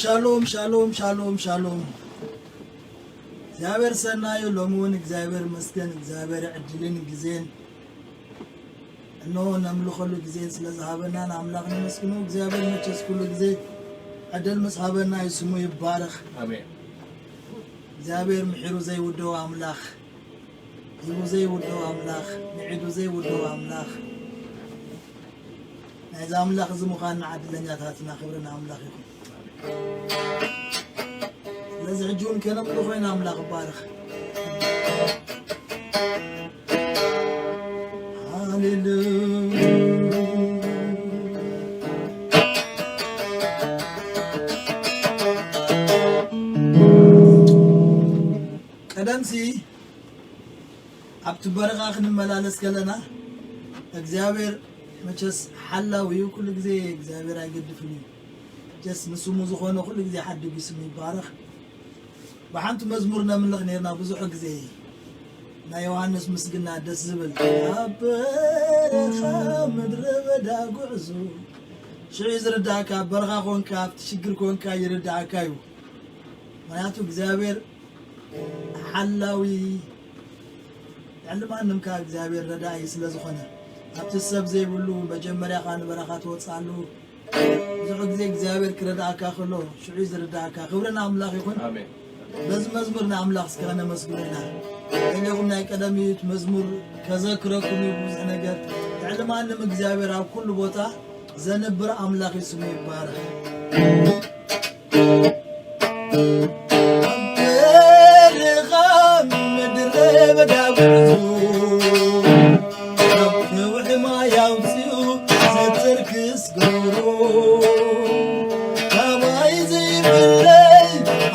ሻሎም፣ ሻሎም፣ ሻሎም፣ ሻሎም። እግዚኣብሔር ሰናዩ፣ ሎሚ እውን እግዚኣብሔር ይመስገን። እግዚኣብሔር ዕድልን ግዜን እነሆ ነምልኸሉ ግዜን ስለ ዝሃበና ንኣምላኽ ነመስግኖ። እግዚኣብሔር መቸስ ኩሉ ግዜ ዕድል ምስ ሃበና እዩ፣ ስሙ ይባረኽ። ኣሜን። እግዚኣብሔር ምሒሩ ዘይውደኦ ኣምላኽ፣ ሂቡ ዘይውደኦ ኣምላኽ፣ ምዒዱ ዘይውደኦ ኣምላኽ፣ ናይዚ ኣምላኽ እዚ ምዃንና ዕድለኛታት ኢና። ክብሪ ንኣምላኽ ይኹን። ስለዚ ሕጂ እውን ከነምልኾ ኢና። ኣምላኽ ይባረኽ። ሃሌሉያ። ቀደምሲ ኣብቲ በረኻ ክንመላለስ ከለና እግዚኣብሔር መቸስ ሓላው እዩ። ኩሉ ግዜ እግዚኣብሔር ኣይገድፍን እዩ። ጀስ ንስሙ ዝኾነ ኩሉ ግዜ ሓድግ እዩ፣ ስሙ ይባረኽ። ብሓንቲ መዝሙር ነምልኽ ነርና ብዙሕ ግዜ፣ ናይ ዮሃንስ ምስግና ደስ ዝብል። ኣብ በረኻ ምድረ በዳ ጉዕዞ፣ ሽዑ እዩ ዝርዳእካ። ኣብ በረኻ ኮንካ፣ ኣብቲ ሽግር ኮንካ ይርዳእካ እዩ። ምክንያቱ እግዚኣብሔር ሓላዊ፣ ልዕሊ ማንም ከኣ እግዚኣብሔር ረዳኢ ስለ ዝኾነ፣ ኣብቲ ሰብ ዘይብሉ መጀመርያ ከኣ ንበረኻ ትወጽኣሉ። ብዙሕ ግዜ እግዚኣብሔር ክረድኣካ ከሎ፣ ሽዑ እዩ ዝርድኣካ። ክብሪ ንኣምላኽ ይኹን። ኣሜን። በዚ መዝሙር ንኣምላኽ እስከ ከነመስግኖ ኢና። ገሊኹም ናይ ቀደም እዩ፣ እቲ መዝሙር ከዘክረኩም እዩ ብዙሕ ነገር። ልዕሊ ማንም እግዚኣብሔር ኣብ ኩሉ ቦታ ዘንብር ኣምላኽ እዩ፣ ስሙ ይባረኽ። በረኻ ምድረ በዳ ጉዕዞ፣ ካብ ነውሒ ማይ ኣውፂኡ ዘተርክስ ገብሮ፣ ካባይ ዘይፍለይ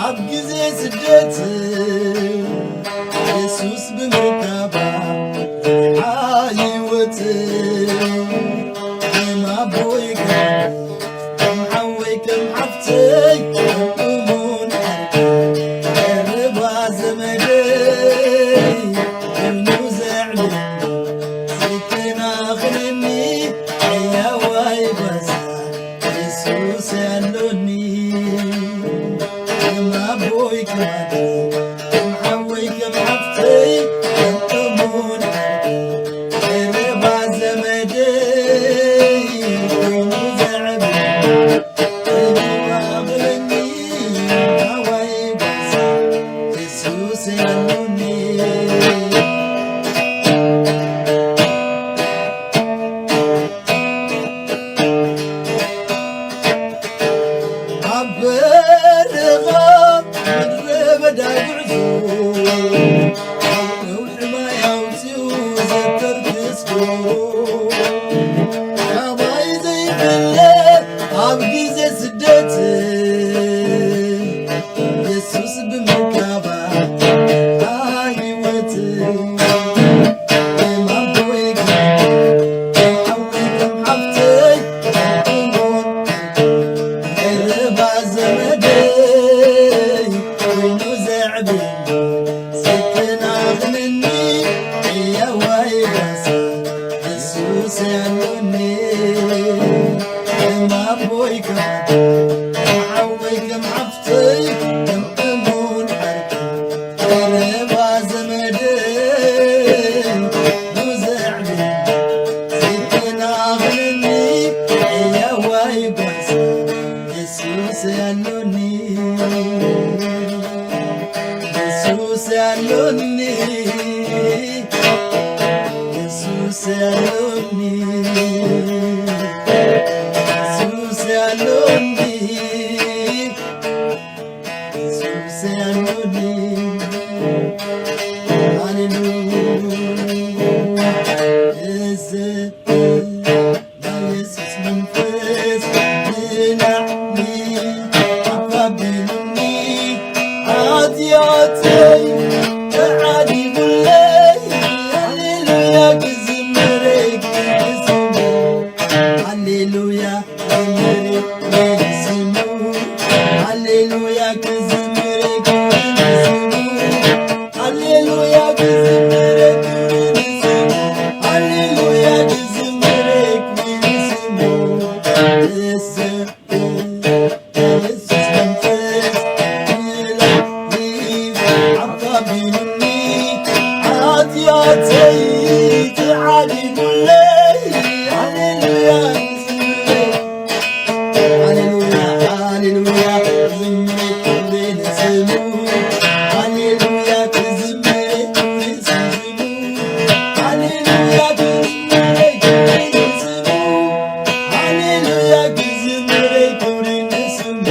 ኣብ ግዜ ስደት፣ የሱስ ብምርካባ ረብሓ ህይወት። ከም ኣቦይ ከም ሓወይ ከም ሓፍተይ ከም እሙን ዓርከይ ቀረባ ዘመደይ ኮይኑ ዘዕብየኒ ዝከናኸነኒ ሕያዋይ ባዛ የሱስ ኣሎኒ። ከም ኣቦይ ከም ኣደይ ከም ሓወይ ከም ሓፍተይ ከም እሙን ዓርከይ ቀረባ ዘመደይ ኮይኑ ዘዕብየኒ የሱስ ያሉኒ። ኣብ በረኻ ምድረ በዳ ጉዕዞ፣ ኣብ ነውሒ ማይ ኣውጺኡ ዘተርክስ ዶሮ፣ ካባይ ዘይፍለጥ ኣብ ግዜ ስደት፣ የሱስ ብምርካባ ህይወት። ከም ኣቦይ ከም ሓወይ ከም ሓፍተይ ከም እሙን ቀረባ ዘመደይ ኮይኑ ዘዕብየኒ ዘከናኽነኒ ሕያዋይ ባዛ የሱስ ያሎኒ። ከም ኣቦይ ከም ኣደይ ከም ሓወይ ከም ሓፍተይ ከም እሙን ዓርከይ ቀረባ ዘመደይ ኮይኑ ዘዕብየኒ ዘከናኽነኒ ሕያዋይ ባዛ የሱስ ያሎኒ። የሱስ ያሎኒ። የሱስ ያሎኒ። የሱስ ያሎኒ። የሱስ ያሎኒ። ሃሌሉያ። እዚ ናይ የሱስ መንፈስ ንላዕሊ ኣባቢሉኒ፣ ሓጢኣተይ ተዓዲጉለይ። ሃሌሉያ ክዝምር ክዝምር፣ ሃሌሉያ ክዝምር ክዝምር፣ ሃሌሉያ ክዝምር ክዝምር፣ ሃሌሉያ ክዝምር ኣተይ ተዓዲጉለይ፣ ሃሌሉያ ክዝምረይ፣ ሃሌሉያ፣ ሃሌሉያ ክዝምረይ ክብሪ ንስሙ፣ ሃሌሉያ ክዝምረይ ክብሪ ንስሙ፣ ሃሌሉያ ክዝምረይ ክብሪ ንስሙ፣ ሃሌሉያ ክዝምረይ ክብሪ ንስሙ።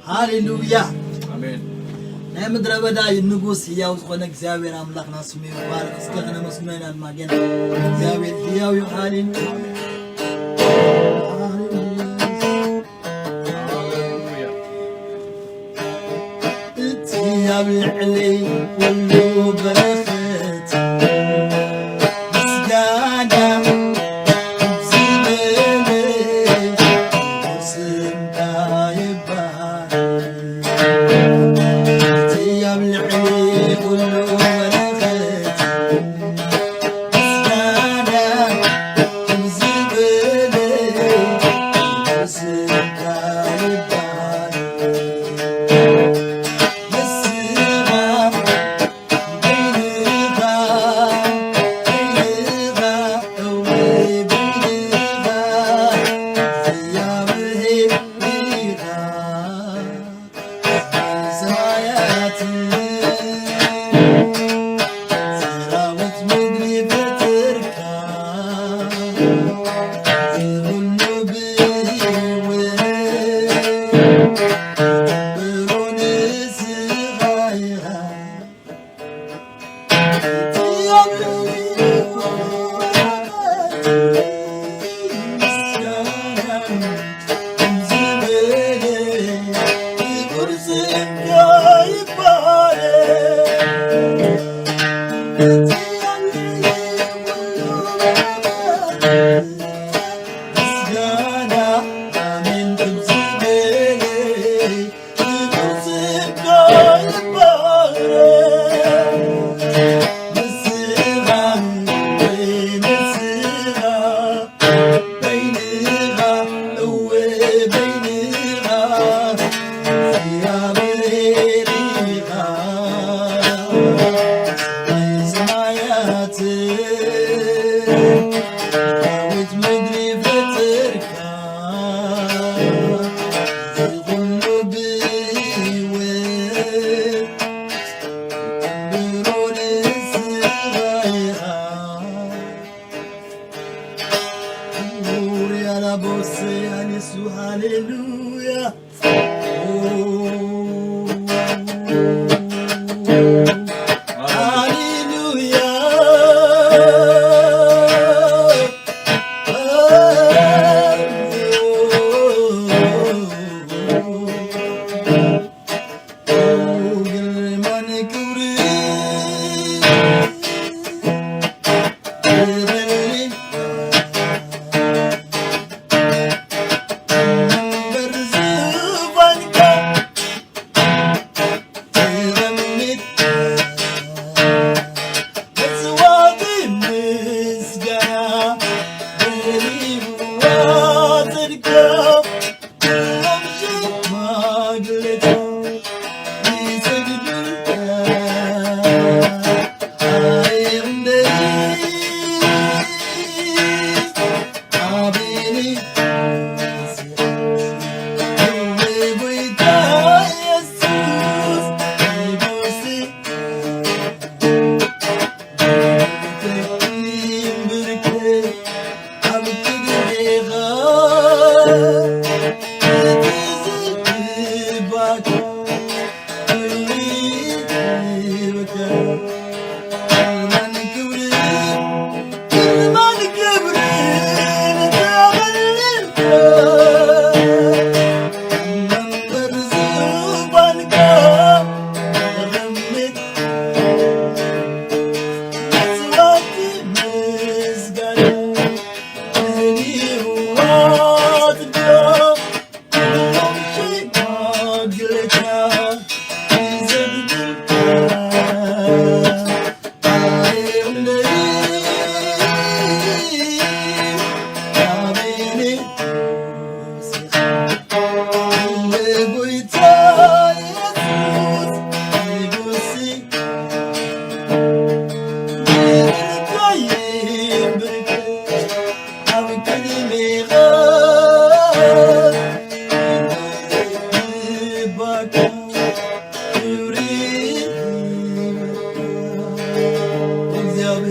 ሃሌሉያ። ኣሜን። ናይ ምድረ በዳ ንጉስ ህያው ዝኾነ እግዚኣብሔር ኣምላኽና ስሙ ይባረክ። እስከ ከነመስግኖ ኢና ድማ ጌና። እግዚኣብሔር ህያው እዩ። ሃሌሉያ። ሃሌሉያ። እቲ ኣብ ልዕሊ ኩሉ በረኸት ምስጋና ዝበለ ስምካ ይባረክ። እቲ ኣብ ልዕሊ ኩሉ በረኸት ሰማያት ሰራዊት ምድሪ ፈጠርካ፣ እዚ ሁሉ ብህይወት ክትገብሮ ንስኻ ኢኻ። ዳዊት ምድሪ ፈጠርካ፣ እዚ ኩሉ ብህይወት ክትገብሮ ንስኻ ኢኻ። ኡርያ ላቦሴ ኣኒሱ፣ ሃሌሉያ። ሃሌሉያ።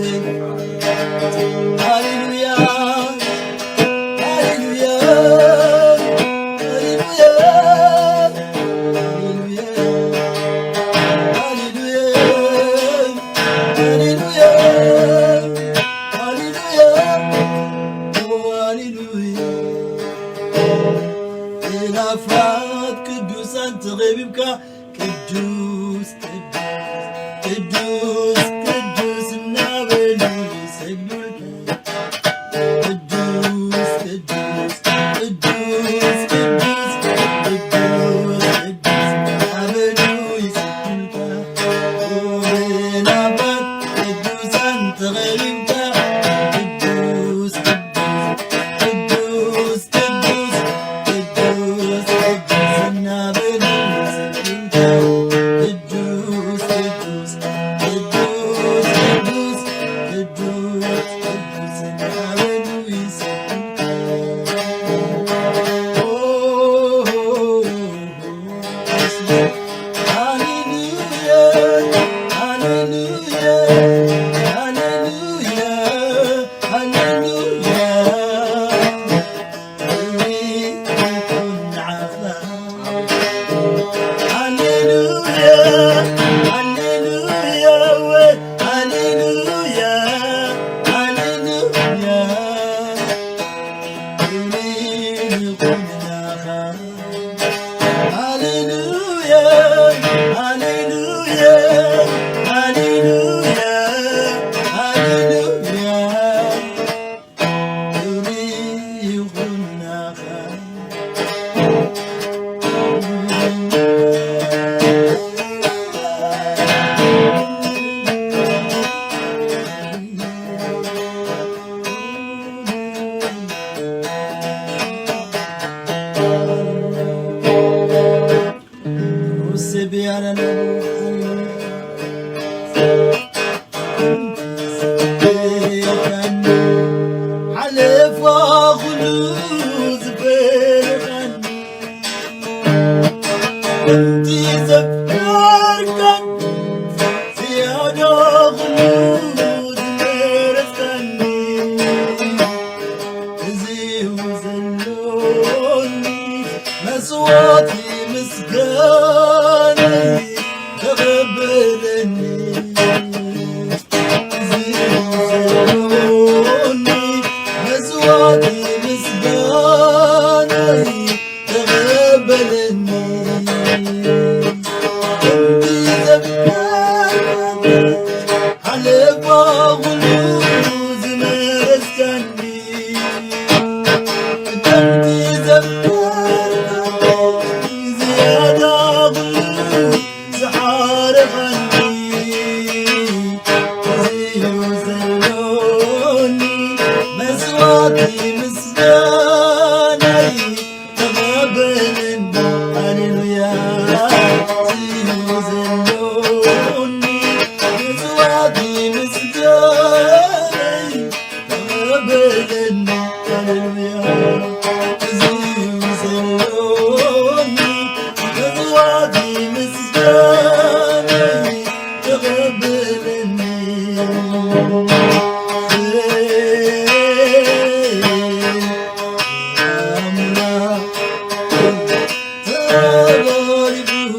ሃሌሉያ፣ ሃሌሉያ፣ ሃሌሉያ፣ ሃሌሉያ፣ ሃሌሉያ፣ ሃሌሉያ፣ ሃሌሉያ። ኢላፋት ቅዱሳን ተኸቢብካ ቅዱስ፣ ቅዱስ፣ ቅዱስ፣ ቅዱስ እናበሉ ይሰግዱልካ። ቅዱስ፣ ቅዱስ፣ ቅዱስ፣ ቅዱስ፣ ቅዱስ፣ ቅዱስ እናበሉ ይሰግዱልካ። ኦ፣ ኢላፋት ቅዱሳን ተኸቢብካ ቅዱስ፣ ቅዱስ፣ ቅዱስ፣ ቅዱስ፣ ቅዱስ፣ ቅዱስ እናበሉ ይሰግዱልካ። ቅዱስ፣ ቅዱስ፣ ቅዱስ፣ ቅዱስ፣ ቅዱስ፣ ቅዱስ እናበሉ ይሰግዱልካ። ኦ፣ ሃሌሉያ፣ ሃሌሉያ፣ ሃሌሉያ፣ ሃሌሉያ። ክብሪ ይኹን ንዓኻ። ሃሌሉያ፣ ሃሌሉያ፣ ሃሌሉያ፣ ሃሌሉያ። ክብሪ ይኹን ንዓኻ። ሃሌሉያ፣ ሃሌሉያ፣ ሃሌሉያ፣ ሃሌሉያ። ክብሪ ይኹን ንዓኻ። ሓለፋ ኩሉ ዝፈለኻኒ፣ ከምቲ ዘፍቀርካኒ ዝያዳ ኩሉ ዝመረጽካኒ፣ እዚ እዩ ዘሎኒ መስዋዕቲ ምስጋናይ ተቐበለኒ። እዚ እዩ ዘሎኒ መስዋዕቲ ምስጋናይ ተቐበለኒ። ከምቲ ዘፍቀርካኒ ሓለፋ ኩሉ ዝመረጽካኒ፣ ከምቲ ዘፍቀርካኒ ዝያዳ ኩሉ ዝሓረኸኒ፣ እዚ እዩ ዘሎኒ መስዋዕቲ ምስጋናይ ተቐበለኒ። ሃሌሉያ። እዚ እዩ ዘሎኒ መስዋዕቲ ምስጋናይ ተቐበለኒ። ሃሌሉያ። እዚ እዩ ዘሎኒ መስዋዕቲ ምስጋናይ ተቐበለኒ። ኣምላኽ ተባሪኹ።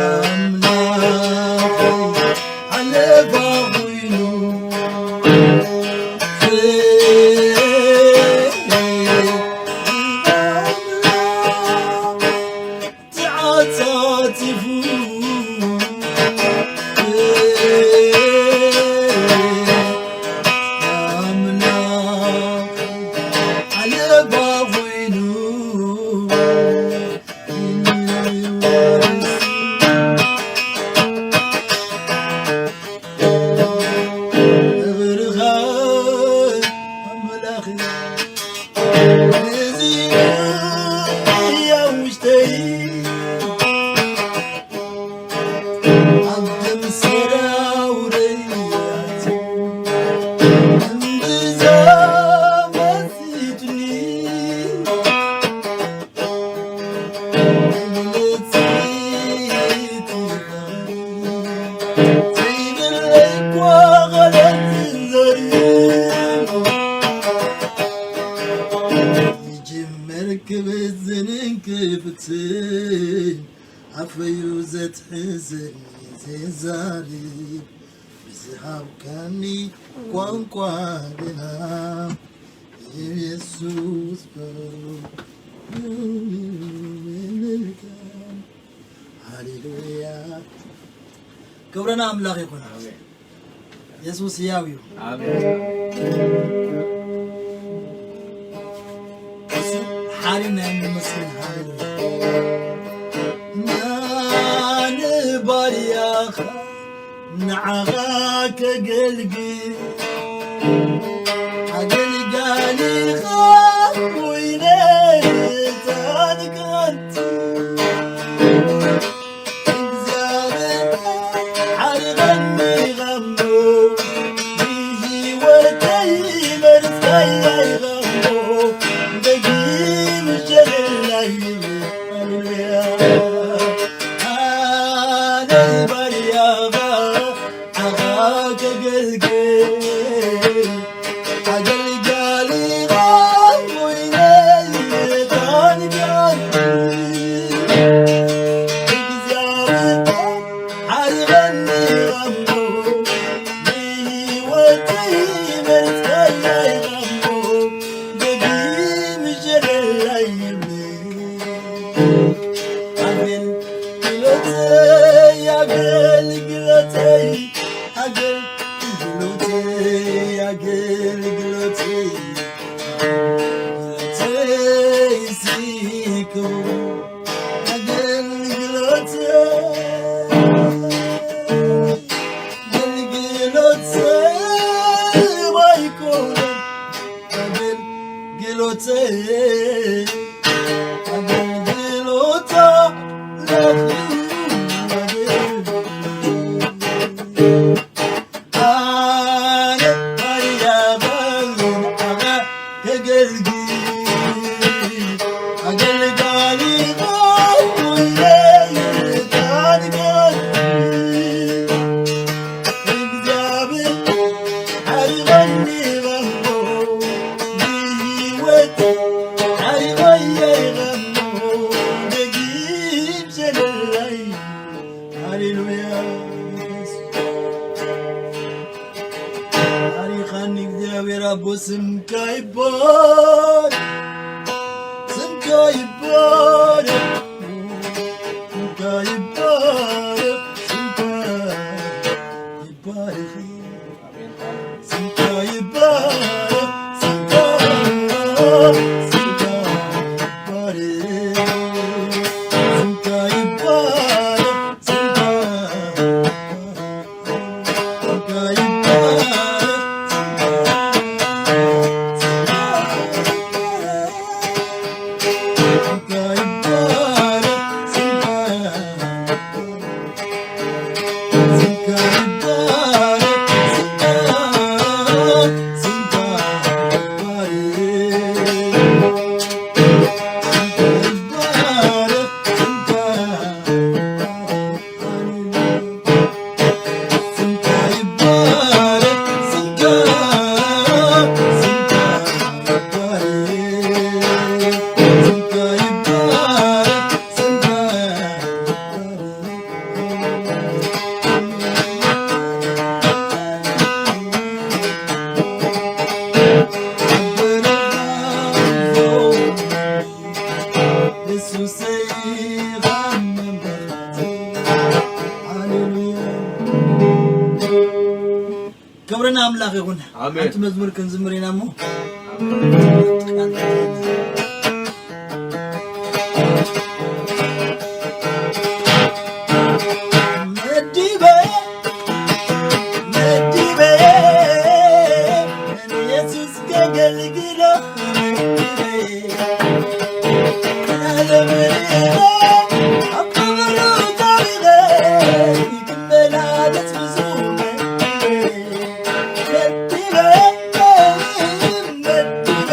ኣምላኽ ሓለፋ ኮይኑ ተዓጻጺፉ። እዝኒ ዘይዛርብ ብዝሃብካኒ ቋንቋ ግና ኢየሱስ በሉ። ሃሌሉያ። ክብሪ ንኣምላኽ ይኹን። ኣሜን። የሱስ ህያው እዩ። ኣሜን። እሱ ሓሪና የመስግን። ሃሌሉያ። ንባርያኻ ንዓኻ ከገልግል ኣገልጋሊኻ ኮይነ ጻድቃንቲ እግዚኣብሔር ዓሪቐኒ ቐሞ ንህይወተይ መርጽካያ ይቐሞ ደጊም ሸለላይ ሃሌሉያ። ኣነ ባርያኻ ዓኻ ከገልግል ኣገልጋሊኻ ኮይነ ጣንጋኒ እግዚኣብሔር ዓሪቐኒ ቐሞ ንህይወተይ መርጽካያ ይቐሞ ደጊም ሸለላይ ይብል። ኣገልግሎተይ ኣገልግሎተይ ኣገልግሎተይ ኣገልግሎተይ ኣገልግሎተይ ሲኩ ኣገልግሎተይ ኣገልግሎተይ ኣይኮነን ኣገልግሎተይ ኣገልግሎታ ኣነ ባርያ ባሉን ኣኻ ከገልግል ኣገልጋሊ ኹለይ ታሪኻት እግዚኣብሔር ዓሪቐኒ ቐሞ ንህይወት ዓሪቐየ ቐሞ ደጊም ሸለለይ ሃሌሉያ ዓሪኻኒ እግዚኣብሔር ኣቦ ስምካ ይባረክ ስምካ ይባረክ ስምካ ይባረክ ስምካ ይባረክ ስምካ ይባረክ ስምካ ስምካ ይባረክ ስምካ ይባረክ ስምካ ክብሪ ንኣምላኽ ይኹን። ኣሜን። ሓንቲ መዝሙር ክንዝምር ኢና እሞ። መዲበ፣ መዲበ፣ ንየሱስ ከገልግሎ መዲበ።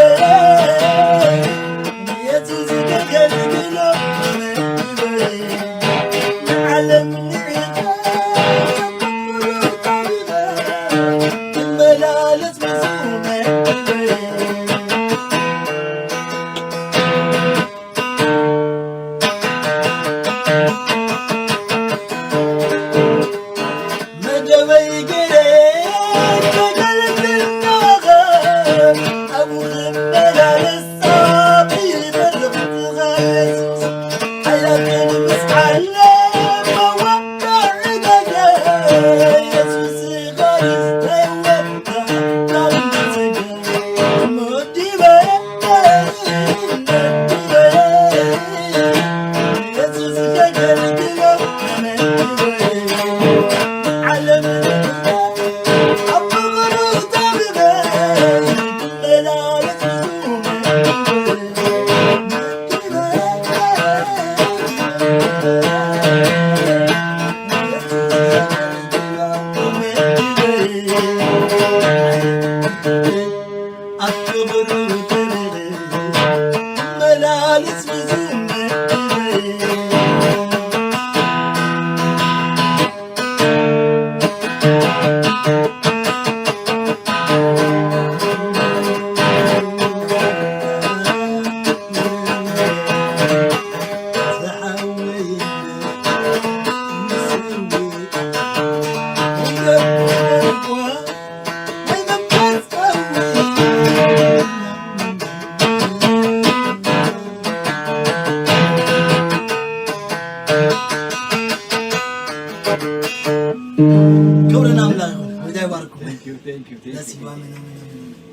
ክብሪ ንኣምላኽ ይኹን። ጎይታ ይባርኩም። Thank you, thank you, thank ደስ you. ይባመን።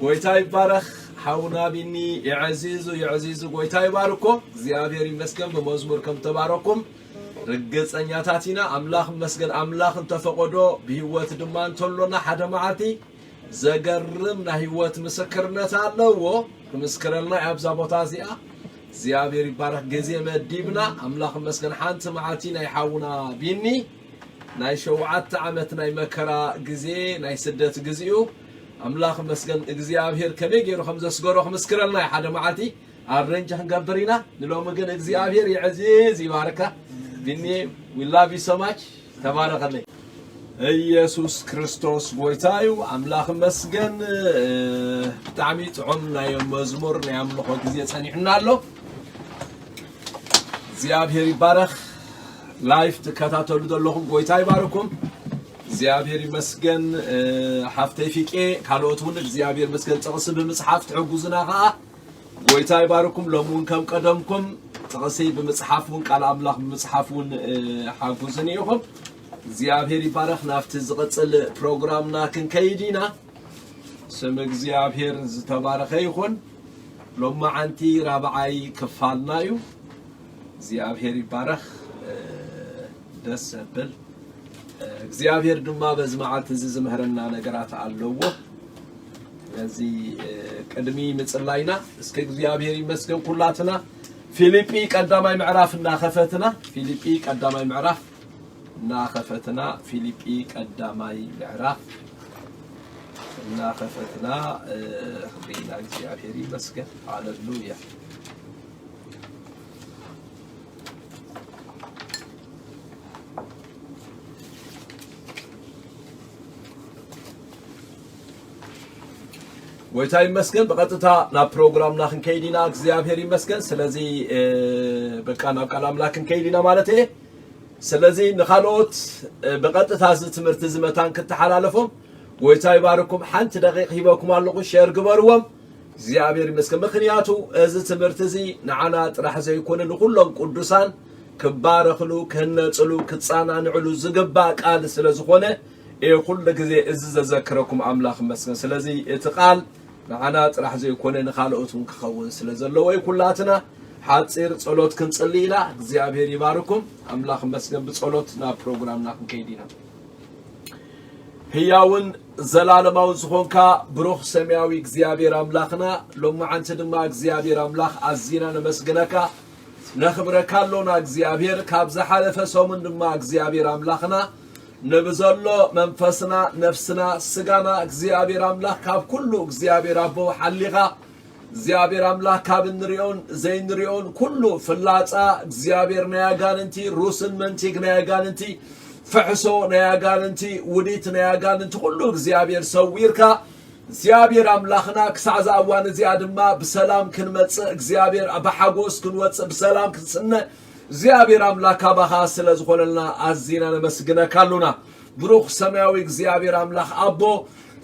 ጎይታ ይባረኽ። ሓውና ቢኒ የዕዚዙ የዕዚዙ ጎይታ ይባርኮ። እግዚኣብሔር ይመስገን ብመዝሙር ከም ተባረኩም ርግጸኛታት ኢና። ኣምላኽ ይመስገን። ኣምላኽ እንተፈቐዶ ብህይወት ድማ እንተሎና ሓደ መዓልቲ ዘገርም ናይ ህይወት ምስክርነት ኣለዎ። ክምስክረልና እዩ ኣብዛ ቦታ እዚኣ። እግዚኣብሔር ይባረኽ። ግዜ መዲብና ኣምላኽ ይመስገን። ሓንቲ መዓልቲ ናይ ሓውና ቢኒ ናይ ሸውዓተ ዓመት ናይ መከራ ግዜ ናይ ስደት ግዜኡ ኣምላኽ ይመስገን እግዚኣብሔር ከመይ ገይሩ ከም ዘስገሮ ክምስክረልና እዩ። ሓደ መዓልቲ ኣረንጅ ክንገብር ኢና። ንሎሚ ግን እግዚኣብሔር ይዕዝዝ ይባርካ። ቢኒ we love you so much። ተባረኸለይ። ኢየሱስ ክርስቶስ ጎይታ እዩ። ኣምላኽ ይመስገን። ብጣዕሚ ጥዑም ናይ መዝሙር ናይ ኣምልኾ ግዜ ጸኒሑና ኣሎ። እግዚኣብሔር ይባረኽ። ላይፍ ትከታተሉ ዘለኹም ጎይታ ይባርኩም። እግዚኣብሔር ይመስገን። ሓፍተይ ፊቄ ካልኦት እውን እግዚኣብሔር ይመስገን ጥቕሲ ብምፅሓፍ ትሕጉዝና ከዓ ጎይታ ይባርኩም። ሎም እውን ከም ቀደምኩም ጥቕሲ ብምፅሓፍ እውን ቃል ኣምላኽ ብምፅሓፍ እውን ሓጉዝን ኢኹም። እግዚኣብሔር ይባረኽ። ናብቲ ዝቕፅል ፕሮግራምና ክንከይድ ኢና። ስም እግዚኣብሔር ዝተባረኸ ይኹን። ሎማዓንቲ ራብዓይ ክፋልና እዩ። እግዚኣብሔር ይባረኽ። ደስ ዘብል እግዚኣብሔር ድማ በዚ መዓልቲ እዚ ዝምህረና ነገራት ኣለዎ። ስለዚ ቅድሚ ምፅላይና እስከ እግዚኣብሔር ይመስገን ኩላትና ፊልጲ ቀዳማይ ምዕራፍ እናኸፈትና ፊልጲ ቀዳማይ ምዕራፍ እናኸፈትና ፊልጲ ቀዳማይ ምዕራፍ እናኸፈትና ክብሪ ንእግዚኣብሔር ይመስገን። ሃሌሉያ። ጎይታ ይመስገን። ብቐጥታ ናብ ፕሮግራምና ክንከይድ ኢና። እግዚኣብሔር ይመስገን። ስለዚ በቃ ናብ ቃል ኣምላክ ክንከይድ ኢና ማለት እየ። ስለዚ ንኻልኦት ብቐጥታ እዚ ትምህርቲ እዚ መታን ክተሓላለፎም ጎይታ ይባርኩም። ሓንቲ ደቂቕ ሂበኩም ኣለኹ፣ ሸር ግበርዎም። እግዚኣብሔር ይመስገን። ምክንያቱ እዚ ትምህርቲ እዚ ንዓና ጥራሕ ዘይኮነ ንኩሎም ቅዱሳን ክባረኽሉ፣ ክህነፅሉ፣ ክፃናንዕሉ ዝግባእ ቃል ስለ ዝኾነ እየ ኩሉ ግዜ እዚ ዘዘክረኩም። ኣምላኽ ይመስገን። ስለዚ እቲ ቃል ንዓና ጥራሕ ዘይኮነ ንኻልኦት እውን ክኸውን ስለ ዘለዎ እዩ። ኩላትና ሓፂር ፀሎት ክንፅሊ ኢና። እግዚኣብሔር ይባርኩም። ኣምላኽ ይመስገን። ብፀሎት ናብ ፕሮግራምና ክንከይድ ኢና። ህያውን ዘላለማውን ዝኾንካ ብሩኽ ሰማያዊ እግዚኣብሔር ኣምላኽና፣ ሎማዓንቲ ድማ እግዚኣብሔር ኣምላኽ ኣዚና ነመስግነካ፣ ነኽብረካ ኣሎና። እግዚኣብሔር ካብ ዝሓለፈ ሰሙን ድማ እግዚኣብሔር ኣምላኽና ንብዘሎ መንፈስና፣ ነፍስና፣ ስጋና እግዚኣብሔር ኣምላኽ ካብ ኩሉ እግዚኣብሔር ኣቦ ሓሊኻ እግዚኣብሔር ኣምላኽ ካብ እንሪኦን ዘይንሪኦን ኩሉ ፍላጻ እግዚኣብሔር ናይ ኣጋንንቲ ሩስን መንቲግ ናይ ኣጋንንቲ ፍሕሶ ናይ ኣጋንንቲ ውዲት ናይ ኣጋንንቲ ኩሉ እግዚኣብሔር ሰዊርካ እግዚኣብሔር ኣምላኽና ክሳዕ እዛ እዋን እዚኣ ድማ ብሰላም ክንመጽእ እግዚኣብሔር ብሓጎስ ክንወጽእ ብሰላም ክንስነ እግዚኣብሔር ኣምላኽ ካባኻ ስለ ዝኾነልና ኣዚና ነመስግነካ ኣሉና። ብሩኽ ሰማያዊ እግዚኣብሔር ኣምላኽ ኣቦ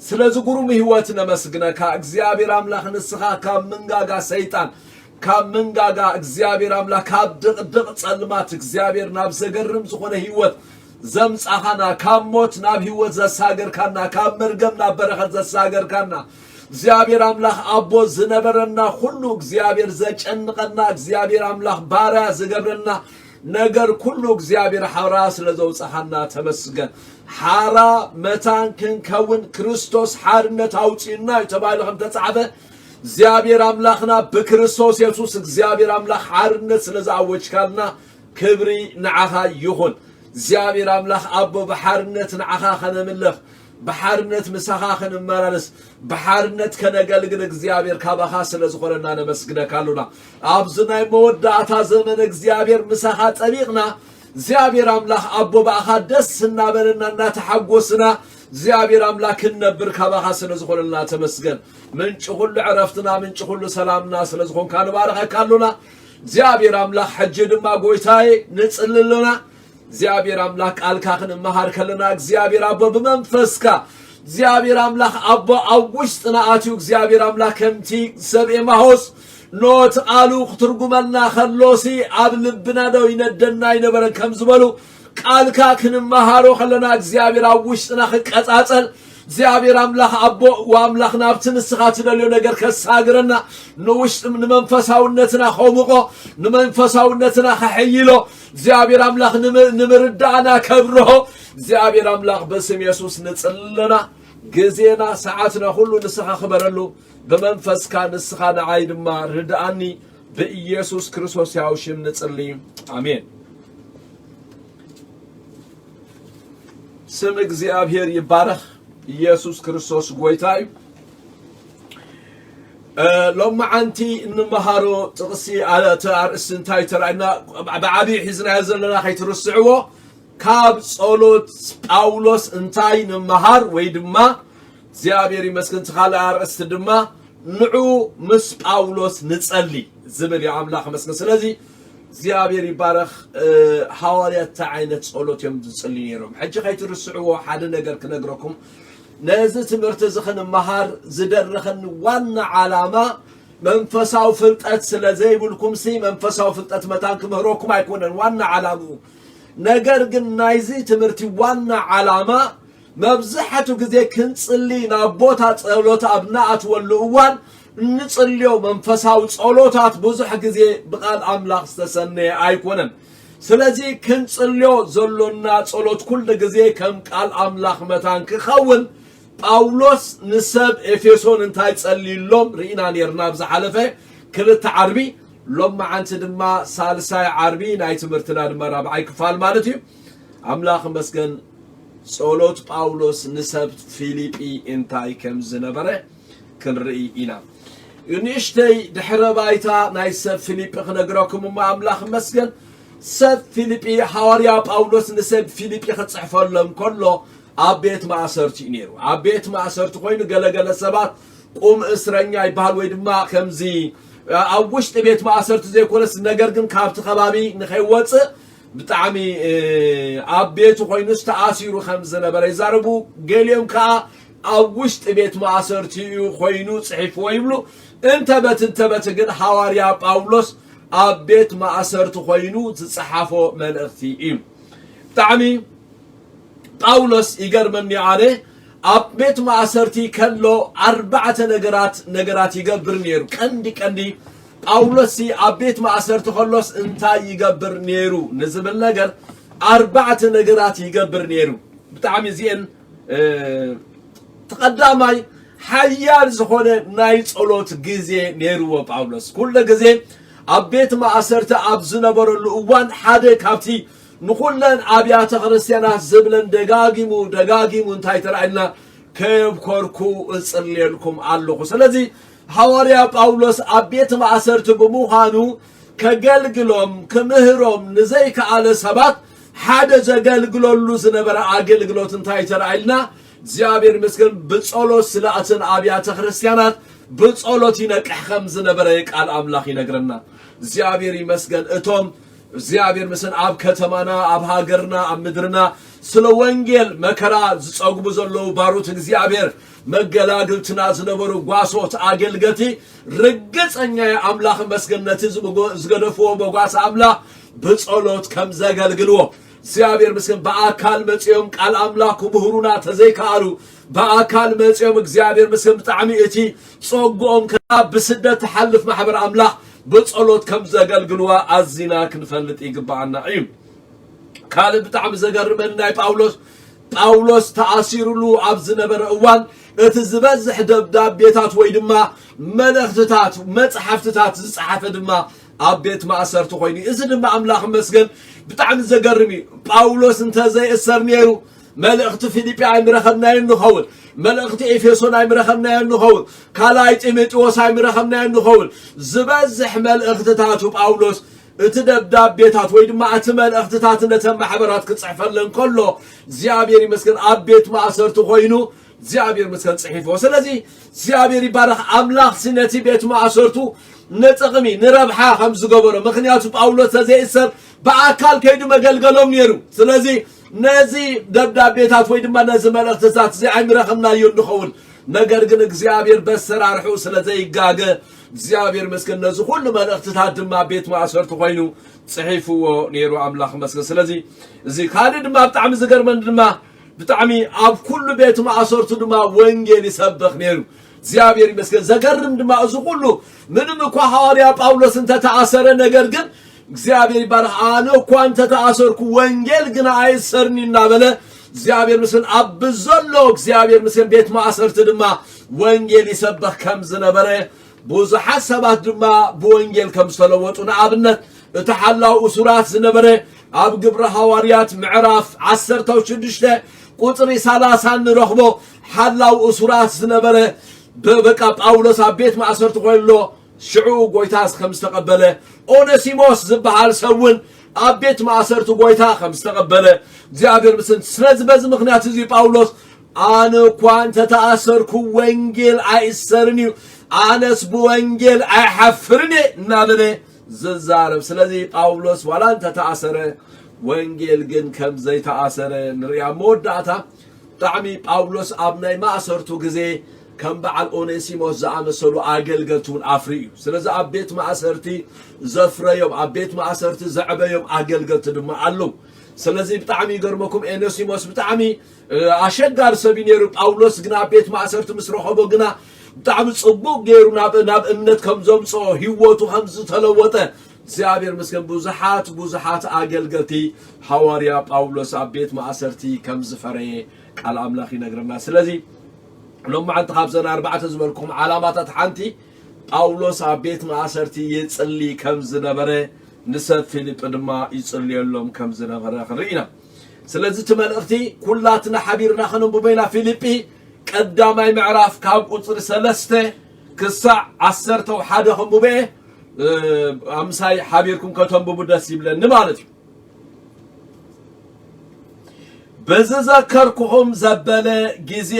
ስለዚ ግሩም ህይወት ነመስግነካ እግዚኣብሔር ኣምላኽ ንስኻ ካብ መንጋጋ ሰይጣን ካብ መንጋጋ እግዚኣብሔር ኣምላኽ ካብ ድቕድቕ ጸልማት እግዚኣብሔር ናብ ዘገርም ዝኾነ ህይወት ዘምጻኻና ካብ ሞት ናብ ህይወት ዘሳገርካና ካብ መርገም ናብ በረኸት ዘሳገርካና እግዚኣብሔር ኣምላኽ ኣቦ ዝነበረና ኩሉ እግዚኣብሔር ዘጨንቐና እግዚኣብሔር ኣምላኽ ባርያ ዝገብረና ነገር ኩሉ እግዚኣብሔር ሓራ ስለ ዘውጻኻና ተመስገን። ሓራ መታን ክንከውን ክርስቶስ ሓርነት ኣውጺኡና እዩ ተባሂሉ ከም ተጻሕፈ እግዚኣብሔር ኣምላኽና ብክርስቶስ የሱስ እግዚኣብሔር ኣምላኽ ሓርነት ስለ ዝኣወጅካልና ክብሪ ንዓኻ ይኹን። እግዚኣብሔር ኣምላኽ ኣቦ ብሓርነት ንዓኻ ከነምልኽ ብሓርነት ምሳኻ ክንመላለስ ብሓርነት ከነገልግል እግዚኣብሔር ካባኻ ስለ ዝኾነና ነመስግነካ ኣሉና። ኣብዚ ናይ መወዳእታ ዘመን እግዚኣብሔር ምሳኻ ጠቢቕና እግዚኣብሔር ኣምላኽ ኣቦ ብኣኻ ደስ እናበለና እናተሓጎስና እግዚኣብሔር ኣምላኽ ክንነብር ካባኻ ስለ ዝኾነና ተመስገን። ምንጭ ኩሉ ዕረፍትና ምንጭ ኩሉ ሰላምና ስለ ዝኾንካ ንባረኸካ ኣሉና። እግዚኣብሔር ኣምላኽ ሕጂ ድማ ጎይታዬ ንጽሊ ኣሎና። እግዚኣብሔር ኣምላኽ ቃልካ ክንመሃር ከለና እግዚኣብሔር ኣቦ ብመንፈስካ እግዚኣብሔር ኣምላኽ ኣቦ ኣብ ውሽጥና ኣትዩ እግዚኣብሔር ኣምላኽ ከምቲ ሰብ ኤማሆስ ኖቲ ቃሉ ክትርጉመልና ከሎሲ ኣብ ልብና ዶ ይነደና ኣይነበረን ከም ዝበሉ ቃልካ ክንመሃሮ ከለና እግዚኣብሔር ኣብ ውሽጥና ክቀጻጸል እግዚኣብሔር ኣምላኽ ኣቦ ወኣምላኽ ናብቲ ንስኻ ትደልዮ ነገር ከሳግረና ንውሽጥ ንመንፈሳውነትና ከሙቆ ንመንፈሳውነትና ከሐይሎ እግዚኣብሔር ኣምላኽ ንምርዳእና ከብርሆ እግዚኣብሔር ኣምላኽ በስም የሱስ ንጽለና። ግዜና ሰዓትና ኩሉ ንስኻ ክበረሉ ብመንፈስካ ንስኻ ንዓይ ድማ ርድኣኒ። ብኢየሱስ ክርስቶስ ያው ሽም ንጽሊ። ኣሜን። ስም እግዚኣብሔር ይባረኽ። ኢየሱስ ክርስቶስ ጎይታ እዩ። ሎመዓንቲ እንመሃሮ ጥቕሲ እቲ ኣርእስቲ እንታይ ተራእና ብዓብዪ ሒዝናዮ ዘለና ከይትርስዕዎ። ካብ ጸሎት ጳውሎስ እንታይ ንምሃር ወይ ድማ እግዚኣብሔር ይመስገን እቲ ካልእ ኣርእስቲ ድማ ንዑ ምስ ጳውሎስ ንጸሊ ዝብል እዩ። ኣምላኽ ይመስገን። ስለዚ እግዚኣብሔር ይባረኽ። ሃዋርያት እንታይ ዓይነት ጸሎት እዮም ዝጽልዩ ነይሮም? ሕጂ ከይትርስዕዎ ሓደ ነገር ክነግረኩም። ነዚ ትምህርቲ እዚ ክንመሃር ዝደረኸኒ ዋና ዓላማ መንፈሳዊ ፍልጠት ስለ ዘይብልኩም ሲ መንፈሳዊ ፍልጠት መታን ክምህረኩም ኣይኮነን ዋና ዓላምኡ። ነገር ግን ናይዚ ትምህርቲ ዋና ዓላማ መብዛሕቱ ግዜ ክንጽሊ ናብ ቦታ ጸሎት ኣብ ንኣትወሉ እዋን እንጽልዮ መንፈሳዊ ጸሎታት ብዙሕ ግዜ ብቃል ኣምላኽ ዝተሰነየ ኣይኮነን። ስለዚ ክንጽልዮ ዘሎና ጸሎት ኩሉ ግዜ ከም ቃል ኣምላኽ መታን ክኸውን ጳውሎስ ንሰብ ኤፌሶን እንታይ ጸልዩሎም ርኢና ኔርና ኣብ ዝሓለፈ ክልተ ዓርቢ። ሎመዓንቲ ድማ ሳልሳይ ዓርቢ ናይ ትምህርትና ድማ ራብዓይ ክፋል ማለት እዩ። ኣምላኽ መስገን ጸሎት ጳውሎስ ንሰብ ፊልጲ እንታይ ከም ዝነበረ ክንርኢ ኢና። ንእሽተይ ድሕረ ባይታ ናይ ሰብ ፊልጲ ክነግረኩም እሞ ኣምላኽ መስገን ሰብ ፊልጲ ሃዋርያ ጳውሎስ ንሰብ ፊልጲ ክጽሕፈሎም ከሎ ኣብ ቤት ማእሰርቲ እዩ ነይሩ። ኣብ ቤት ማእሰርቲ ኮይኑ ገለገለ ሰባት ቁም እስረኛ ይበሃል ወይ ድማ ከምዚ ኣብ ውሽጢ ቤት ማእሰርቲ ዘይኮነስ ነገር ግን ካብቲ ከባቢ ንኸይወፅእ ብጣዕሚ ኣብ ቤቱ ኮይኑስ ተኣሲሩ ከም ዝነበረ ይዛረቡ። ገሊኦም ከዓ ኣብ ውሽጢ ቤት ማእሰርቲ እዩ ኮይኑ ፅሒፍዎ ይብሉ። እንተበት እንተበት ግን ሃዋርያ ጳውሎስ ኣብ ቤት ማእሰርቲ ኮይኑ ዝፀሓፎ መልእኽቲ እዩ። ብጣዕሚ ጳውሎስ ይገርመኒ ኣነ ኣብ ቤት ማእሰርቲ ከሎ ኣርባዕተ ነገራት ነገራት ይገብር ነይሩ። ቀንዲ ቀንዲ ጳውሎስ ኣብ ቤት ማእሰርቲ ከሎስ እንታይ ይገብር ነይሩ ንዝብል ነገር ኣርባዕተ ነገራት ይገብር ነይሩ። ብጣዕሚ እዚአን ተቐዳማይ ሓያል ዝኾነ ናይ ጸሎት ግዜ ነይርዎ ጳውሎስ። ኩለ ግዜ ኣብ ቤት ማእሰርቲ ኣብ ዝነበረሉ እዋን ሓደ ካብቲ ንኹለን ኣብያተ ክርስቲያናት ዝብለን ደጋጊሙ ደጋጊሙ እንታይ ተራእልና ከየብኮርኩ እጽልየልኩም ኣለኹ። ስለዚ ሃዋርያ ጳውሎስ ኣብ ቤት ማእሰርቲ ብምዃኑ ከገልግሎም ክምህሮም ንዘይከኣለ ሰባት ሓደ ዘገልግለሉ ዝነበረ ኣገልግሎት እንታይ ተራእልና እግዚኣብሔር ይመስገን ብጸሎት ስለ እተን ኣብያተ ክርስቲያናት ብጸሎት ይነቅሕ ከም ዝነበረ ቃል ኣምላኽ ይነግረና። እግዚኣብሔር ይመስገን እቶም እግዚኣብሔር ምስን ኣብ ከተማና ኣብ ሃገርና ኣብ ምድርና ስለ ወንጌል መከራ ዝጸግቡ ዘለዉ ባሮት እግዚኣብሔር መገላግልትና ዝነበሩ ጓሶት ኣገልገቲ ርግጸኛ ኣምላኽ መስገን ነቲ ዝገደፍዎ በጓስ ኣምላኽ ብጸሎት ከም ዘገልግልዎ እግዚኣብሔር ምስን ብኣካል መጺኦም ቃል ኣምላኽ ክምህሩና ተዘይከኣሉ ብኣካል መጺኦም እግዚኣብሔር ምስን ብጣዕሚ እቲ ጸግኦም ከኣ ብስደት ትሓልፍ ማሕበር ኣምላኽ ብጸሎት ከም ዘገልግልዋ ኣዚና ክንፈልጥ ይግብኣና እዩ። ካልእ ብጣዕሚ ዘገርመኒ ናይ ጳውሎስ ጳውሎስ ተኣሲሩሉ ኣብ ዝነበረ እዋን እቲ ዝበዝሕ ደብዳቤታት ወይ ድማ መልእኽትታት መጽሓፍትታት ዝጸሓፈ ድማ ኣብ ቤት ማእሰርቲ ኮይኑ እዚ ድማ ኣምላኽ መስገን ብጣዕሚ ዘገርም እዩ። ጳውሎስ እንተዘይእሰር ነይሩ መልእኽቲ ፊልጲ ኣይምረኸብናዮን ንኸውን፣ መልእኽቲ ኤፌሶን ኣይምረኸብናዮን ንኸውን፣ ካልኣይ ጢሞቴዎስ ኣይምረኸብናዮን ንኸውን። ዝበዝሕ መልእኽትታቱ ጳውሎስ እቲ ደብዳቤታት ወይ ድማ እቲ መልእኽትታት ነተን ማሕበራት ክፅሕፈለን ከሎ እግዚኣብሔር ይመስገን ኣብ ቤት ማእሰርቲ ኮይኑ እግዚኣብሔር ይመስገን ፅሒፍዎ። ስለዚ እግዚኣብሔር ይባረኽ። ኣምላኽ ሲ ነቲ ቤት ማእሰርቱ ንጥቕሚ ንረብሓ ከም ዝገበሮ፣ ምክንያቱ ጳውሎስ ተዘይእሰር ብኣካል ከይዱ መገልገሎም ነይሩ። ስለዚ ነዚ ደብዳቤታት ወይ ድማ ነዚ መልእኽትታት እዚ ኣይምረኸብናዮ እንኸውን ነገር ግን እግዚኣብሔር በሰራርሑ ስለ ዘይጋገ እግዚኣብሔር መስገን ነዚ ኩሉ መልእኽትታት ድማ ቤት ማእሰርቱ ኮይኑ ጽሒፍዎ ነይሩ። ኣምላኽ መስገን። ስለዚ እዚ ካልእ ድማ ብጣዕሚ ዝገርመን ድማ ብጣዕሚ ኣብ ኩሉ ቤት ማእሰርቱ ድማ ወንጌል ይሰብኽ ነይሩ። እግዚኣብሔር ይመስገን። ዘገርም ድማ እዚ ኩሉ ምንም እኳ ሃዋርያ ጳውሎስ እንተተኣሰረ ነገር ግን እግዚኣብሔር ይባረኽ። ኣነ እኳ እንተተኣሰርኩ ወንጌል ግና ኣይሰርኒ እናበለ እግዚኣብሔር ምስን ኣብ ዘሎ እግዚኣብሔር ምስን ቤት ማእሰርቲ ድማ ወንጌል ይሰበኽ ከም ዝነበረ ብዙሓት ሰባት ድማ ብወንጌል ከም ዝተለወጡ ንኣብነት እቲ ሓላው እሱራት ዝነበረ ኣብ ግብረ ሃዋርያት ምዕራፍ ዓሰርተ ሽዱሽተ ቁፅሪ ሰላሳ ንረኽቦ ሓላው እሱራት ዝነበረ በቃ ጳውሎስ ኣብ ቤት ማእሰርቲ ኮይሎ ሽዑ ጎይታ ከም ዝተቐበለ ኦነሲሞስ ዝበሃል ሰብ እውን ኣብ ቤት ማእሰርቲ ጎይታ ከም ዝተቐበለ እግዚኣብሔር ምስን ስለዚ በዚ ምክንያት እዚ ጳውሎስ ኣነ እኳ እንተተኣሰርኩ ወንጌል ኣይእሰርን እዩ ኣነስ ብወንጌል ኣይሓፍርን እየ እናበለ ዝዛረብ ስለዚ ጳውሎስ ዋላ እንተተኣሰረ ወንጌል ግን ከም ዘይተኣሰረ ንሪኣ መወዳእታ ብጣዕሚ ጳውሎስ ኣብ ናይ ማእሰርቱ ግዜ ከም በዓል ኦኔሲሞስ ዝኣመሰሉ ኣገልገልቲ እውን ኣፍሪ እዩ ስለዚ ኣብ ቤት ማእሰርቲ ዘፍረዮም ኣብ ቤት ማእሰርቲ ዘዕበዮም ኣገልገልቲ ድማ ኣለዉ ስለዚ ብጣዕሚ ይገርመኩም ኦኔሲሞስ ብጣዕሚ ኣሸጋሪ ሰብ እዩ ነይሩ ጳውሎስ ግን ኣብ ቤት ማእሰርቲ ምስ ረኸቦ ግና ብጣዕሚ ጽቡቕ ገይሩ ናብ እምነት ከም ዘምጽኦ ህይወቱ ከም ዝተለወጠ እግዚኣብሔር ምስገን ብዙሓት ብዙሓት ኣገልገልቲ ሃዋርያ ጳውሎስ ኣብ ቤት ማእሰርቲ ከም ዝፈረየ ቃል ኣምላኽ ይነግረና ስለዚ ሎማዓንቲ ካብዘን ኣርባዕተ ዝበልኩም ዓላማታት ሓንቲ ጳውሎስ ኣብ ቤት ማእሰርቲ ይጽሊ ከም ዝነበረ ንሰብ ፊልጲ ድማ ይጽልየሎም ከም ዝነበረ ክንርኢ ኢና ስለዚ እቲ መልእኽቲ ኩላትና ሓቢርና ከነንብቦ ኢና ፊልጲ ቀዳማይ ምዕራፍ ካብ ቁፅሪ ሰለስተ ክሳዕ ዓሰርተ ሓደ ከንብቦ እየ ኣምሳይ ሓቢርኩም ከተንብቡ ደስ ይብለኒ ማለት እዩ በዝዘከርኩኹም ዘበለ ግዜ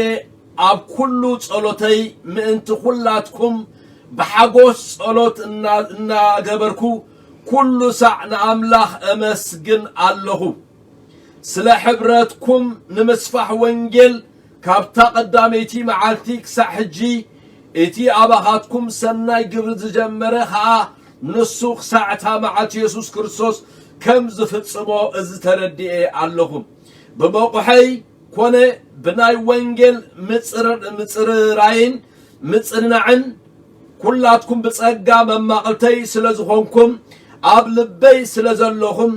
ኣብ ኩሉ ጸሎተይ ምእንቲ ኩላትኩም ብሓጎስ ጸሎት እናገበርኩ ኩሉ ሳዕ ንኣምላኽ እመስግን ኣለኹ። ስለ ሕብረትኩም ንምስፋሕ ወንጌል ካብታ ቀዳመይቲ መዓልቲ ክሳዕ ሕጂ እቲ ኣባኻትኩም ሰናይ ግብሪ ዝጀመረ ኸኣ ንሱ ክሳዕ እታ መዓልቲ የሱስ ክርስቶስ ከም ዝፍጽሞ እዚ ተረዲኤ ኣለኹ። ብመቑሐይ ኮነ ብናይ ወንጌል ምጽርራይን ምጽንናዕን ኩላትኩም ብጸጋ መማቕልተይ ስለ ዝኾንኩም ኣብ ልበይ ስለ ዘለኹም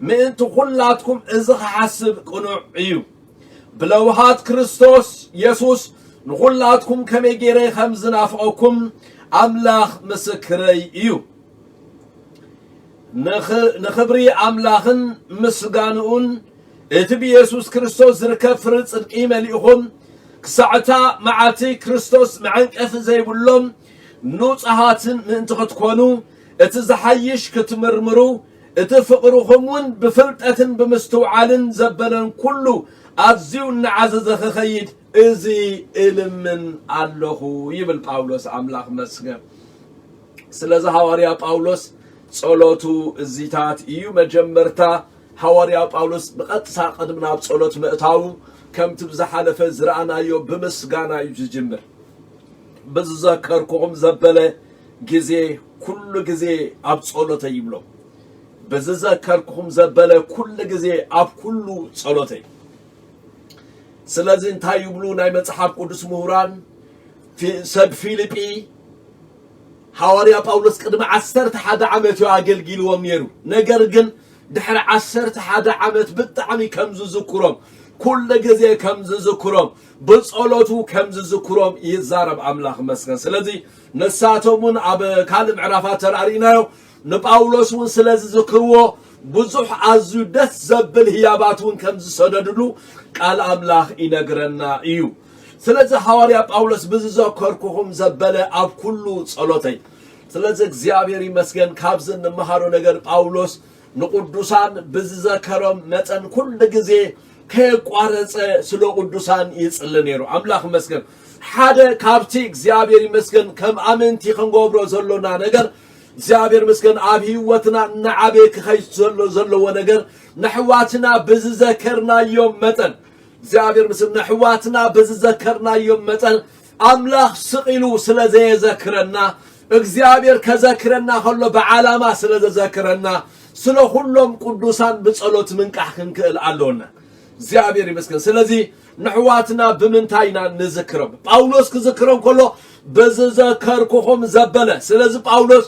ምእንቲ ኩላትኩም እዚ ክሓስብ ቅኑዕ እዩ። ብለውሃት ክርስቶስ የሱስ ንኹላትኩም ከመይ ገይረ ከም ዝናፍቐኩም ኣምላኽ ምስክረይ እዩ። ንኽብሪ ኣምላኽን ምስጋንኡን እቲ ብየሱስ ክርስቶስ ዝርከብ ፍሪ ጽድቂ መሊእኹም ክሳዕታ መዓልቲ ክርስቶስ መዐንቀፊ ዘይብሎም ንጹሃትን ምእንቲ ክትኮኑ እቲ ዝሓይሽ ክትምርምሩ እቲ ፍቕርኹም እውን ብፍልጠትን ብምስትውዓልን ዘበለን ኩሉ ኣዝዩ እናዓዘዘ ክኸይድ እዚ እልምን ኣለኹ ይብል ጳውሎስ ኣምላኽ መስገን ስለዚ ሃዋርያ ጳውሎስ ጸሎቱ እዚታት እዩ መጀመርታ ሃዋርያ ጳውሎስ ብቐጥታ ቅድሚ ናብ ጸሎት ምእታዉ ከምቲ ብዝሓለፈ ዝረኣናዮ ብምስጋና እዩ ዝጅምር ብዝዘከርኩኹም ዘበለ ግዜ ኩሉ ግዜ ኣብ ጸሎተይ ይብሎ ብዝዘከርኩኹም ዘበለ ኩሉ ግዜ ኣብ ኩሉ ጸሎተይ ስለዚ እንታይ ይብሉ ናይ መጽሓፍ ቅዱስ ምሁራን ሰብ ፊልጲ ሃዋርያ ጳውሎስ ቅድሚ ዓሰርተ ሓደ ዓመት እዩ ኣገልጊልዎም ነይሩ ነገር ግን ድሕሪ ዓሰርተ ሓደ ዓመት ብጣዕሚ ከም ዝዝክሮም ኩሉ ግዜ ከም ዝዝክሮም ብጸሎቱ ከም ዝዝክሮም ይዛረብ ኣምላኽ መስገን ስለዚ ንሳቶም እውን ኣብ ካልእ ምዕራፋት ተራእሪናዮ ንጳውሎስ እውን ስለ ዝዝክርዎ ብዙሕ ኣዝዩ ደስ ዘብል ህያባት እውን ከም ዝሰደድሉ ቃል ኣምላኽ ይነግረና እዩ ስለዚ ሃዋርያ ጳውሎስ ብዝዘከርኩኹም ዘበለ ኣብ ኩሉ ጸሎተይ ስለዚ እግዚኣብሔር ይመስገን ካብዚ እንመሃሮ ነገር ጳውሎስ ንቅዱሳን ብዝዘከሮም መጠን ኩሉ ግዜ ከየቋረጸ ስለ ቅዱሳን ይጽሊ ነይሩ ኣምላኽ ይመስገን ሓደ ካብቲ እግዚኣብሔር ይመስገን ከም ኣመንቲ ክንገብሮ ዘሎና ነገር እግዚኣብሔር ምስገን ኣብ ህይወትና እናዓበየ ክኸይድ ዘሎ ዘለዎ ነገር ንሕዋትና ብዝዘከርናዮም መጠን እግዚኣብሔር ምስ ንሕዋትና ብዝዘከርናዮም መጠን ኣምላኽ ስቕ ኢሉ ስለ ዘየዘክረና፣ እግዚኣብሔር ከዘክረና ከሎ ብዓላማ ስለ ዘዘክረና፣ ስለ ኩሎም ቅዱሳን ብጸሎት ምንቃሕ ክንክእል ኣሎና። እግዚኣብሔር ይመስገን። ስለዚ ንሕዋትና ብምንታይ ኢና ንዝክሮም? ጳውሎስ ክዝክሮም ከሎ ብዝዘከርኩኹም ዘበለ። ስለዚ ጳውሎስ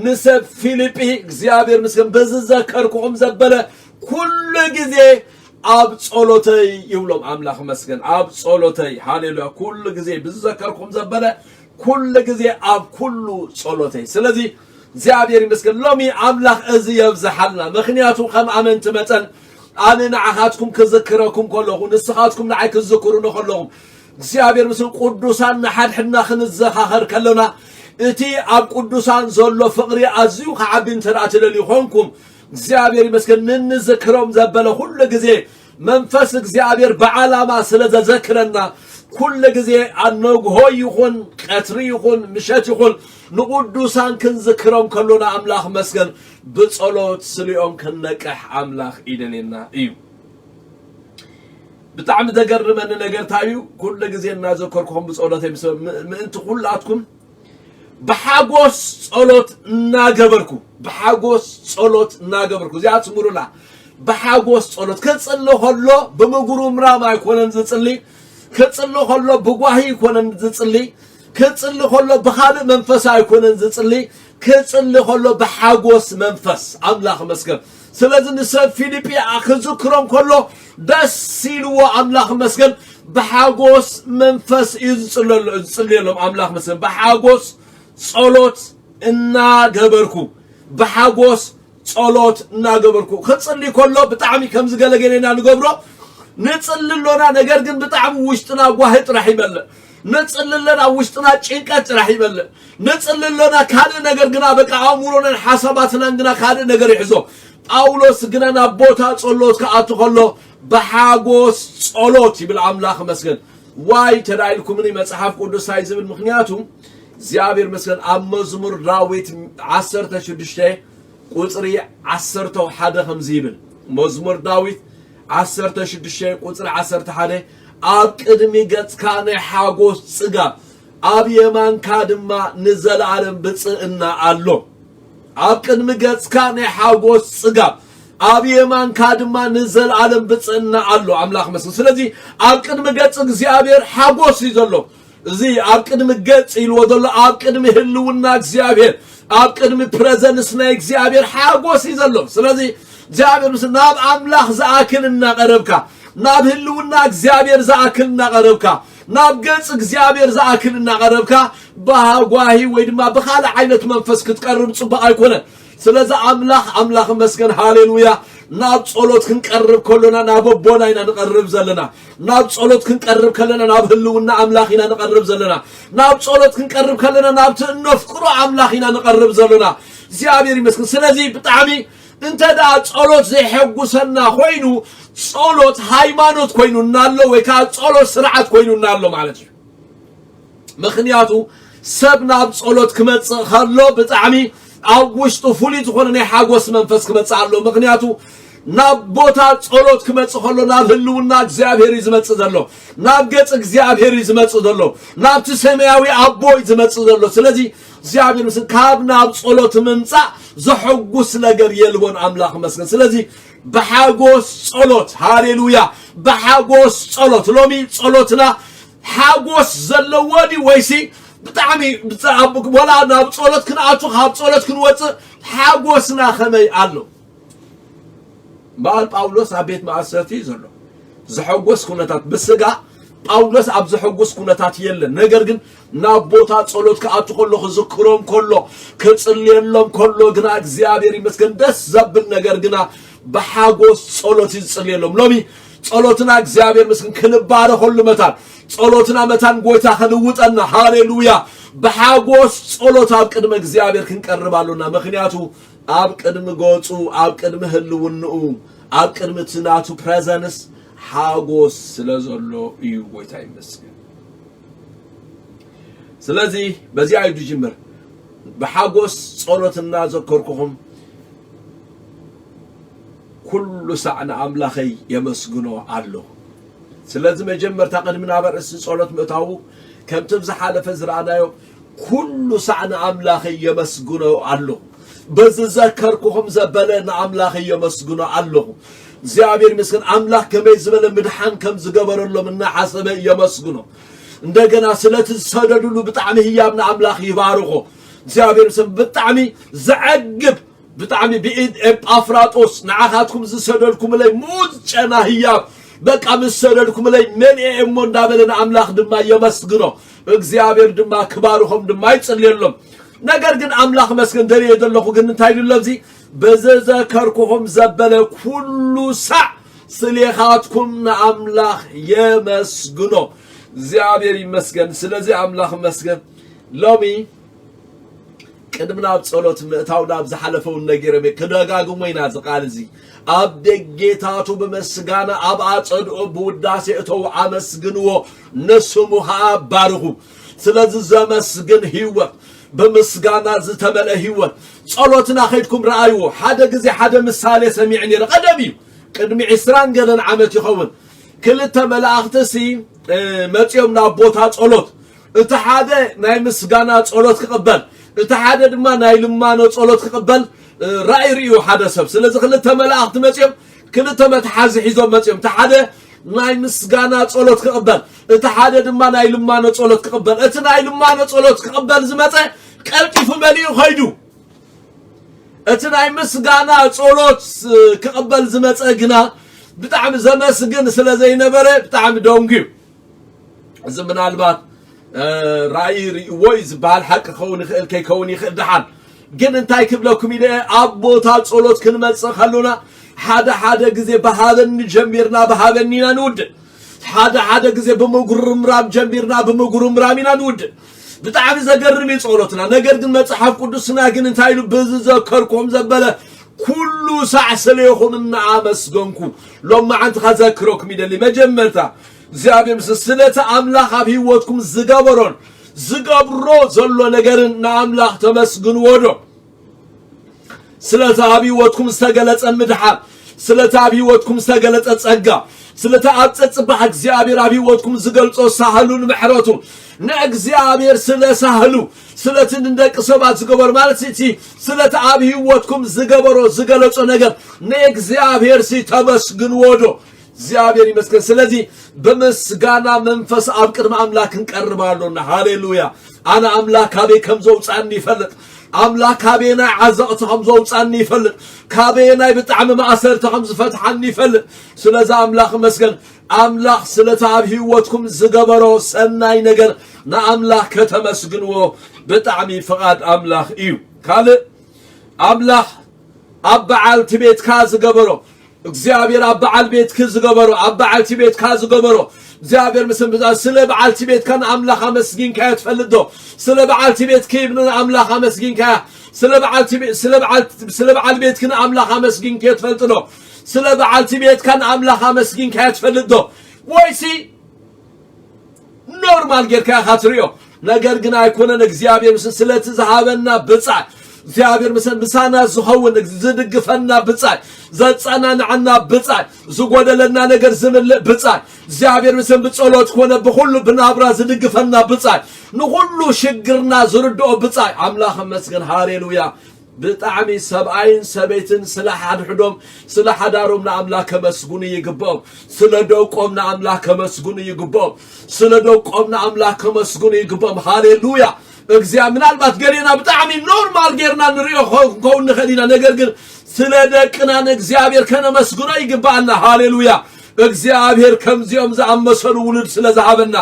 ንሰብ ፊልጲ እግዚኣብሔር ምስገን ብዝዘከርኩኹም ዘበለ ኩሉ ግዜ ኣብ ጸሎተይ ይብሎም። ኣምላኽ መስገን ኣብ ጸሎተይ። ሃሌሉያ። ኩሉ ግዜ ብዝዘከርኩም ዘበለ ኩሉ ግዜ ኣብ ኩሉ ጸሎተይ። ስለዚ እግዚኣብሔር ይመስገን። ሎሚ ኣምላኽ እዚ የብዝሓልና። ምኽንያቱ ከም ኣመንቲ መጠን ኣነ ንዓኻትኩም ክዝክረኩም ከለኹ፣ ንስኻትኩም ንዓይ ክዝክሩኒ ከለኹም፣ እግዚኣብሔር ምስል ቅዱሳን ንሓድሕድና ክንዘኻኸር ከለና፣ እቲ ኣብ ቅዱሳን ዘሎ ፍቕሪ ኣዝዩ ክዓቢ እንተ ደኣ ትደልዩ ኾንኩም፣ እግዚኣብሔር ይመስገን። ንንዝክሮም ዘበለ ኩሉ ግዜ መንፈስ እግዚኣብሔር ብዓላማ ስለ ዘዘክረና፣ ኩሉ ግዜ ኣነግሆ ይኹን፣ ቀትሪ ይኹን፣ ምሸት ይኹን፣ ንቅዱሳን ክንዝክሮም ከሎና፣ ኣምላኽ መስገን፣ ብጸሎት ስሊኦም ክንነቅሕ ኣምላኽ ይደልየና እዩ። ብጣዕሚ ዘገርመኒ ነገር እንታይ እዩ? ኩሉ ግዜ እናዘከርኩኹም ብጸሎተይ ምስ-፣ ም-፣ ምእንቲ ኩላትኩም ብሓጎስ ጸሎት እናገበርኩ፣ ብሓጎስ ጸሎት እናገበርኩ፣ እዚኣ ትስምሩላ። ብሓጎስ ጸሎት ክጽሊ ከሎ ብምጉርምራም ኣይኮነን ዝጽሊ፣ ክጽሊ ከሎ ብጓሂ ኣይኮነን ዝጽሊ፣ ክጽሊ ከሎ ብኻልእ መንፈስ ኣይኮነን ዝጽሊ፣ ክጽሊ ከሎ ብሓጎስ መንፈስ። ኣምላኽ መስገን። ስለዚ ንሰብ ፊልጲ ክዝክሮም ከሎ ደስ ኢልዎ፣ ኣምላኽ መስገን፣ ብሓጎስ መንፈስ እዩ ዝጽለሎ-፣ ዝጽልየሎም። ኣምላኽ መስገን። ብሓጎስ ጸሎት እናገበርኩ፣ ብሓጎስ ጸሎት እናገበርኩ። ክጽሊ ከሎ ብጣዕሚ ከምዚ ገለ ገለ ኢና ንገብሮ፣ ንጽሊ ኣሎና፣ ነገር ግን ብጣዕሚ ውሽጥና ጓሂ ጥራሕ ይመልእ። ንጽሊ ኣለና፣ ውሽጥና ጭንቀት ጥራሕ ይመልእ። ንጽሊ ኣሎና፣ ካልእ ነገር ግና፣ በቃ፣ ኣእምሮናን ሓሳባትናን ግና ካልእ ነገር ይሕዞ። ጳውሎስ ግና ናብ ቦታ ጸሎት ክኣቱ ከሎ ብሓጎስ ጸሎት ይብል። ኣምላኽ መስገን። ዋይ ተዳኢልኩምኒ መጽሓፍ ቅዱስ እንታይ ዝብል? ምኽንያቱ እግዚኣብሔር መስገን ኣብ መዝሙር ዳዊት ዓሰርተ ሽዱሽተ ቁጽሪ ዓሰርተ ሓደ ከምዚ ይብል። መዝሙር ዳዊት ዓሰርተ ሽዱሽተ ቁጽሪ ዓሰርተ ሓደ፣ "ኣብ ቅድሚ ገጽካ ናይ ሓጎስ ጽጋብ፣ ኣብ የማንካ ድማ ንዘለኣለም ብጽእና ኣሎ።" ኣብ ቅድሚ ገጽካ ናይ ሓጎስ ጽጋብ፣ ኣብ የማንካ ድማ ንዘለኣለም ብጽእና ኣሎ። ኣምላኽ መስል። ስለዚ ኣብ ቅድሚ ገጽ እግዚኣብሔር ሓጎስ እዩ ዘሎ። እዚ ኣብ ቅድሚ ገጽ ኢልዎ ዘሎ፣ ኣብ ቅድሚ ህልውና እግዚኣብሔር፣ ኣብ ቅድሚ ፕረዘንስ ናይ እግዚኣብሔር ሓጎስ እዩ ዘሎ። ስለዚ እግዚኣብሔር ምስ-፣ ናብ ኣምላኽ ዝኣክል እናቐረብካ፣ ናብ ህልውና እግዚኣብሔር ዝኣክል እናቐረብካ፣ ናብ ገጽ እግዚኣብሔር ዝኣክል እናቐረብካ፣ ብሃጓሂ ወይ ድማ ብኻልእ ዓይነት መንፈስ ክትቀርብ ጽቡቕ ኣይኮነን። ስለዚ ኣምላኽ፣ ኣምላኽ መስገን፣ ሃሌሉያ። ናብ ጸሎት ክንቀርብ ከሎና ናብ ኣቦና ኢና ንቐርብ ዘለና። ናብ ጸሎት ክንቀርብ ከለና ናብ ህልውና ኣምላኽ ኢና ንቐርብ ዘለና። ናብ ጸሎት ክንቀርብ ከለና ናብቲ እነፍቅሮ ኣምላኽ ኢና ንቐርብ ዘለና። እግዚኣብሔር ይመስገን። ስለዚ ብጣዕሚ እንተ ደኣ ጸሎት ዘይሐጉሰና ኮይኑ፣ ጸሎት ሃይማኖት ኮይኑና ኣሎ፣ ወይ ከኣ ጸሎት ስርዓት ኮይኑና ኣሎ ማለት እዩ። ምኽንያቱ ሰብ ናብ ጸሎት ክመጽእ ከሎ ብጣዕሚ ኣብ ውሽጡ ፍሉይ ዝኾነ ናይ ሓጎስ መንፈስ ክመጽእ ኣሎ። ምኽንያቱ ናብ ቦታ ጸሎት ክመጽእ ከሎ ናብ ህልውና እግዚኣብሔር እዩ ዝመጽእ ዘሎ፣ ናብ ገጽ እግዚኣብሔር እዩ ዝመጽእ ዘሎ፣ ናብቲ ሰማያዊ ኣቦ እዩ ዝመጽእ ዘሎ። ስለዚ እግዚኣብሔር ምስ-፣ ካብ ናብ ጸሎት ምምጻእ ዘሐጉስ ነገር የልቦን። ኣምላኽ መስገን። ስለዚ ብሓጎስ ጸሎት፣ ሃሌሉያ፣ ብሓጎስ ጸሎት። ሎሚ ጸሎትና ሓጎስ ዘለዎ ድዩ ወይሲ ብጣዕሚ ብጻ-፣ ኣብ-፣ ወላ ናብ ጸሎት ክንኣቱ ካብ ጸሎት ክንወጽእ ሓጎስና ከመይ ኣሎ? እምበኣር ጳውሎስ ኣብ ቤት ማእሰርቲ እዩ ዘሎ። ዘሐጎስ ኩነታት ብስጋ ጳውሎስ ኣብ ዘሐጉስ ኩነታት የለን። ነገር ግን ናብ ቦታ ጸሎት ክኣቱ ከሎ፣ ክዝክሮም ከሎ፣ ክጽልየሎም ከሎ ግና እግዚኣብሔር ይመስገን ደስ ዘብል ነገር ግና ብሓጎስ ጸሎት እዩ ዝጽልየሎም። ሎሚ ጸሎትና እግዚኣብሔር ምስግን ክንባረኸሉ መታን፣ ጸሎትና መታን ጎይታ ከልውጠና። ሃሌሉያ። ብሓጎስ ጸሎት ኣብ ቅድሚ እግዚኣብሔር ክንቀርብ ኣሎና። ምኽንያቱ ኣብ ቅድሚ ገጹ፣ ኣብ ቅድሚ ህልውንኡ፣ ኣብ ቅድሚ እቲ ናቱ ፕረዘንስ ሓጎስ ስለ ዘሎ እዩ። ጎይታ ይመስገን። ስለዚ በዚኣ እዩ ዝጅምር። ብሓጎስ ጸሎት እናዘከርኩኹም ኩሉ ሳዕ ንኣምላኸይ የመስግኖ ኣለኹ። ስለዚ መጀመርታ ቅድሚ ናብ ኣርእስቲ ጸሎት ምእታዉ ከምቲ ብዝሓለፈ ዝረኣናዮ ኩሉ ሳዕ ንኣምላኸይ የመስግኖ ኣለኹ። በዝዘከርኩኹም ዘበለ ንኣምላኸይ የመስግኖ ኣለኹ። እግዚኣብሔር ይመስገን። ኣምላኽ ከመይ ዝበለ ምድሓን ከም ዝገበረሎም እናሓሰበ የመስግኖ። እንደገና ስለቲ ዝሰደድሉ ብጣዕሚ ህያብ ንኣምላኽ ይባርኾ። እግዚኣብሔር ይመስገን። ብጣዕሚ ዘዕግብ ብጣዕሚ ብኢድ ኤጳፍራጦስ ንዓኻትኩም ዝሰደድኩምለይ ሙዝ ጨና ህያብ በቃ ምስ ሰደድኩምለይ መሊኤ እሞ እንዳበለ ንኣምላኽ ድማ የመስግኖ። እግዚኣብሔር ድማ ክባርኾም ድማ ይጽልየሎም። ነገር ግን ኣምላኽ መስገን ደልየ ዘለኹ ግን እንታይ ኢሉ ኣሎ ኣብዚ በዘዘከርኩኹም ዘበለ ኩሉ ሳዕ ስሌኻትኩም ንኣምላኽ የመስግኖ። እግዚኣብሔር ይመስገን። ስለዚ ኣምላኽ መስገን ሎሚ ቅድሚ ናብ ጸሎት ምእታው ናብ ዝሓለፈውን ነጊሮም እየ። ክደጋግሞ ኢና እዚ ቃል እዚ። ኣብ ደጌታቱ ብምስጋና ኣብ ኣጸድኦ ብውዳሴ እተው ኣመስግንዎ፣ ንስሙ ኸኣ ባርኹ። ስለዚ ዘመስግን ህይወት፣ ብምስጋና ዝተመልአ ህይወት። ጸሎትና ኸይድኩም ረኣይዎ። ሓደ ግዜ ሓደ ምሳሌ ሰሚዐ ነይረ። ቀደም እዩ። ቅድሚ ዕስራን ገለን ዓመት ይኸውን። ክልተ መላእኽቲ ሲ መጺኦም ናብ ቦታ ጸሎት፣ እቲ ሓደ ናይ ምስጋና ጸሎት ክቕበል፣ እቲ ሓደ ድማ ናይ ልማኖ ጸሎት ክቕበል ራእይ ርእዩ ሓደ ሰብ። ስለዚ ክልተ መላእኽቲ መጺኦም ክልተ መትሓዚ ሒዞም መጺኦም፣ እቲ ሓደ ናይ ምስጋና ጸሎት ክቕበል፣ እቲ ሓደ ድማ ናይ ልማኖ ጸሎት ክቕበል። እቲ ናይ ልማኖ ጸሎት ክቕበል ዝመጸ ቀልጢፉ መሊኡ ኸይዱ። እቲ ናይ ምስጋና ጸሎት ክቕበል ዝመጸ ግና ብጣዕሚ ዘመስግን ስለ ዘይነበረ ብጣዕሚ ደንጉዩ። እዚ ምናልባት ራእይ ርእይዎ እዩ ዝበሃል ሓቂ ክኸውን ይኽእል ከይከውን ይኽእል። ደሓን ግን እንታይ ክብለኩም ኢለ ኣብ ቦታ ጸሎት ክንመጽእ ከሎና ሓደ ሓደ ግዜ ብሃበኒ ጀሚርና ብሃበኒ ኢና ንውድእ። ሓደ ሓደ ግዜ ብምጉርምራም ጀሚርና ብምጉርምራም ኢና ንውድእ። ብጣዕሚ ዘገርም እዩ ጸሎትና። ነገር ግን መጽሓፍ ቅዱስና ግን እንታይ ኢሉ ብዝዘከርኩም ዘበለ ኩሉ ሳዕ ስሌኹም እናኣመስገንኩ ሎም መዓንቲ ከዘክረኩም ይደሊ። መጀመርታ እግዚኣብሔር ምስ ስለቲ ኣምላኽ ኣብ ህይወትኩም ዝገበሮን ዝገብሮ ዘሎ ነገርን ንኣምላኽ ተመስግንዎ ዶ? ስለቲ ኣብ ህይወትኩም ዝተገለጸ ምድሓን፣ ስለቲ ኣብ ህይወትኩም ዝተገለጸ ጸጋ፣ ስለቲ ኣብ ጸጽባሕ እግዚኣብሔር ኣብ ህይወትኩም ዝገልጾ ሳህሉን ምሕረቱ ንእግዚኣብሔር ስለ ሳህሉ ስለቲ ንደቂ ሰባት ዝገበሩ ማለት እቲ ስለቲ ኣብ ህይወትኩም ዝገበሮ ዝገለጾ ነገር ንእግዚኣብሔር ሲ ተመስግንዎ ዶ? እግዚኣብሔር ይመስገን። ስለዚ ብምስጋና መንፈስ ኣብ ቅድሚ ኣምላኽ ክንቀርብ ኣሎና። ሃሌሉያ። ኣነ ኣምላኽ ካበይ ከም ዘውፅኣኒ ይፈልጥ። ኣምላኽ ካበየናይ ዓዘቕቲ ከም ዘውፅኣኒ ይፈልጥ። ካበየናይ ብጣዕሚ ማእሰርቲ ከም ዝፈትሓኒ ይፈልጥ። ስለዚ ኣምላኽ ይመስገን። ኣምላኽ ስለቲ ኣብ ህይወትኩም ዝገበሮ ሰናይ ነገር ንኣምላኽ ከተመስግንዎ ብጣዕሚ ፍቓድ ኣምላኽ እዩ። ካልእ ኣምላኽ ኣብ በዓልቲ ቤትካ ዝገበሮ እግዚኣብሔር ኣብ በዓል ቤትኪ ዝገበሮ ኣብ በዓልቲ ቤትካ ዝገበሮ እግዚኣብሔር ምስ እምብዛ ስለ በዓልቲ ቤትካ ንኣምላኽ ኣመስጊንካዮ ትፈልጥ ዶ? ስለ በዓልቲ ቤትኪ ንኣምላኽ ኣመስጊንካያ? ስለ በዓልቲ ቤ- ስለ በዓል ስለ በዓል ቤትኪ ንኣምላኽ ኣመስጊንካዮ ትፈልጥ ዶ? ስለ በዓልቲ ቤትካ ንኣምላኽ ኣመስጊንካዮ ትፈልጥ ዶ? ወይሲ ኖርማል ጌርካ ኢኻ ትሪኦ። ነገር ግን ኣይኮነን። እግዚኣብሔር ምስ ስለቲ ዝሃበና ብጻይ እግዚኣብሔር ምስ ምሳና ዝኸውን ዝድግፈና ብጻይ ዘጸናንዐና ብጻይ ዝጎደለና ነገር ዝምልእ ብጻይ እግዚኣብሔር ምስ ብጸሎት ኮነ ብኹሉ ብናብራ ዝድግፈና ብጻይ ንኹሉ ሽግርና ዝርድኦ ብጻይ ኣምላኽ መስገን። ሃሌሉያ። ብጣዕሚ ሰብኣይን ሰበይትን ስለ ሓድሕዶም ስለ ሓዳሮም ንኣምላኽ ከመስግኑ ይግብኦም። ስለ ደቆም ንኣምላኽ ከመስግኑ ይግብኦም። ስለ ደቆም ንኣምላኽ ከመስግኑ ይግብኦም። ሃሌሉያ። እግዚኣብ ምናልባት ገሌና ብጣዕሚ ኖርማል ጌርና ንሪኦ ክኸውን ንኽእል ኢና። ነገር ግን ስለ ደቅና ንእግዚኣብሔር ከነመስግኖ ይግብኣና። ሃሌሉያ። እግዚኣብሔር ከምዚኦም ዝኣመሰሉ ውሉድ ስለ ዝሃበና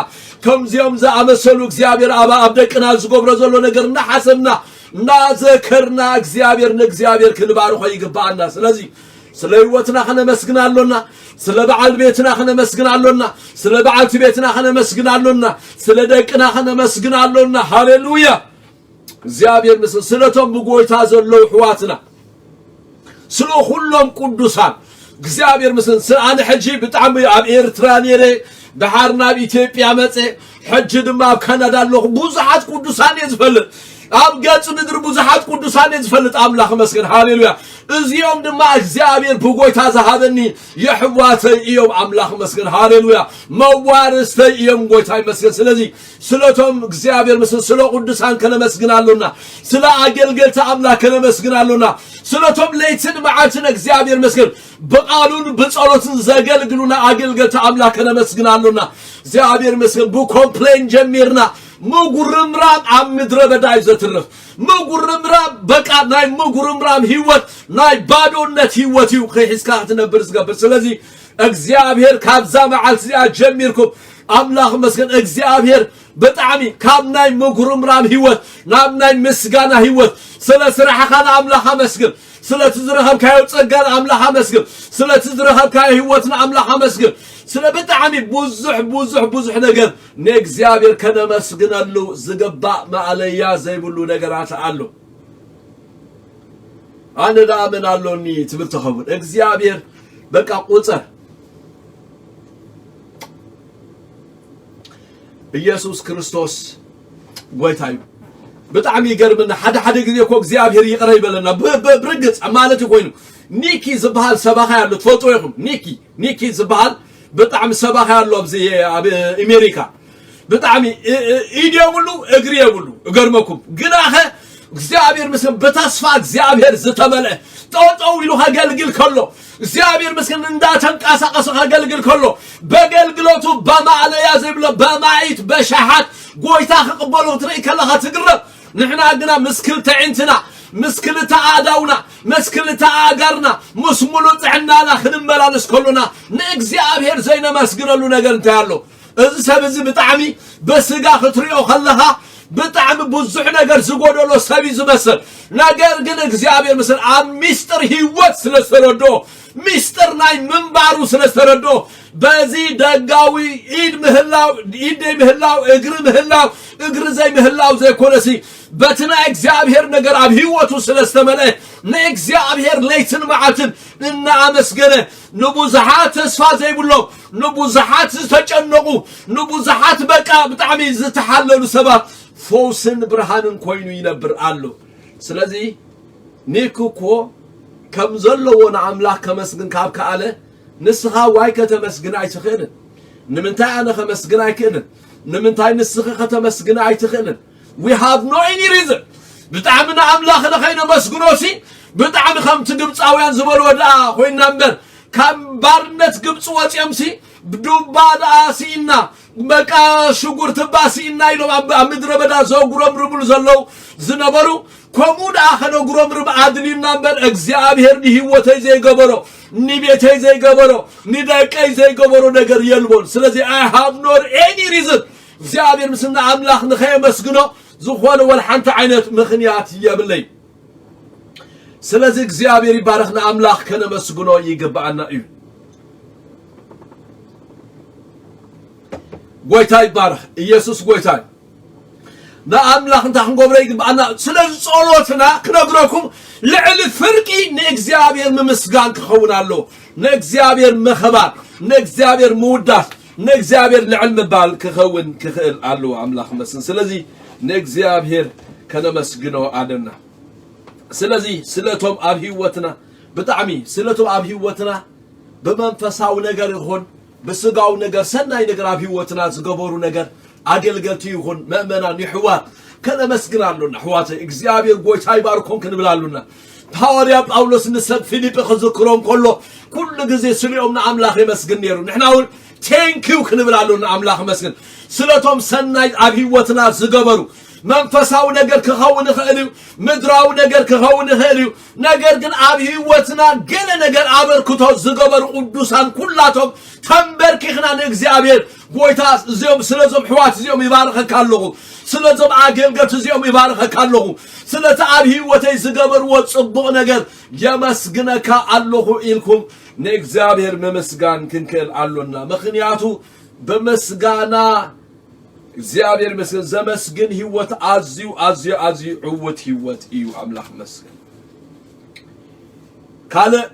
ከምዚኦም ዝኣመሰሉ እግዚኣብሔር ኣብ ኣብ ደቅና ዝገብሮ ዘሎ ነገር እናሓሰብና እናዘከርና እግዚኣብሔር ንእግዚኣብሔር ክንባርኾ ይግብኣና። ስለዚ ስለ ህይወትና ከነመስግን ኣሎና። ስለ በዓል ቤትና ከነመስግን ኣሎና። ስለ በዓልቲ ቤትና ከነመስግን ኣሎና። ስለ ደቅና ከነመስግን ኣሎና። ሃሌሉያ። እግዚኣብሔር ምስል ስለቶም ብጎይታ ዘለዉ ኣሕዋትና ስለ ኩሎም ቅዱሳን እግዚኣብሔር ምስል ስለ ኣነ ሕጂ ብጣዕሚ ኣብ ኤርትራ ነይረ ድሓር ናብ ኢትዮጵያ መፀ ሕጂ ድማ ኣብ ካናዳ ኣለኹ ብዙሓት ቅዱሳን እየ ዝፈልጥ ኣብ ገጽ ምድሪ ብዙሓት ቅዱሳን እየ ዝፈልጥ፣ ኣምላኽ መስገን፣ ሃሌሉያ። እዚኦም ድማ እግዚኣብሔር ብጎይታ ዝሃበኒ የሕዋተይ እዮም፣ ኣምላኽ መስገን፣ ሃሌሉያ። መዋርስተይ እዮም፣ ጎይታ ይመስገን። ስለዚ ስለቶም እግዚኣብሔር ምስል ስለ ቅዱሳን ከነመስግን ኣሎና፣ ስለ ኣገልገልቲ ኣምላኽ ከነመስግን ኣሎና፣ ስለቶም ለይትን መዓልትን እግዚኣብሔር መስገን ብቓሉን ብጸሎትን ዘገልግሉና ኣገልገልቲ ኣምላኽ ከነመስግን ኣሎና። እግዚኣብሔር መስገን ብኮምፕሌን ጀሚርና ምጉርምራም ኣብ ምድረ በዳ እዩ ዘትርፍ። ምጉርምራም በቃ ናይ ምጉርምራም ህይወት ናይ ባዶነት ህይወት እዩ ከሒዝካ ክትነብር ዝገብር። ስለዚ እግዚኣብሔር ካብዛ መዓልቲ እዚኣ ጀሚርኩም ኣምላኽ መስገን እግዚኣብሔር ብጣዕሚ ካብ ናይ ምጉርምራም ህይወት ናብ ናይ ምስጋና ህይወት ስለ ስራሕኻ ንኣምላኽ ኣመስግን። ስለቲ ዝረኸብካዮ ጸጋ ንኣምላኽ ኣመስግን። ስለቲ ዝረኸብካዮ ህይወት ንኣምላኽ ኣመስግን። ስለ ብጣዕሚ ብዙሕ ብዙሕ ብዙሕ ነገር ንእግዚኣብሔር ከነመስግነሉ ዝግባእ ማእለያ ዘይብሉ ነገራት ኣሎ። ኣነ ደኣ መን ኣሎኒ ትብል ተኸውን እግዚኣብሔር በቃ ቁጸር። ኢየሱስ ክርስቶስ ጎይታ እዩ። ብጣዕሚ ይገርምና። ሓደ ሓደ ግዜ እኮ እግዚኣብሔር ይቕረ ይበለና። ብ- ብ- ብርግጽ ማለት ኮይኑ ኒኪ ዝበሃል ሰባኻይ ኣሎ፣ ትፈልጥዎ ኢኹም። ኒኪ ኒኪ ዝበሃል ብጣዕሚ ሰባኻይ ኣሎ ኣብዚ ኣብ ኣሜሪካ። ብጣዕሚ እ- እ- ኢድ የብሉ እግሪ የብሉ። እገርመኩም ግናኸ እግዚኣብሔር ምስም ብተስፋ እግዚኣብሔር ዝተመልአ ጠጠው ኢሉ ከገልግል ከሎ እግዚኣብሔር ምስም እንዳተንቀሳቀሰ ከገልግል ከሎ በገልግሎቱ በማእለያ ዘይብሎ በማይት በሻሓት ጎይታ ክቕበሉ ክትርኢ ከለኻ ትግረም። ንሕና ግና ምስ ክልተ ዕንትና ምስ ክልተ ኣእዳውና ምስ ክልተ ኣእጋርና ምስ ሙሉእ ጥዕናና ክንመላለስ ከሎና ንእግዚኣብሔር ዘይነመስግነሉ ነገር እንታይ ኣሎ? እዚ ሰብ እዚ ብጣዕሚ ብስጋ ክትሪኦ ከለኻ ብጣዕሚ ብዙሕ ነገር ዝጎደሎ ሰብ እዩ ዝመስል። ነገር ግን እግዚኣብሔር ምስል ኣብ ሚስጥር ህይወት ስለ ዝተረድኦ ሚስጥር ናይ ምንባሩ ስለ ዝተረድኦ በዚ ደጋዊ ኢድ ምህላው ኢድ ዘይምህላው እግሪ ምህላው እግሪ ዘይምህላው ዘይኮነሲ በቲ ናይ እግዚኣብሔር ነገር ኣብ ህይወቱ ስለ ዝተመልአ ንእግዚኣብሔር ለይትን መዓልትን እናኣመስገነ ንብዙሓት ተስፋ ዘይብሎም ንብዙሓት ዝተጨነቑ ንብዙሓት በቃ ብጣዕሚ ዝተሓለሉ ሰባት ፈውስን ብርሃንን ኮይኑ ይነብር ኣሎ። ስለዚ ኒክ እኮ ከም ዘለዎ ንኣምላኽ ከመስግን ካብ ከኣለ ንስኻ ዋይ ከተመስግን ኣይትኽእልን። ንምንታይ ኣነ ከመስግን ኣይክእልን? ንምንታይ ንስኺ ከተመስግን ኣይትኽእልን? We have no any reason። ብጣዕሚ ንኣምላኽ ንኸይነመስግኖ ሲ ብጣዕሚ ከምቲ ግብፃውያን ዝበልዎ ደኣ ኮይንና እምበር ካብ ባርነት ግብፂ ወፂኦም ሲ ዱባ ደኣ ስኢና በቃ ሽጉርቲ እባ ስኢና ኢሎም ኣብ ኣብ ምድረ በዳ ዘጉረምርሙሉ ዘለዉ ዝነበሩ ከምኡ ደኣ ከነጉረምርም ኣድልዩና እምበር እግዚኣብሔር ንህይወተይ ዘይገበሮ ንቤተይ ዘይገበሮ ንደቀይ ዘይገበሮ ነገር የልቦን። ስለዚ I have no any reason እግዚኣብሔር ምስ ንኣምላኽ ንኸየመስግኖ ዝኾነ ወላ ሓንቲ ዓይነት ምኽንያት የብለይ። ስለዚ እግዚኣብሔር ይባረኽ ንኣምላኽ ከነመስግኖ ይግብኣና እዩ። ጎይታ ይባረኽ ኢየሱስ ጎይታ እዩ። ንኣምላኽ እንታይ ክንገብሮ ይግብኣና? ስለዚ ጸሎትና ክነግረኩም ልዕሊ ፍርቂ ንእግዚኣብሔር ምምስጋን ክኸውን ኣሎ። ንእግዚኣብሔር ምኽባር፣ ንእግዚኣብሔር ምውዳስ፣ ንእግዚኣብሔር ልዕል ምባል ክኸውን ክኽእል ኣለዎ ኣምላኽ መስን። ስለዚ ንእግዚኣብሔር ከነመስግኖ ኣለና። ስለዚ ስለቶም ኣብ ህይወትና ብጣዕሚ ስለቶም ኣብ ህይወትና ብመንፈሳዊ ነገር ይኹን ብስጋዊ ነገር ሰናይ ነገር ኣብ ህይወትና ዝገበሩ ነገር ኣገልገልቲ ይኹን ምእመናን ይሕዋት ከነመስግን ኣሎና። ኣሕዋተይ እግዚኣብሔር ጎይታ ይባርኮም ክንብል ኣሎና። ሃዋርያ ጳውሎስ ንሰብ ፊልጲ ክዝክሮም ከሎ ኩሉ ግዜ ስሊኦም ንኣምላኽ የመስግን ነይሩ። ንሕና እውን ቴንኪው ክንብል ኣሎና። ኣምላኽ መስግን ስለቶም ሰናይ ኣብ ህይወትና ዝገበሩ መንፈሳዊ ነገር ክኸውን ይኽእል እዩ፣ ምድራዊ ነገር ክኸውን ይኽእል እዩ። ነገር ግን ኣብ ህይወትና ገለ ነገር ኣበርክቶ ዝገበሩ ቅዱሳን ኩላቶም ተንበርኪኽና ንእግዚኣብሔር ጎይታ እዚኦም ስለዞም ሕዋት እዚኦም ይባርኸካ ኣለኹ፣ ስለዞም ኣገልገልቲ እዚኦም ይባርኸካ ኣለኹ፣ ስለቲ ኣብ ህይወተይ ዝገበርዎ ጽቡቕ ነገር የመስግነካ ኣለኹ ኢልኩም ንእግዚኣብሔር ምምስጋን ክንክእል ኣሎና። ምኽንያቱ ብምስጋና እግዚኣብሔር ይመስገን ዘመስግን ህይወት ኣዝዩ ኣዝዩ ኣዝዩ ዕውት ህይወት እዩ። ኣምላኽ ይመስገን። ካልእ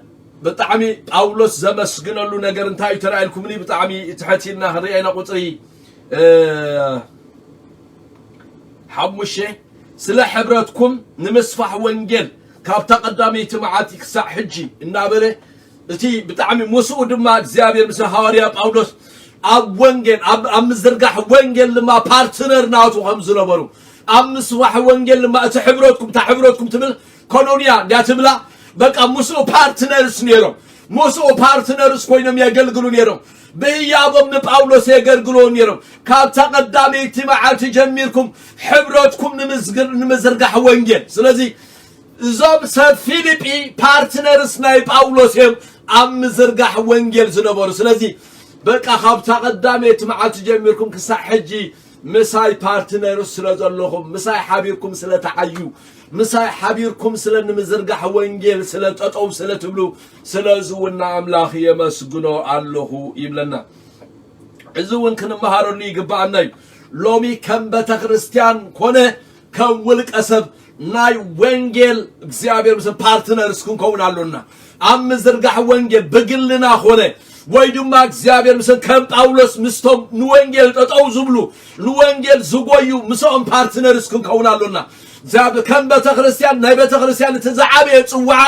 ብጣዕሚ ጳውሎስ ዘመስግነሉ ነገር እንታይ እዩ ተራእየልኩምኒ? ብጣዕሚ ትሕት ኢልና ክንሪኦ ኢና። ቁፅሪ እ፣ ሓሙሽተ ስለ ሕብረትኩም ንምስፋሕ ወንጌል ካብታ ቀዳመይቲ መዓልቲ ክሳዕ ሕጂ እናበለ፣ እቲ ብጣዕሚ ምስኡ ድማ እግዚኣብሔር ምስ ሃዋርያ ጳውሎስ ኣብ ወንጌል፣ ኣብ ኣብ ምዝርጋሕ ወንጌል ድማ ፓርትነር ናቱ ከም ዝነበሩ፣ ኣብ ምስፋሕ ወንጌል ድማ እቲ ሕብረትኩም፣ እታ ሕብረትኩም ትብል ኮኖንያ እንዲያ ትብላ፣ በቃ ምስኡ ፓርትነርስ ነይሮም። ምስኡ ፓርትነርስ ኮይኖም የገልግሉ ነይሮም። ብህያቦም ንጳውሎስ የገልግልዎ ነይሮም። ካብታ ቀዳመይቲ መዓልቲ ጀሚርኩም ሕብረትኩም ንምዝግር-፣ ንምዝርጋሕ ወንጌል። ስለዚ እዞም ሰብ ፊልጲ ፓርትነርስ ናይ ጳውሎስ እዮም ኣብ ምዝርጋሕ ወንጌል ዝነበሩ። ስለዚ በቃ ካብታ ቀዳመይቲ መዓልቲ ጀሚርኩም ክሳዕ ሕጂ ምሳይ ፓርትነርስ ስለ ዘለኹም፣ ምሳይ ሓቢርኩም ስለ ተዓዩ፣ ምሳይ ሓቢርኩም ስለ ንምዝርጋሕ ወንጌል ስለ ጠጠው ስለ ትብሉ፣ ስለዚ እውን ንኣምላኽ የመስግኖ ኣለኹ ይብለና። እዚ እውን ክንመሃረሉ ይግብኣና እዩ። ሎሚ ከም ቤተ ክርስቲያን ኮነ ከም ውልቀ ሰብ ናይ ወንጌል እግዚኣብሔር ምስ ፓርትነርስ ክንከውን ኣሎና። ኣብ ምዝርጋሕ ወንጌል ብግልና ኮነ ወይ ድማ እግዚኣብሔር ምስ ከም ጳውሎስ ምስቶም ንወንጌል ጠጠው ዝብሉ ንወንጌል ዝጎዩ ምስኦም ፓርትነርስ ክንከውን ኣሎና። እግዚኣብሔር ከም ቤተ ክርስቲያን ናይ ቤተ ክርስቲያን እቲ ዝዓበየ ጽዋዓ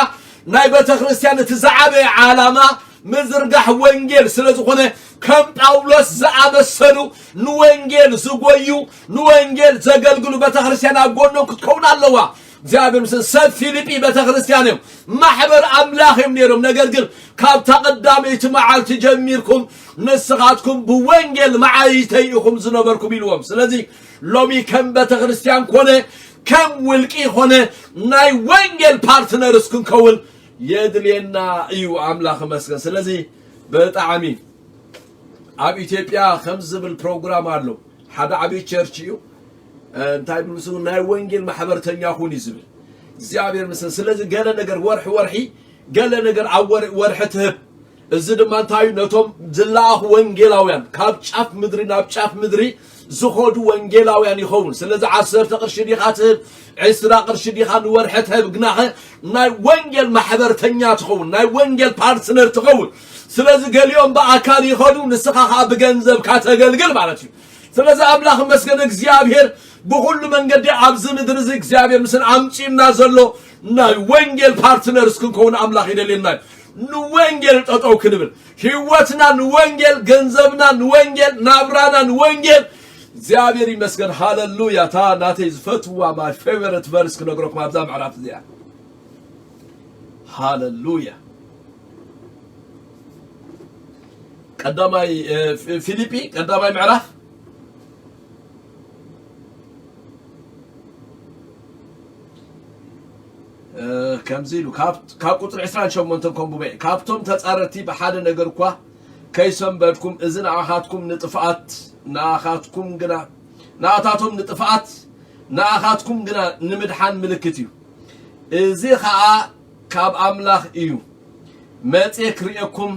ናይ ቤተ ክርስቲያን እቲ ዝዓበየ ዓላማ ምዝርጋሕ ወንጌል ስለ ዝኾነ ከም ጳውሎስ ዝኣመሰሉ ንወንጌል ዝጎዩ ንወንጌል ዘገልግሉ ቤተ ክርስቲያን ኣብ ጎኖም ክትከውን ኣለዋ። እግዚኣብሔር ምስ ሰብ ፊልጲ ቤተ ክርስቲያን እዮም፣ ማሕበር ኣምላኽ እዮም ነይሮም። ነገር ግን ካብታ ቀዳመይቲ መዓልቲ ጀሚርኩም ንስኻትኩም ብወንጌል መዓይተይ ኢኹም ዝነበርኩም ኢልዎም። ስለዚ ሎሚ ከም ቤተ ክርስቲያን ኮነ ከም ውልቂ ኮነ ናይ ወንጌል ፓርትነርስ ክንከውን የድልየና እዩ። ኣምላኽ መስገን። ስለዚ ብጣዕሚ ኣብ ኢትዮጵያ ከም ዝብል ፕሮግራም ኣሎ። ሓደ ዓብዪ ቸርች እዩ። እ፣ እንታይ ብሉ ስሙ ናይ ወንጌል ማሕበርተኛ ኩን እዩ ዝብል። እግዚኣብሔር ምስል። ስለዚ ገለ ነገር ወርሒ ወርሒ፣ ገለ ነገር ኣብ ወር-፣ ወርሒ ትህብ። እዚ ድማ እንታይ እዩ? ነቶም ዝለኣኹ ወንጌላውያን፣ ካብ ጫፍ ምድሪ ናብ ጫፍ ምድሪ ዝኸዱ ወንጌላውያን ይኸውን። ስለዚ ዓሰርተ ቅርሺ ዲኻ ትህብ፣ ዕስራ ቅርሺ ዲኻ ንወርሒ ትህብ፣ ግናኸ ናይ ወንጌል ማሕበርተኛ ትኸውን፣ ናይ ወንጌል ፓርትነር ትኸውን። ስለዚ ገሊኦም ብኣካል ይኸዱ፣ ንስኻ ኸዓ ብገንዘብካ ተገልግል ማለት እዩ። ስለዚ ኣምላኽ መስገን እግዚኣብሔር ብኹሉ መንገዲ ኣብዚ ምድሪ እዚ እግዚኣብሔር ምስን ኣምጺኡና ዘሎ ናይ ወንጌል ፓርትነርስ ክንከውን ኣምላኽ ይደልየና እዩ። ንወንጌል ጠጠው ክንብል፣ ህይወትና ንወንጌል፣ ገንዘብና ንወንጌል፣ ናብራና ንወንጌል። እግዚኣብሔር ይመስገን። ሃለሉያ። እታ ናተይ ዝፈትዋ my favorite verse ክነግረኩም ኣብዛ ምዕራፍ እዚኣ። ሃለሉያ። ቀዳማይ፣ እ፣ ፊ-፣ ፊልጲ ቀዳማይ ምዕራፍ እ፣ ከምዚ ኢሉ ካብ፣ ካብ ቁጽሪ ዕስራን ሸሞንተን ከንብቦ እየ። ካብቶም ተጻረርቲ ብሓደ ነገር እኳ ከይሰንበድኩም፣ እዚ ንኣኻትኩም ንጥፍኣት፣ ንኣኻትኩም ግና፣ ንኣታቶም ንጥፍኣት፣ ንኣኻትኩም ግና ንምድሓን ምልክት እዩ። እዚ ኸኣ ካብ ኣምላኽ እዩ። መጺኤ ክርእየኩም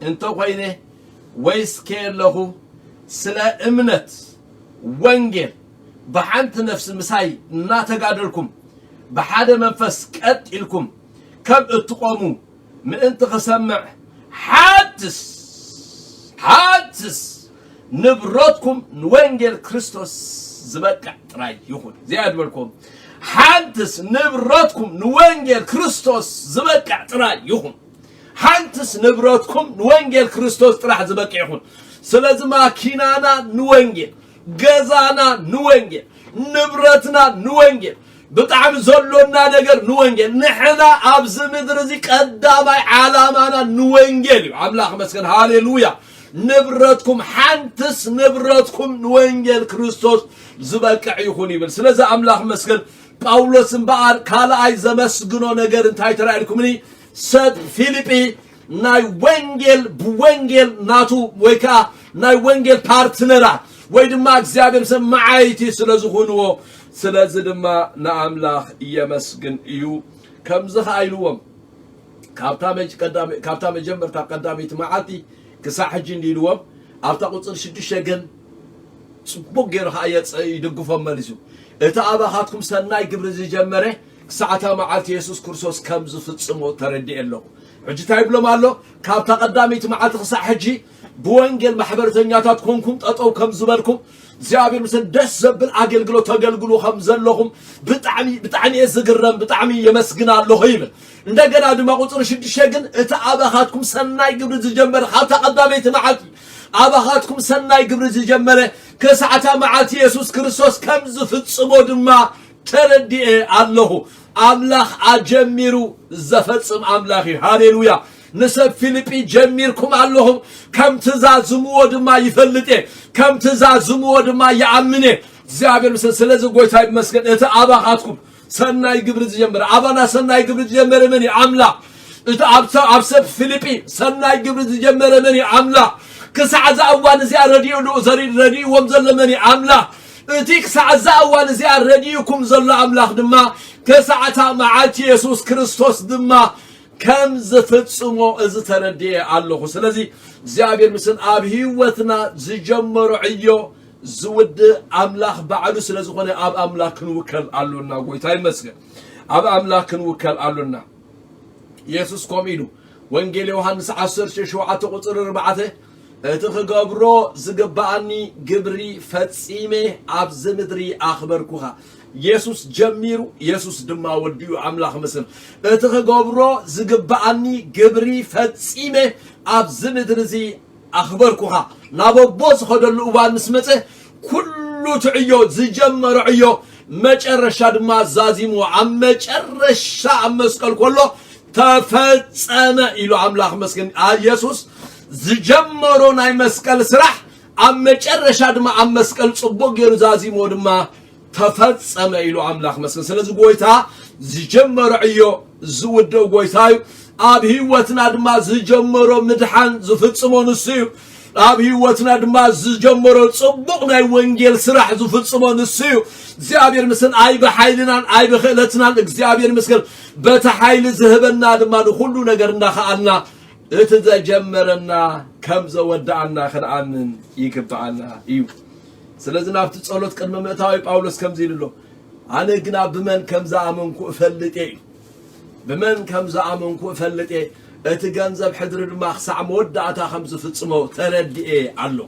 እንተ ኾይነ ወይስ ከየለኹ፣ ስለ እምነት ወንጌል ብሓንቲ ነፍሲ ምሳይ እናተጋደልኩም፣ ብሓደ መንፈስ ቀጥ ኢልኩም ከም እትቆሙ ምእንቲ ክሰምዕ፣ ሓንትስ፣ ሓንትስ ንብረትኩም ንወንጌል ክርስቶስ ዝበቅዕ ጥራይ ይኹን። እዚኣ ዝበልኩም፣ ሓንትስ ንብረትኩም ንወንጌል ክርስቶስ ዝበቅዕ ጥራይ ይኹን። ሓንትስ ንብረትኩም ንወንጌል ክርስቶስ ጥራሕ ዝበቅዕ ይኹን። ስለዚ ማኪናና ንወንጌል፣ ገዛና ንወንጌል፣ ንብረትና ንወንጌል፣ ብጣዕሚ ዘሎና ነገር ንወንጌል። ንሕና ኣብዚ ምድሪ እዚ ቀዳማይ ዓላማና ንወንጌል እዩ። ኣምላኽ መስገን። ሃሌሉያ። ንብረትኩም ሓንትስ ንብረትኩም ንወንጌል ክርስቶስ ዝበቅዕ ይኹን ይብል። ስለዚ ኣምላኽ መስገን። ጳውሎስ እምበኣር ካልኣይ ዘመስግኖ ነገር እንታይ ተራእልኩምኒ? ሰብ ፊልጲ ናይ ወንጌል፣ ብወንጌል ናቱ ወይ ከዓ ናይ ወንጌል ፓርትነራት ወይ ድማ እግዚኣብሔር ሰብ መዓይቲ ስለ ዝኾንዎ፣ ስለዚ ድማ ንኣምላኽ የመስግን እዩ። ከምዚ ኸዓ ኢልዎም፣ ካብታ መጅ-፣ ቀዳመ-፣ ካብታ መጀመርታ ቀዳመይቲ መዓልቲ ክሳዕ ሕጂ እንዲ ኢልዎም፣ ኣብታ ቁጽሪ ሽዱሽተ ግን ጽቡቕ ገይሩ ኸዓ የጸ-፣ ይድግፎም መሊሱ። እቲ ኣባኻትኩም ሰናይ ግብሪ ዝጀመረ ክሳዕ እታ መዓልቲ የሱስ ክርስቶስ ከም ዝፍጽሞ ተረዲኤ ኣለኹ። ሕጂ እንታይ ይብሎም ኣሎ? ካብታ ቀዳመይቲ መዓልቲ ክሳዕ ሕጂ ብወንጌል ማሕበርተኛታት ኮንኩም ጠጠው ከም ዝበልኩም እግዚኣብሔር ምስል ደስ ዘብል ኣገልግሎት ተገልግሉ ከም ዘለኹም ብጣዕሚ ብጣዕሚ እየ ዝግረም፣ ብጣዕሚ የመስግን ኣለኹ ይብል። እንደገና ድማ ቁፅሪ ሽዱሽተ ግን እቲ ኣባኻትኩም ሰናይ ግብሪ ዝጀመረ ካብታ ቀዳመይቲ መዓልቲ ኣባኻትኩም ሰናይ ግብሪ ዝጀመረ ክሳዕታ መዓልቲ የሱስ ክርስቶስ ከም ዝፍጽሞ ድማ ተረዲኤ ኣለኹ። ኣምላኽ ኣጀሚሩ ዘፈጽም ኣምላኽ እዩ። ሃሌሉያ። ንሰብ ፊልጲ ጀሚርኩም ኣለኹም፣ ከም ትዛዝምዎ ድማ ይፈልጥ እየ፣ ከም ትዛዝምዎ ድማ ይኣምን እየ። እግዚኣብሔር ምስል ስለዚ ጎይታ ይመስገን። እቲ ኣባኻትኩም ሰናይ ግብሪ ዝጀመረ ኣባና ሰናይ ግብሪ ዝጀመረ መን እዩ? ኣምላኽ። እቲ ኣብ ሰብ ኣብ ሰብ ፊልጲ ሰናይ ግብሪ ዝጀመረ መን እዩ? ኣምላኽ። ክሳዕ እዛ እዋን እዚኣ ረዲኡ ረዲእዎም ዘሎ መን እዩ? ኣምላኽ። እቲ ክሳዕ እዛ እዋን እዚኣ ረዲኡኩም ዘሎ ኣምላኽ ድማ ክሳዕታ መዓልቲ የሱስ ክርስቶስ ድማ ከም ዝፍጽሞ እዚ ተረዲኤ ኣለኹ። ስለዚ እግዚኣብሔር ምስል ኣብ ህይወትና ዝጀመሮ ዕዮ ዝውድእ ኣምላኽ ባዕሉ ስለ ዝኾነ ኣብ ኣምላኽ ክንውከል ኣሎና። ጎይታ ይመስገን። ኣብ ኣምላኽ ክንውከል ኣሎና። የሱስ ከምኡ ኢሉ ወንጌል ዮሃንስ ዓሰርተ ሸውዓተ ቁፅሪ ኣርባዕተ እቲ ክገብሮ ዝግብኣኒ ግብሪ ፈጺመ ኣብዚ ምድሪ ኣኽበርኩኻ። የሱስ ጀሚሩ የሱስ ድማ ወዲኡ ኣምላኽ ምስል እቲ ክገብሮ ዝግብኣኒ ግብሪ ፈጺመ ኣብዚ ምድሪ እዚ ኣኽበርኩኻ። ናብ ኣቦ ዝኸደሉ እዋን ምስ መጸ ኩሉ እቲ ዕዮ ዝጀመሮ ዕዮ መጨረሻ ድማ ዛዚምዎ። ኣብ መጨረሻ ኣብ መስቀል ከሎ ተፈጸመ ኢሉ ኣምላኽ መስገን። የሱስ ዝጀመሮ ናይ መስቀል ስራሕ ኣብ መጨረሻ ድማ ኣብ መስቀል ጽቡቕ ገይሩ ዛዚምዎ ድማ ተፈጸመ ኢሉ ኣምላኽ መስገን። ስለዚ ጎይታ ዝጀመሮ ዕዮ ዝውደው ጎይታ እዩ። ኣብ ህይወትና ድማ ዝጀመሮ ምድሓን ዝፍጽሞ ንሱ እዩ። ኣብ ህይወትና ድማ ዝጀመሮ ጽቡቕ ናይ ወንጌል ስራሕ ዝፍጽሞ ንሱ እዩ። እግዚኣብሔር ምስን ኣይ ብሓይልናን ኣይ ብክእለትናን እግዚኣብሔር ምስገን በቲ ሓይሊ ዝህበና ድማ ንኹሉ ነገር እንዳኸኣልና እቲ ዘጀመረና ከም ዘወዳኣና ክንኣምን ይግብኣና እዩ። ስለዚ ናብቲ ጸሎት ቅድሚ ምእታዊ ጳውሎስ ከምዚ ኢሉ ኣሎ፣ ኣነ ግና ብመን ከም ዝኣመንኩ እፈልጥ እየ እዩ። ብመን ከም ዝኣመንኩ እፈልጥ እየ፣ እቲ ገንዘብ ሕድሪ ድማ ክሳዕ መወዳእታ ከም ዝፍጽሞ ተረዲኤ ኣሎ።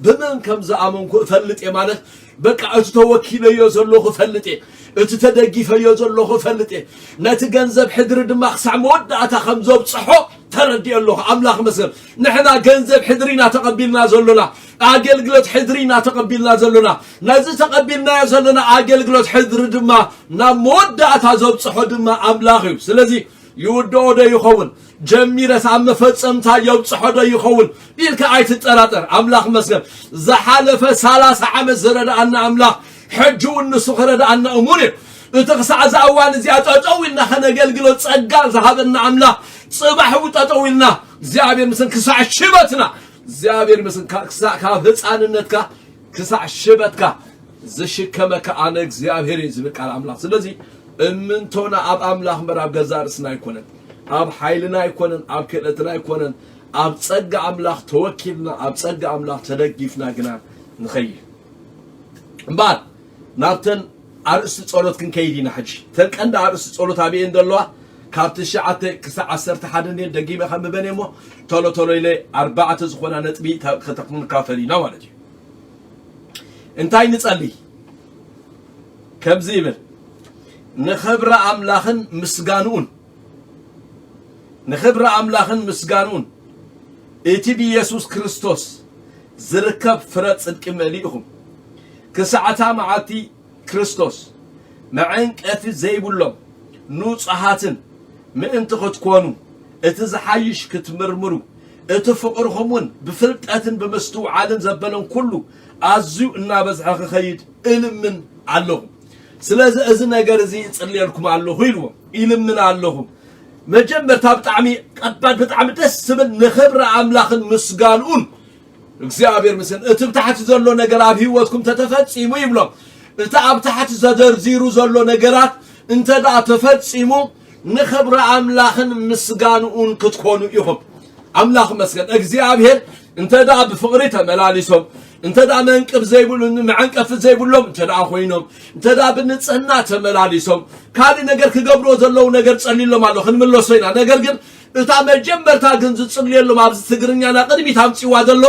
ብመን ከም ዝኣመንኩ እፈልጥ እየ ማለት በቃ እቲ ተወኪለዮ ዘለኹ እፈልጥ እየ፣ እቲ ተደጊፈዮ ዘለኹ እፈልጥ እየ። ነቲ ገንዘብ ሕድሪ ድማ ክሳዕ መወዳእታ ከም ዘብጽሖ ተረዲኦ ኣለኹ። ኣምላኽ መስገን። ንሕና ገንዘብ ሕድሪ ኢና ተቐቢልና ዘሎና፣ ኣገልግሎት ሕድሪ ኢና ተቐቢልና ዘሎና። ነዚ ተቐቢልናዮ ዘለና ኣገልግሎት ሕድሪ ድማ ናብ መወዳእታ ዘብጽሖ ድማ ኣምላኽ እዩ። ስለዚ ይውድኦ ዶ ይኸውን? ጀሚረስ ኣብ መፈጸምታ የብጽሖ ዶ ይኸውን ኢልካ ኣይትጠራጠር። ኣምላኽ መስገን። ዝሓለፈ ሰላሳ ዓመት ዝረድኣና ኣምላኽ ሕጂ እውን ንሱ ክረድኣና እሙን እዩ። እቲ ክሳዕ እዛ እዋን እዚኣ ጠጠው ኢልና ከነገልግሎ ጸጋ ዝሃበና ኣምላኽ ጽባሕ እውን ጠጠው ኢልና እግዚኣብሔር ምስን ክሳዕ ሽበትና እግዚኣብሔር ምስን ክሳዕ ካብ ህፃንነትካ ክሳዕ ሽበትካ ዝሽከመካ ኣነ እግዚኣብሔር እየ ዝብል ቃል ኣምላኽ። ስለዚ እምንቶና ኣብ ኣምላኽ እምበር ኣብ ገዛእ ርእስና ኣይኮነን፣ ኣብ ሓይልና ኣይኮነን፣ ኣብ ክእለትና ኣይኮነን። ኣብ ጸጋ ኣምላኽ ተወኪልና ኣብ ጸጋ ኣምላኽ ተደጊፍና ግና ንኸይድ እምበኣር ናብተን ኣርእስቲ ጸሎት ክንከይድ ኢና። ሕጂ ተን ቀንዲ ኣርእስቲ ጸሎት ኣበየን ዘለዋ? ካብ ትሽዓተ ክሳብ ዓሰርተ ሓደ እኔን ደጊመ ከንብበን እየ እሞ ቶሎ ቶሎ ኢለ ኣርባዕተ ዝኾና ነጥቢ ተ- ከተ- ክንካፈል ኢና ማለት እዩ። እንታይ ንጸልይ? ከምዚ ይብል፣ ንኽብሪ ኣምላኽን ምስጋንኡን ንኽብሪ ኣምላኽን ምስጋንኡን እቲ ብየሱስ ክርስቶስ ዝርከብ ፍረ ጽድቂ መሊእኹም ክሳዕታ መዓልቲ ክርስቶስ መዐንቀፊ ዘይብሎም ንጹሃትን ምእንቲ ክትኮኑ እቲ ዝሓይሽ ክትምርምሩ እቲ ፍቕርኹም እውን ብፍልጠትን ብምስትውዓልን ዘበለን ኩሉ ኣዝዩ እናበዝሐ ክኸይድ እልምን ኣለኹ። ስለዚ እዚ ነገር እዚ ይጽልየልኩም ኣለኹ ኢልዎም፣ ይልምን ኣለኹ። መጀመርታ ብጣዕሚ ቀባድ ብጣዕሚ ደስ ዝብል ንኽብሪ ኣምላኽን ምስጋንኡን እግዚኣብሔር ምስል እቲ ብታሕቲ ዘሎ ነገር ኣብ ህይወትኩም ተተፈጺሙ ይብሎም። እቲ ኣብ ታሕቲ ዘደርዚሩ ዘሎ ነገራት እንተ ደኣ ተፈጺሙ ንኽብሪ ኣምላኽን ምስጋንኡን ክትኮኑ ኢኹም። ኣምላኽ መስገን እግዚኣብሔር እንተ ደኣ ብፍቕሪ ተመላሊሶም እንተ ደኣ መንቅብ ዘይብሉ መዐንቀፊ ዘይብሎም እንተ ደኣ ኮይኖም እንተ ደኣ ብንጽህና ተመላሊሶም ካልእ ነገር ክገብርዎ ዘለዉ ነገር ጸሊሎም ኣሎ ክንምለሶ ኢና። ነገር ግን እታ መጀመርታ ግን ዝጽልየሎም ኣብዚ ትግርኛና ቅድሚት ኣምጺዋ ዘሎ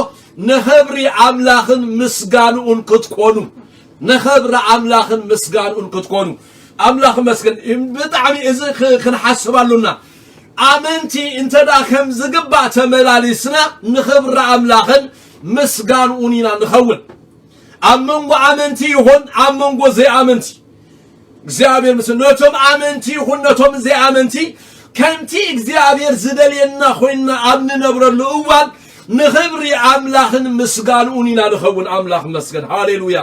ንኽብሪ ኣምላኽን ምስጋንኡን ክትኮኑ፣ ንኽብሪ ኣምላኽን ምስጋንኡን ክትኮኑ። ኣምላኽ መስገን። ብጣዕሚ እዚ ክ- ክንሓስብ ኣሉና። ኣመንቲ እንተ ደኣ ከም ዝግባእ ተመላሊስና ንኽብሪ ኣምላኽን ምስጋንኡን ኢና ንኸውን። ኣብ መንጎ ኣመንቲ ይኹን ኣብ መንጎ ዘይኣመንቲ እግዚኣብሔር ምስ ነቶም ኣመንቲ ይኹን ነቶም ዘይኣመንቲ ከምቲ እግዚኣብሔር ዝደልየና ኮይንና ኣብ ንነብረሉ እዋን ንኽብሪ ኣምላኽን ምስጋንኡን ኢና ንኸውን። ኣምላኽ መስገን። ሃሌሉያ።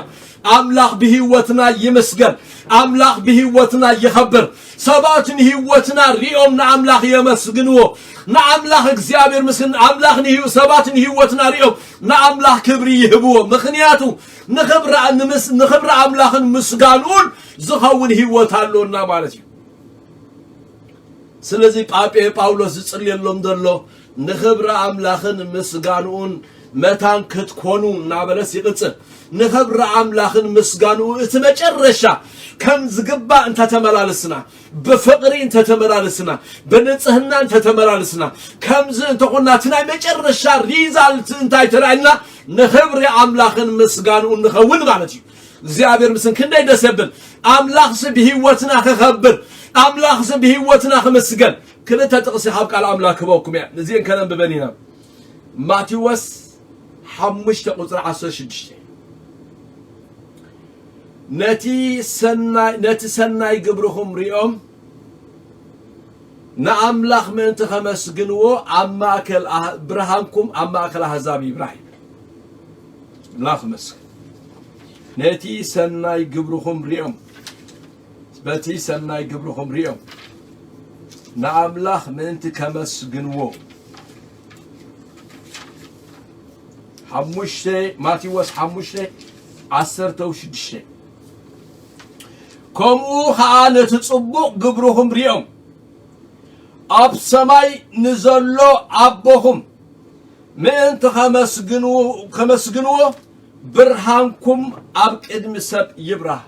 ኣምላኽ ብህይወትና ይመስገን። ኣምላኽ ብህይወትና ይኸብር። ሰባት ንህይወትና ሪኦም ንኣምላኽ የመስግንዎ። ንኣምላኽ እግዚኣብሔር ምስን ኣምላኽ ንህይወ- ሰባት ንህይወትና ሪኦም ንኣምላኽ ክብሪ ይህብዎ። ምኽንያቱ ንኽብሪ ንምስ- ንኽብሪ ኣምላኽን ምስጋንኡን ዝኸውን ህይወት ኣሎና ማለት እዩ። ስለዚ ጳጴ ጳውሎስ ዝጽልየሎም ዘሎ ንኽብሪ ኣምላኽን ምስጋንኡን መታን ክትኮኑ እናበለስ ይቕጽል። ንኽብሪ ኣምላኽን ምስጋንኡ እቲ መጨረሻ ከም ዝግባእ እንተተመላለስና፣ ብፍቕሪ እንተተመላለስና፣ ብንጽህና እንተተመላለስና፣ ከምዚ እንተኾና እቲ ናይ መጨረሻ ሪዛልት እንታይ ተራእና ንኽብሪ ኣምላኽን ምስጋንኡን ንኸውን ማለት እዩ። እግዚኣብሔር ምስን ክንደይ ደስ የብል። ኣምላኽሲ ብህይወትና ክኸብር፣ ኣምላኽሲ ብህይወትና ክምስገን። ክልተ ጥቕሲ ካብ ቃል ኣምላኽ ክበኩም እያ። እዚአን ከነንብበን ኢና። ማቴዎስ ሓሙሽተ ቁፅሪ ዓሰርተ ሽዱሽተ። ነቲ ሰናይ ነቲ ሰናይ ግብርኹም ሪኦም ንኣምላኽ ምእንቲ ከመስግንዎ ኣብ ማእከል ኣህ- ብርሃንኩም ኣብ ማእከል ኣህዛብ ይብራህ። ኣምላኽ መስገን። ነቲ ሰናይ ግብርኹም ሪኦም በቲ ሰናይ ግብርኹም ሪኦም ንኣምላኽ ምእንቲ ከመስግንዎ። ሓሙሽተ ማቴዎስ ሓሙሽተ ዓሰርተ ሽዱሽተ። ከምኡ ኸኣ ነቲ ጽቡቕ ግብርኹም ሪኦም ኣብ ሰማይ ንዘሎ ኣቦኹም ምእንቲ ከመስግንዎ ከመስግንዎ ብርሃንኩም ኣብ ቅድሚ ሰብ ይብራህ።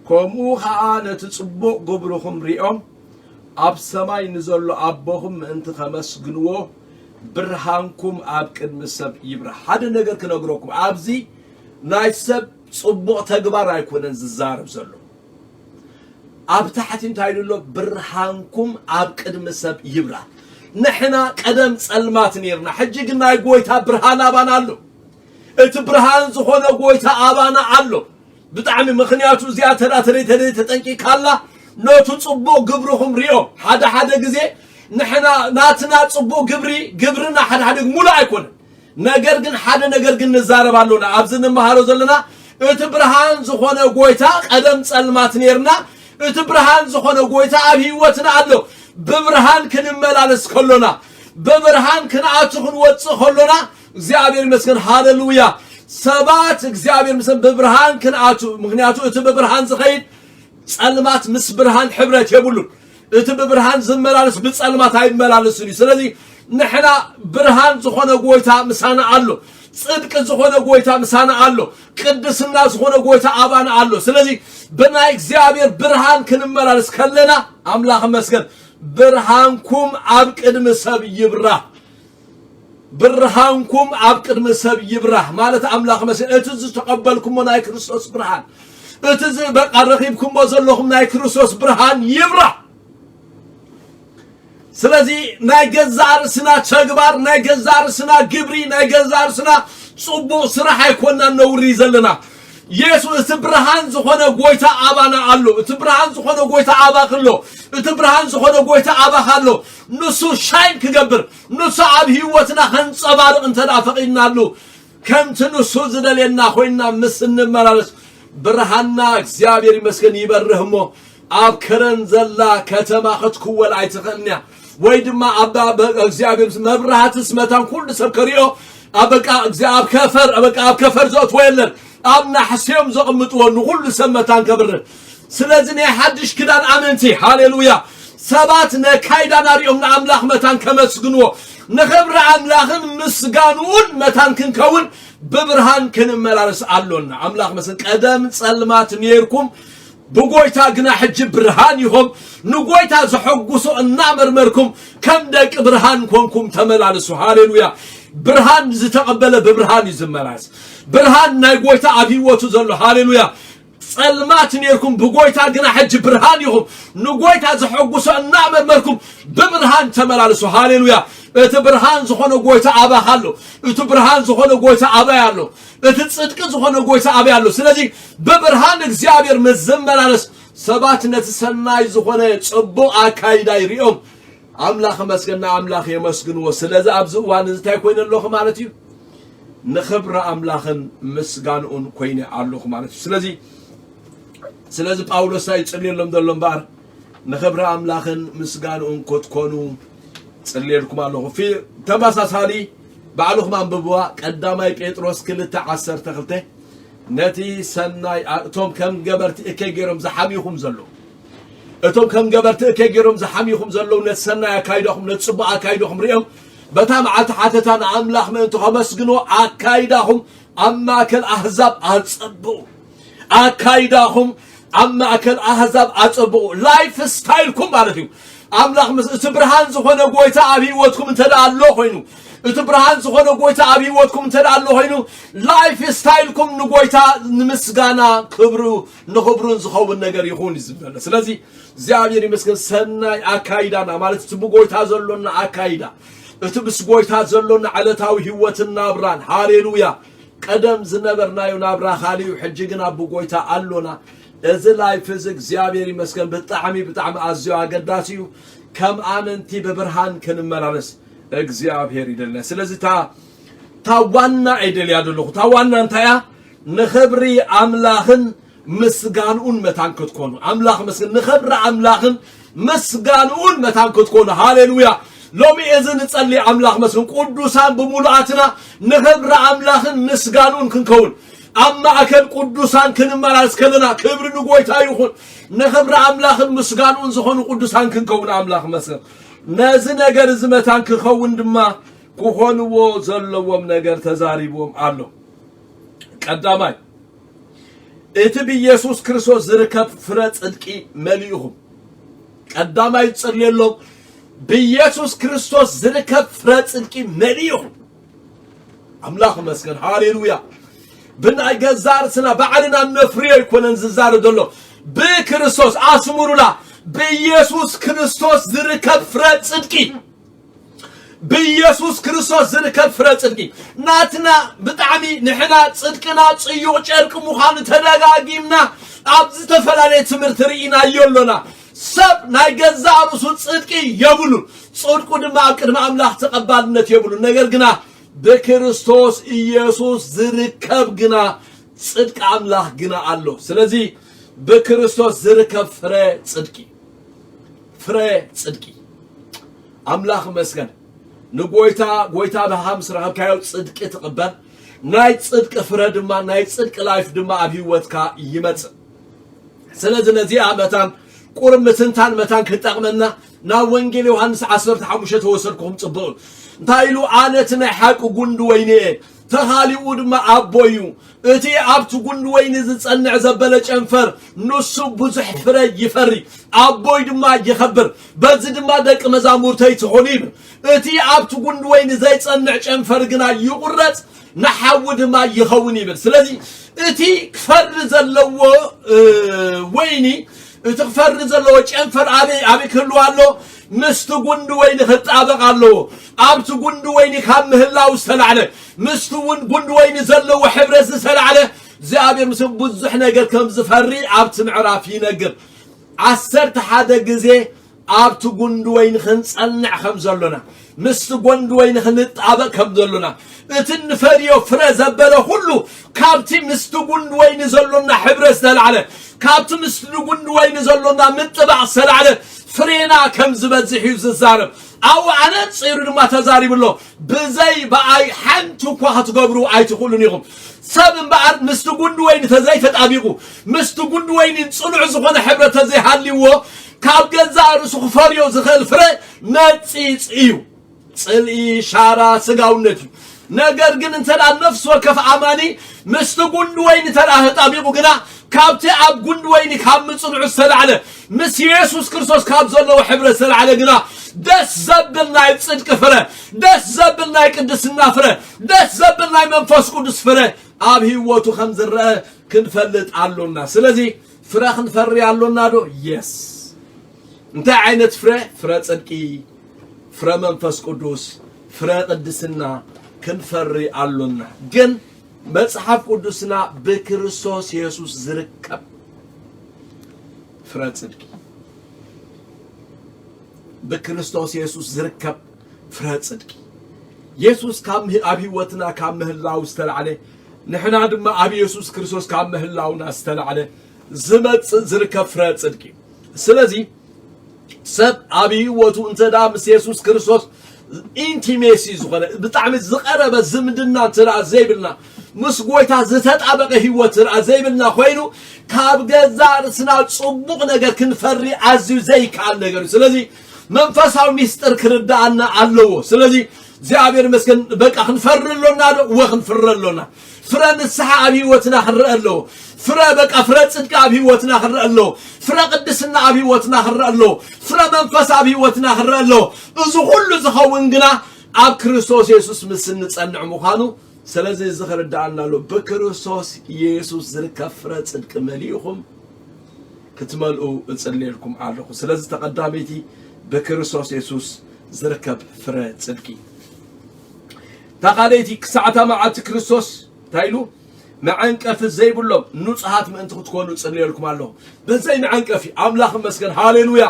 ከምኡ ኸኣ ነቲ ጽቡቕ ግብርኹም ሪኦም ኣብ ሰማይ ንዘሎ ኣቦኹም ምእንቲ ከመስግንዎ ብርሃንኩም ኣብ ቅድሚ ሰብ ይብራህ። ሓደ ነገር ክነግረኩም፣ ኣብዚ ናይ ሰብ ጽቡቕ ተግባር ኣይኮነን ዝዛረብ ዘሎ። ኣብ ታሕቲ እንታይ ኢሉ ኣሎ? ብርሃንኩም ኣብ ቅድሚ ሰብ ይብራህ። ንሕና ቀደም ጸልማት ነርና፣ ሕጂ ግን ናይ ጎይታ ብርሃን ኣባና ኣሎ። እቲ ብርሃን ዝኾነ ጎይታ ኣባና ኣሎ። ብጣዕሚ ምኽንያቱ እዚኣ ተዳ ተደይ ተደይ ተጠንቂካላ ነቱ ጽቡቕ ግብርኹም ሪኦ። ሓደ ሓደ ግዜ ንሕና ናትና ጽቡቕ ግብሪ ግብርና ሓደ ሓደ ሙሉእ ኣይኮነን። ነገር ግን ሓደ ነገር ግን ንዛረብ ኣሎና ኣብዚ ንመሃሮ ዘለና እቲ ብርሃን ዝኾነ ጎይታ ቀደም ጸልማት ነርና። እቲ ብርሃን ዝኾነ ጎይታ ኣብ ህይወትና ኣሎ። ብብርሃን ክንመላለስ ከሎና ብብርሃን ክንኣቱ ክንወጽእ ከሎና እግዚኣብሔር ይመስገን። ሃሌሉያ። ሰባት እግዚኣብሔር ይመስገን ብብርሃን ክንኣቱ፣ ምኽንያቱ እቲ ብብርሃን ዝኸይድ ጸልማት ምስ ብርሃን ሕብረት የብሉን። እቲ ብብርሃን ዝመላለስ ብጸልማት ኣይመላለስን እዩ። ስለዚ ንሕና ብርሃን ዝኾነ ጎይታ ምሳና ኣሎ። ጽድቂ ዝኾነ ጎይታ ምሳና ኣሎ። ቅድስና ዝኾነ ጎይታ ኣባና ኣሎ። ስለዚ ብናይ እግዚኣብሔር ብርሃን ክንመላለስ ከለና ኣምላኽ መስገን ብርሃንኩም ኣብ ቅድሚ ሰብ ይብራህ። ብርሃንኩም ኣብ ቅድሚ ሰብ ይብራህ ማለት ኣምላኽ መስገን እቲ ዝተቐበልኩሞ ናይ ክርስቶስ ብርሃን እቲ ዝ- በቃ ረኺብኩሞ ዘለኹም ናይ ክርስቶስ ብርሃን ይብራህ። ስለዚ ናይ ገዛእ ርእስና ተግባር ናይ ገዛእ ርእስና ግብሪ ናይ ገዛእ ርእስና ጽቡቕ ስራሕ ኣይኮናን ነውሪ ዘለና። የሱስ እቲ ብርሃን ዝኾነ ጎይታ ኣባና ኣሎ። እቲ ብርሃን ዝኾነ ጎይታ ኣባኺ ኣሎ። እቲ ብርሃን ዝኾነ ጎይታ ኣባኻ ኣሎ። ንሱ ሻይን ክገብር ንሱ ኣብ ህይወትና ከንጸባርቕ እንተ ደኣ ፈቒድናሉ ከምቲ ንሱ ዝደልየና ኮይንና ምስ እንመላለስ ብርሃንና እግዚኣብሔር ይመስገን ይበርህ እሞ ኣብ ከረን ዘላ ከተማ ክትክወል ኣይትኽእልን እያ። ወይ ድማ ኣብ እግዚኣብሔር መብራህትስ መታን ኩሉ ሰብ ከሪኦ ኣብ በቃ ኣብ ከፈር በቃ ኣብ ከፈር ዘእትዎ የለን። ኣብ ናሕስዮም ዘቕምጥዎ ንኹሉ ሰብ መታን ከብርህ። ስለዚ ናይ ሓድሽ ክዳን ኣመንቲ ሃሌሉያ ሰባት ነካይዳና ሪኦም ንኣምላኽ መታን ከመስግንዎ ንኽብሪ ኣምላኽን ምስጋንኡን መታን ክንከውን ብብርሃን ክንመላለስ ኣሎና። ኣምላኽ መስል ቀደም ጸልማት ነርኩም ብጎይታ ግና ሕጂ ብርሃን ኢኹም። ንጎይታ ዘሐጉሶ እናመርመርኩም ከም ደቂ ብርሃን ኮንኩም ተመላለሱ። ሃሌሉያ! ብርሃን ዝተቐበለ ብብርሃን እዩ ዝመላለስ። ብርሃን ናይ ጎይታ ኣብ ህይወቱ ዘሎ። ሃሌሉያ! ጸልማት ኔርኩም፣ ብጎይታ ግና ሕጂ ብርሃን ኢኹም። ንጎይታ ዘሐጉሶ እናመርመርኩም ብብርሃን ተመላለሱ። ሃሌሉያ! እቲ ብርሃን ዝኾነ ጎይታ ኣባኻ ኣሎ። እቲ ብርሃን ዝኾነ ጎይታ ኣባይ ኣሎ። እቲ ጽድቂ ዝኾነ ጎይታ ኣባይ ኣሎ። ስለዚ ብብርሃን እግዚኣብሔር ምስ ዝመላለስ ሰባት ነቲ ሰናይ ዝኾነ ጽቡቕ ኣካይዳ ይርእዮም። ኣምላኽ መስገን፣ ንኣምላኽ የመስግንዎ። ስለዚ ኣብዚ እዋን እዚ እንታይ ኮይነ ኣለኹ ማለት እዩ? ንኽብሪ ኣምላኽን ምስጋንኡን ኮይነ ኣለኹ ማለት እዩ። ስለዚ ስለዚ ጳውሎስ እንታይ ይጽልየሎም ዘሎ እምበኣር፣ ንኽብሪ ኣምላኽን ምስጋንኡን ክትኮኑ ጽልየልኩም ኣለኹ። ፊ-፣ ተመሳሳሊ ባዕልኹም ኣንብብዋ። ቀዳማይ ጴጥሮስ ክልተ ዓሰርተ ክልተ፣ ነቲ ሰናይ ኣ-፣ እቶም ከም ገበርቲ እከይ ገይሮም ዝሓምዩኹም ዘለዉ፣ እቶም ከም ገበርቲ እከይ ገይሮም ዝሓምዩኹም ዘለዉ፣ ነቲ ሰናይ ኣካይዳኹም፣ ነቲ ጽቡቕ ኣካይዳኹም ሪኦም፣ በታ መዓልቲ ሓተታ ንኣምላኽ ምእንቲ ከመስግንዎ ኣካይዳኹም ኣብ ማእከል ኣህዛብ ኣጸብቑ። ኣካይዳኹም ኣብ ማእከል ኣህዛብ ኣጸብቑ። ላይፍ ስታይልኩም ማለት እዩ። ኣምላኽ ምስ፣ እቲ ብርሃን ዝኾነ ጎይታ ኣብ ህይወትኩም እንተ ደኣ ኣሎ ኮይኑ፣ እቲ ብርሃን ዝኾነ ጎይታ ኣብ ህይወትኩም እንተ ደኣ ኣሎ ኮይኑ፣ ላይፍ ስታይልኩም ንጎይታ ንምስጋና ክብሩ፣ ንኽብሩን ዝኸውን ነገር ይኹን እዩ ዝብል ዘሎ። ስለዚ እግዚኣብሔር ይመስገን፣ ሰናይ ኣካይዳና ማለት እቲ ብጎይታ ዘሎና ኣካይዳ፣ እቲ ምስ ጎይታ ዘሎና ዕለታዊ ህይወትን ናብራን፣ ሃሌሉያ፣ ቀደም ዝነበርናዮ ናብራ ካልእ እዩ፣ ሕጂ ግን ኣብ ጎይታ ኣሎና። እዚ ላይፍ እዚ እግዚኣብሔር ይመስገን ብጣዕሚ፣ ብጣዕሚ ኣዝዩ ኣገዳሲ እዩ። ከም ኣመንቲ ብብርሃን ክንመላለስ እግዚኣብሔር ይደልና። ስለዚ እታ፣ እታ ዋና እየ ደልያ ዘለኹ። እታ ዋና እንታይ እያ? ንኽብሪ ኣምላኽን ምስጋንኡን መታን ክትኮኑ። ኣምላኽ መስገን፣ ንኽብሪ ኣምላኽን ምስጋንኡን መታን ክትኮኑ። ሃሌሉያ! ሎሚ እዚ ንጸሊ ኣምላኽ መስገን፣ ቅዱሳን ብምሉኣትና ንኽብሪ ኣምላኽን ምስጋንኡን ክንከውን፣ ኣብ ማእከል ቅዱሳን ክንመላለስ ከለና፣ ክብሪ ንጎይታ ይኹን። ንኽብሪ ኣምላኽን ምስጋንኡን ዝኾኑ ቅዱሳን ክንከውን ኣምላኽ መስገን። ነዚ ነገር እዚ መታን ክኸውን ድማ ክኾንዎ ዘለዎም ነገር ተዛሪብዎም ኣሎ። ቀዳማይ፣ እቲ ብኢየሱስ ክርስቶስ ዝርከብ ፍረ ጽድቂ መሊእኹም። ቀዳማይ ዝጸልየሎም፣ ብኢየሱስ ክርስቶስ ዝርከብ ፍረ ጽድቂ መሊእኹም። ኣምላኽ ይመስገን፣ ሃሌሉያ። ብናይ ገዛ ርእስና ባዕልና ነፍርዮ ኣይኮነን ዝዛረብ ዘሎ፣ ብክርስቶስ፣ ኣስምሩላ፣ ብኢየሱስ ክርስቶስ ዝርከብ ፍረ ጽድቂ። ብኢየሱስ ክርስቶስ ዝርከብ ፍረ ጽድቂ። ናትና ብጣዕሚ ንሕና ጽድቅና ጽዩቕ ጨርቂ ምዃኑ ተደጋጊምና ኣብ ዝተፈላለየ ትምህርቲ ርኢናዮ ኣሎና። ሰብ ናይ ገዛእ ርእሱ ጽድቂ የብሉን፣ ጽድቁ ድማ ኣብ ቅድሚ ኣምላኽ ተቐባልነት የብሉን። ነገር ግና ብክርስቶስ ኢየሱስ ዝርከብ ግና ጽድቂ ኣምላኽ ግና ኣሎ። ስለዚ ብክርስቶስ ዝርከብ ፍረ ጽድቂ፣ ፍረ ጽድቂ። ኣምላኽ ይመስገን። ንጎይታ፣ ጎይታ ብኻ ምስ ረኸብካዮ ጽድቂ ትቕበል። ናይ ጽድቂ ፍረ ድማ፣ ናይ ጽድቂ ላይፍ ድማ ኣብ ህይወትካ ይመጽእ። ስለዚ ነዚኣ መታን ቁሩብ ምትንታን መታን ክጠቕመና ናብ ወንጌል ዮሃንስ ዓሰርተ ሓሙሽተ ተወሰድኩኹም ጽቡቕ እዩ። እንታይ ኢሉ? ኣነ እቲ ናይ ሓቂ ጉንዲ ወይኒ እየ፣ ተኻሊኡ ድማ ኣቦይ እዩ። እቲ ኣብቲ ጉንዲ ወይኒ ዝጸንዕ ዘበለ ጨንፈር ንሱ ብዙሕ ፍረ ይፈሪ፣ ኣቦይ ድማ ይኸብር፣ በዚ ድማ ደቂ መዛሙርተይ ትኾኑ ይብል። እቲ ኣብቲ ጉንዲ ወይኒ ዘይጸንዕ ጨንፈር ግና ይቑረጽ፣ ንሓዊ ድማ ይኸውን ይብል። ስለዚ እቲ ክፈሪ ዘለዎ፣ እ፣ ወይኒ፣ እቲ ክፈሪ ዘለዎ ጨንፈር ኣበይ፣ ኣበይ ክህልው ኣሎ? ምስቲ ጉንዲ ወይኒ ክጣበቕ ኣለዎ። ኣብቲ ጉንዲ ወይኒ ካብ ምህላው ዝተላዕለ፣ ምስቲ እውን ጉንዲ ወይኒ ዘለዎ ሕብረት ዝተላዕለ፣ እግዚኣብሔር ምስ ብዙሕ ነገር ከም ዝፈሪ ኣብቲ ምዕራፍ ይነግር። ዓሰርተ ሓደ ግዜ ኣብቲ ጉንዲ ወይኒ ክንጸንዕ ከም ዘሎና፣ ምስቲ ጉንዲ ወይኒ ክንጣበቕ ከም ዘሎና፣ እቲ እንፈርዮ ፍረ ዘበለ ኩሉ ካብቲ ምስቲ ጉንዲ ወይኒ ዘሎና ሕብረት ዝተላዕለ፣ ካብቲ ምስቲ ጉንዲ ወይኒ ዘሎና ምጥባቕ ዝተላዕለ ፍሬና ከም ዝበዝሕ እዩ ዝዛረብ። ኣብኡ ኣነጺሩ ድማ ተዛሪቡ ኣሎ። ብዘይ ብኣይ ሓንቲ እኳ ክትገብሩ ኣይትኽእሉን ኢኹም። ሰብ እምበኣር ምስቲ ጉንዲ ወይኒ ተዘይተጣቢቑ፣ ምስቲ ጉንዲ ወይኒ ጽኑዕ ዝኾነ ሕብረት ተዘይሃልይዎ፣ ካብ ገዛእ ርእሱ ክፈርዮ ዝኽእል ፍረ ነጺጽ እዩ። ጽልኢ፣ ሻራ፣ ስጋውነት እዩ። ነገር ግን እንተ ደኣ ነፍሲ ወከፍ ኣማኒ ምስቲ ጉንዲ ወይኒ እንተ ደኣ ተጣቢቑ ግና፣ ካብቲ ኣብ ጉንዲ ወይኒ ካብ ምጽንዑ ዝተላዕለ፣ ምስ የሱስ ክርስቶስ ካብ ዘለዎ ሕብረት ዝተላዕለ ግና፣ ደስ ዘብል ናይ ጽድቂ ፍረ፣ ደስ ዘብል ናይ ቅድስና ፍረ፣ ደስ ዘብል ናይ መንፈስ ቅዱስ ፍረ ኣብ ህይወቱ ከም ዝረአ ክንፈልጥ ኣሎና። ስለዚ ፍረ ክንፈሪ ኣሎና ዶ? የስ። እንታይ ዓይነት ፍረ? ፍረ ጽድቂ፣ ፍረ መንፈስ ቅዱስ፣ ፍረ ቅድስና ክንፈሪ ኣሎና። ግን መጽሓፍ ቅዱስና ብክርስቶስ የሱስ ዝርከብ ፍረ ጽድቂ፣ ብክርስቶስ የሱስ ዝርከብ ፍረ ጽድቂ፣ የሱስ ካብ ምህላው ዝተላዕለ፣ ንሕና ድማ ኣብ የሱስ ክርስቶስ ካብ ምህላውና ዝተላዕለ ዝመጽእ ዝርከብ ፍረ ጽድቂ። ስለዚ ሰብ ኣብ ህይወቱ እንተ ደኣ ምስ የሱስ ክርስቶስ ኢንቲሜሲ ዝኾነ፣ ብጣዕሚ ዝቐረበ ዝምድና እንተ ደኣ ዘይብልና፣ ምስ ጎይታ ዝተጣበቐ ህይወት እንተ ደኣ ዘይብልና ኮይኑ፣ ካብ ገዛ ርእስና ጽቡቕ ነገር ክንፈሪ ኣዝዩ ዘይከኣል ነገር እዩ። ስለዚ መንፈሳዊ ሚስጥር ክርዳኣና ኣለዎ። ስለዚ እግዚኣብሔር ይመስገን፣ በቃ ክንፈሪ ኣሎና ዶ? እወ ክንፍሪ ኣሎና። ፍረ ንስሓ ኣብ ህይወትና ክረአ ኣለዎ። ፍረ በቃ ፍረ ጽድቂ ኣብ ህይወትና ክረአ ኣለዎ። ፍረ ቅድስና ኣብ ህይወትና ክረአ ኣለዎ። ፍረ መንፈስ ኣብ ህይወትና ክረአ ኣለዎ። እዚ ኩሉ ዝኸውን ግና ኣብ ክርስቶስ የሱስ ምስ እንጸንዕ ምዃኑ። ስለዚ እዚ ክርዳኣና ኣሎ። ብክርስቶስ የሱስ ዝርከብ ፍረ ጽድቂ መሊእኹም ክትመልኡ እጽልየልኩም ኣለኹ። ስለዚ ተቐዳመይቲ ብክርስቶስ የሱስ ዝርከብ ፍረ ጽድቂ። እታ ካልኣይቲ ክሳዕታ መዓልቲ ክርስቶስ እንታይ ኢሉ? መዐንቀፊ ዘይብሎም ንጹሃት ምእንቲ ክትኮኑ እጽልየልኩም ኣለኹ። በዘይ መዐንቀፊ ኣምላኽ ይመስገን፣ ሃሌሉያ።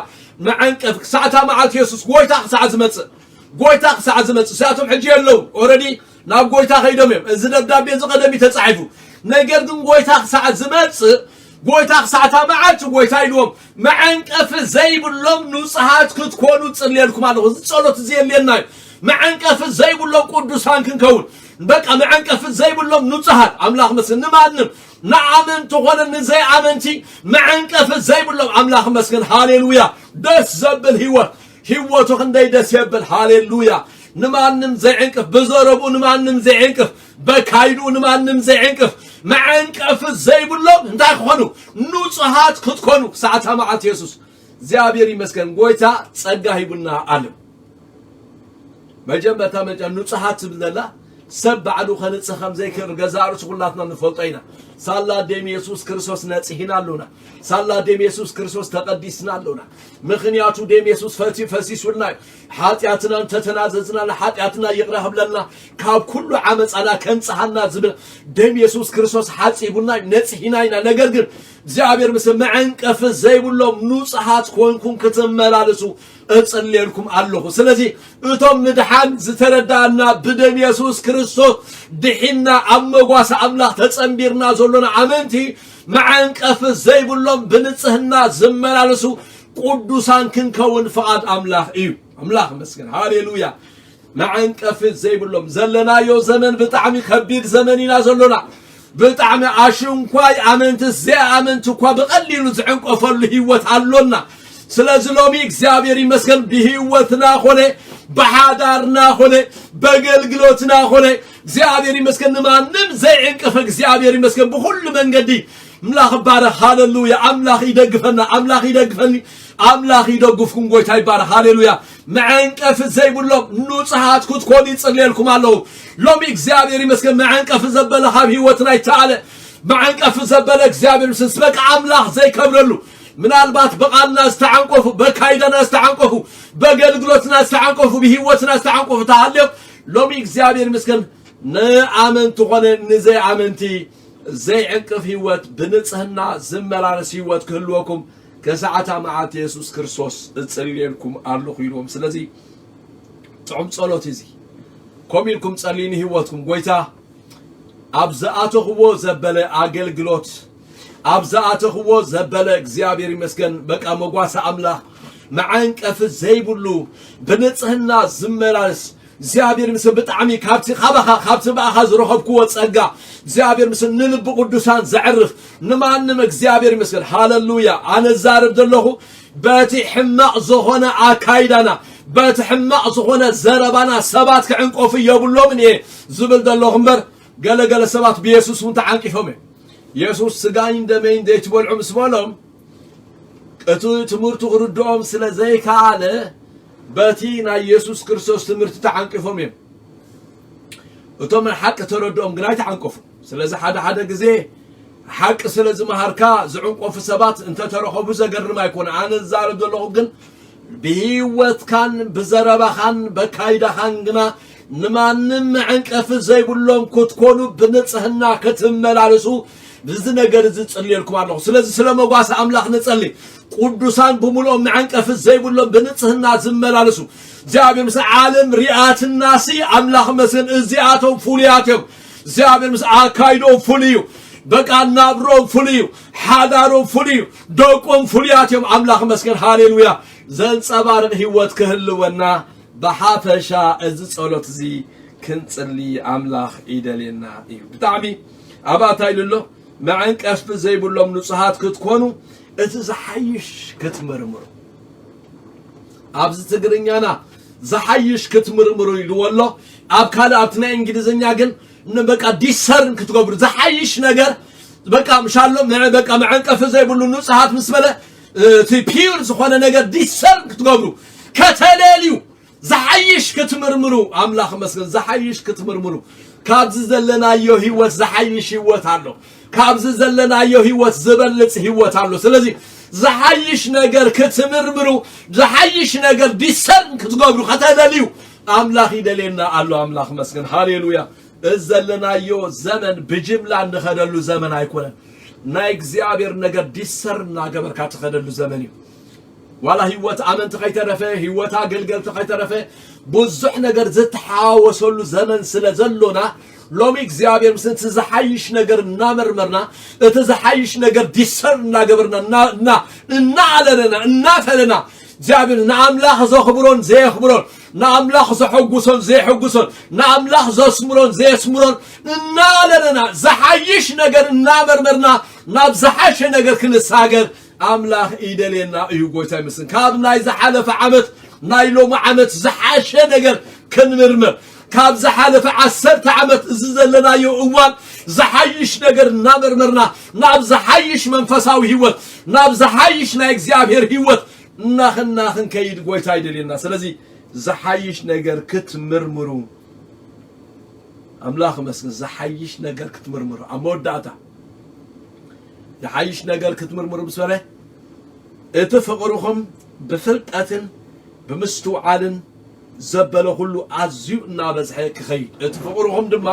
መዐንቀፊ ክሳዕታ መዓልቲ የሱስ ጎይታ ክሳዕ ዝመጽእ፣ ጎይታ ክሳዕ ዝመጽእ፣ እሳቶም ሕጂ የለውን። ኦረዲ ናብ ጎይታ ከይዶም እዮም። እዚ ደብዳቤ እዚ ቀደም እዩ ተጻሒፉ። ነገር ግን ጎይታ ክሳዕ ዝመጽእ፣ ጎይታ ክሳዕታ መዓልቲ ጎይታ ኢልዎም፣ መዐንቀፊ ዘይብሎም ንጹሃት ክትኮኑ ጽልየልኩም ኣለኹ። እዚ ጸሎት እዚ የድልየና እዩ። መዐንቀፊ ዘይብሎም ቅዱሳን ክንከውን፣ በቃ መዐንቀፊ ዘይብሎም ንጹሃት፣ ኣምላኽ መስል ንማንም፣ ንኣመንቲ ኮነ ንዘይኣመንቲ መዐንቀፊ ዘይብሎም፣ ኣምላኽ መስገን። ሃሌሉያ። ደስ ዘብል ህይወት፣ ህይወቱ ክንደይ ደስ የብል። ሃሌሉያ። ንማንም ዘይዕንቅፍ፣ ብዘረብኡ ንማንም ዘይዕንቅፍ፣ በካይድኡ ንማንም ዘይዕንቅፍ፣ መዐንቀፊ ዘይብሎም እንታይ ክኾኑ? ንጹሃት ክትኮኑ። ክሳዕታ መዓልቲ የሱስ እግዚኣብሔር ይመስገን። ጎይታ ጸጋ ሂቡና ኣለ። መጀመርታ መጀ-፣ ንጹሃት ትብል ዘላ ሰብ ባዕሉ ከንጽህ ከም ዘይክእል ገዛ ርእሱ ኩላትና ንፈልጦ ኢና። ሳላ ደም የሱስ ክርስቶስ ነጽሂና ኣሎና። ሳላ ደም የሱስ ክርስቶስ ተቐዲስና ኣሎና። ምኽንያቱ ደም የሱስ ፈቲ-፣ ፈሲሱልና እዩ። ሓጢኣትና እንተተናዘዝና ንሓጢኣትና ይቕረ ክብለልና፣ ካብ ኩሉ ዓመፃና ከንጽሃና ዝብል ደም የሱስ ክርስቶስ ሓጺቡና እዩ፣ ነጽሂና ኢና። ነገር ግን እግዚኣብሔር ምስ መዐንቀፊ ዘይብሎም ንጹሃት ኮንኩም ክትመላለሱ እጽልየልኩም ኣለኹ። ስለዚ እቶም ምድሓን ዝተረዳእና ብደም የሱስ ክርስቶስ ድሒንና ኣብ መጓሰ ኣምላኽ ተጸንቢርና ዘሎና ኣመንቲ መዐንቀፊ ዘይብሎም ብንጽህና ዝመላለሱ ቅዱሳን ክንከውን ፍቓድ ኣምላኽ እዩ። ኣምላኽ ይመስገን። ሃሌሉያ። መዐንቀፊ ዘይብሎም ዘለናዮ ዘመን ብጣዕሚ ከቢድ ዘመን ኢና ዘሎና። ብጣዕሚ ኣሽንኳይ ኣመንቲ ዘይኣመንቲ እኳ ብቐሊሉ ዝዕንቀፈሉ ህይወት ኣሎና። ስለዚ ሎሚ እግዚኣብሔር ይመስገን ብህይወትና ኾነ ብሓዳርና ኾነ በገልግሎትና ኾነ እግዚኣብሔር ይመስገን ንማንም ዘይዕንቅፍ እግዚኣብሔር ይመስገን ብኹሉ መንገዲ ኣምላኽ ይባረኽ። ሃሌሉያ። ኣምላኽ ይደግፈና፣ ኣምላኽ ይደግፈኒ፣ ኣምላኽ ይደግፍኩም። ጎይታ ይባረኽ። ሃሌሉያ። መዐንቀፊ ዘይብሎም ንጹሃት ክትኮኑ ይጽልየልኩም ኣለኹ። ሎሚ እግዚኣብሔር ይመስገን መዐንቀፊ ዘበለ ካብ ህይወትና ይተኣለ። መዐንቀፊ ዘበለ እግዚኣብሔር ምስ በቃ ኣምላኽ ዘይከብረሉ፣ ምናልባት ብቓልና ዝተዓንቀፉ፣ በካይዳና ዝተዓንቀፉ፣ በገልግሎትና ዝተዓንቀፉ፣ ብህይወትና ዝተዓንቀፉ ተሃልዮም ሎሚ እግዚኣብሔር ይመስገን ንኣመንቲ ኾነ ንዘይኣመንቲ ዘይዕንቅፍ ህይወት ብንጽህና ዝመላለስ ህይወት ክህልወኩም ከሰዓታ መዓልቲ የሱስ ክርስቶስ እጽልየልኩም ኣለኹ ኢልዎም። ስለዚ ጥዑም ጸሎት እዚ ከምኡ ኢልኩም ጸልዩ ንህይወትኩም። ጎይታ ኣብ ዝኣተኽዎ ዘበለ ኣገልግሎት፣ ኣብ ዝኣተኽዎ ዘበለ እግዚኣብሔር ይመስገን በቃ መጓሰ ኣምላኽ መዓንቀፊ ዘይብሉ ብንጽህና ዝመላለስ እግዚኣብሔር ምስ ብጣዕሚ ካብቲ ካባኻ ካብቲ ብኣኻ ዝረኸብክዎ ጸጋ እግዚኣብሔር ምስ ንልቢ ቅዱሳን ዘዕርፍ ንማንም እግዚኣብሔር ይመስገን። ሃለሉያ። ኣነ ዛርብ ዘለኹ በቲ ሕማቕ ዝኾነ ኣካይዳና በቲ ሕማቕ ዝኾነ ዘረባና ሰባት ክዕንቀፉ የብሎምን እየ ዝብል ዘለኹ እምበር፣ ገለገለ ሰባት ብየሱስ እውን ተዓንቂፎም እዮም። የሱስ ስጋይን ደመይን ዘይትበልዑ ምስ በሎም፣ እቲ ትምህርቱ ክርድኦም ስለ ዘይከኣለ፣ በቲ ናይ የሱስ ክርስቶስ ትምህርቲ ተዓንቂፎም እዮም። እቶም ሓቂ ተረድኦም ግን ኣይተዓንቀፉ። ስለዚ ሓደ ሓደ ግዜ ሓቂ ስለ ዝመሃርካ ዝዕንቀፉ ሰባት እንተተረኸቡ ዘገርም ኣይኮነ። ኣነ ዝዛረብ ዘለኹ ግን ብህይወትካን ብዘረባኻን በካይዳኻን ግና ንማንም መዐንቀፊ ዘይብሎም ክትኮኑ ብንጽህና ክትመላለሱ ብዚ ነገር እዚ ጽልየልኩም ኣለኹ። ስለዚ ስለ መጓሰ ኣምላኽ ንጸሊ። ቅዱሳን ብምልኦም መዐንቀፊ ዘይብሎም ብንጽህና ዝመላለሱ እግዚኣብሔር ምስ ዓለም ሪኣትናሲ ኣምላኽ መስገን እዚኣቶም ፍሉያት እዮም። እግዚኣብሔር ምስ ኣካይዶም ፍሉይ እዩ። በቃ ናብሮም ፍሉይ እዩ። ሓዳሮም ፍሉይ እዩ። ደቆም ፍሉያት እዮም። ኣምላኽ መስገን ሃሌሉያ። ዘንጸባርቕ ህይወት ክህልወና ብሓፈሻ እዚ ጸሎት እዚ ክንጽሊ ኣምላኽ ይደልየና እዩ። ብጣዕሚ ኣብኣ እንታይ ኢሉ ኣሎ? መዐንቀፍቲ ዘይብሎም ንጹሃት ክትኮኑ እቲ ዝሓይሽ ክትምርምሩ። ኣብዚ ትግርኛና ዝሓይሽ ክትምርምሩ ኢልዎ ኣሎ። ኣብ ካልእ ኣብቲ ናይ እንግሊዝኛ ግን ን- በቃ ዲሰርን ክትገብሩ ዝሓይሽ ነገር በቃ ምሻሎ መ- በቃ መዐንቀፊ ዘይብሉ ንጹሃት ምስ በለ እቲ ፒውር ዝኾነ ነገር ዲሰርን ክትገብሩ ከተለልዩ ዝሓይሽ ክትምርምሩ ኣምላኽ መስገን ዝሓይሽ ክትምርምሩ ካብዚ ዘለናዮ ህይወት ዝሓይሽ ህይወት ኣሎ። ካብዚ ዘለናዮ ህይወት ዝበልጽ ህይወት ኣሎ። ስለዚ ዝሓይሽ ነገር ክትምርምሩ ዝሓይሽ ነገር ዲሰርን ክትገብሩ ከተደልዩ ኣምላኽ ይደልየና ኣሎ። ኣምላኽ መስገን ሃሌሉያ። እዚ ዘለናዮ ዘመን ብጅምላ እንኸደሉ ዘመን ኣይኮነን። ናይ እግዚኣብሔር ነገር ዲሰር እናገበርካ ትኸደሉ ዘመን እዩ። ዋላ ህይወት ኣመንቲ ከይተረፈ ህይወት ኣገልገልቲ ከይተረፈ ብዙሕ ነገር ዝተሓዋወሰሉ ዘመን ስለ ዘሎና ሎሚ እግዚኣብሔር ምስ እቲ ዝሓይሽ ነገር እናመርመርና እቲ ዝሓይሽ ነገር ዲሰር እናገበርና እና- እና- እናኣለለና እናፈለና እግዚኣብሔር ንኣምላኽ ዘኽብሮን ዘየኽብሮን ንኣምላኽ ዘሐጉሶን ዘየሐጉሶን ንኣምላኽ ዘስምሮን ዘየስምሮን እናለለና ዝሓይሽ ነገር እናመርመርና ናብ ዝሓሸ ነገር ክንሳገር ኣምላኽ ይደልየና እዩ። ጎይታ ይመስገን። ካብ ናይ ዝሓለፈ ዓመት ናይ ሎሚ ዓመት ዝሓሸ ነገር ክንምርምር ካብ ዝሓለፈ ዓሰርተ ዓመት እዚ ዘለናዮ እዋን ዝሓይሽ ነገር እናመርመርና ናብ ዝሓይሽ መንፈሳዊ ህይወት ናብ ዝሓይሽ ናይ እግዚኣብሔር ህይወት እናኸና ክንከይድ ጎይታ ይደልየና። ስለዚ ዝሓይሽ ነገር ክትምርምሩ ኣምላኽ መስገን ዝሓይሽ ነገር ክትምርምሩ ኣብ መወዳእታ ዝሓይሽ ነገር ክትምርምሩ ምስ በለ እቲ ፍቕርኹም ብፍልጠትን ብምስትውዓልን ዘበለ ኩሉ ኣዝዩ እናበዝሐ ክኸይድ እቲ ፍቕርኹም ድማ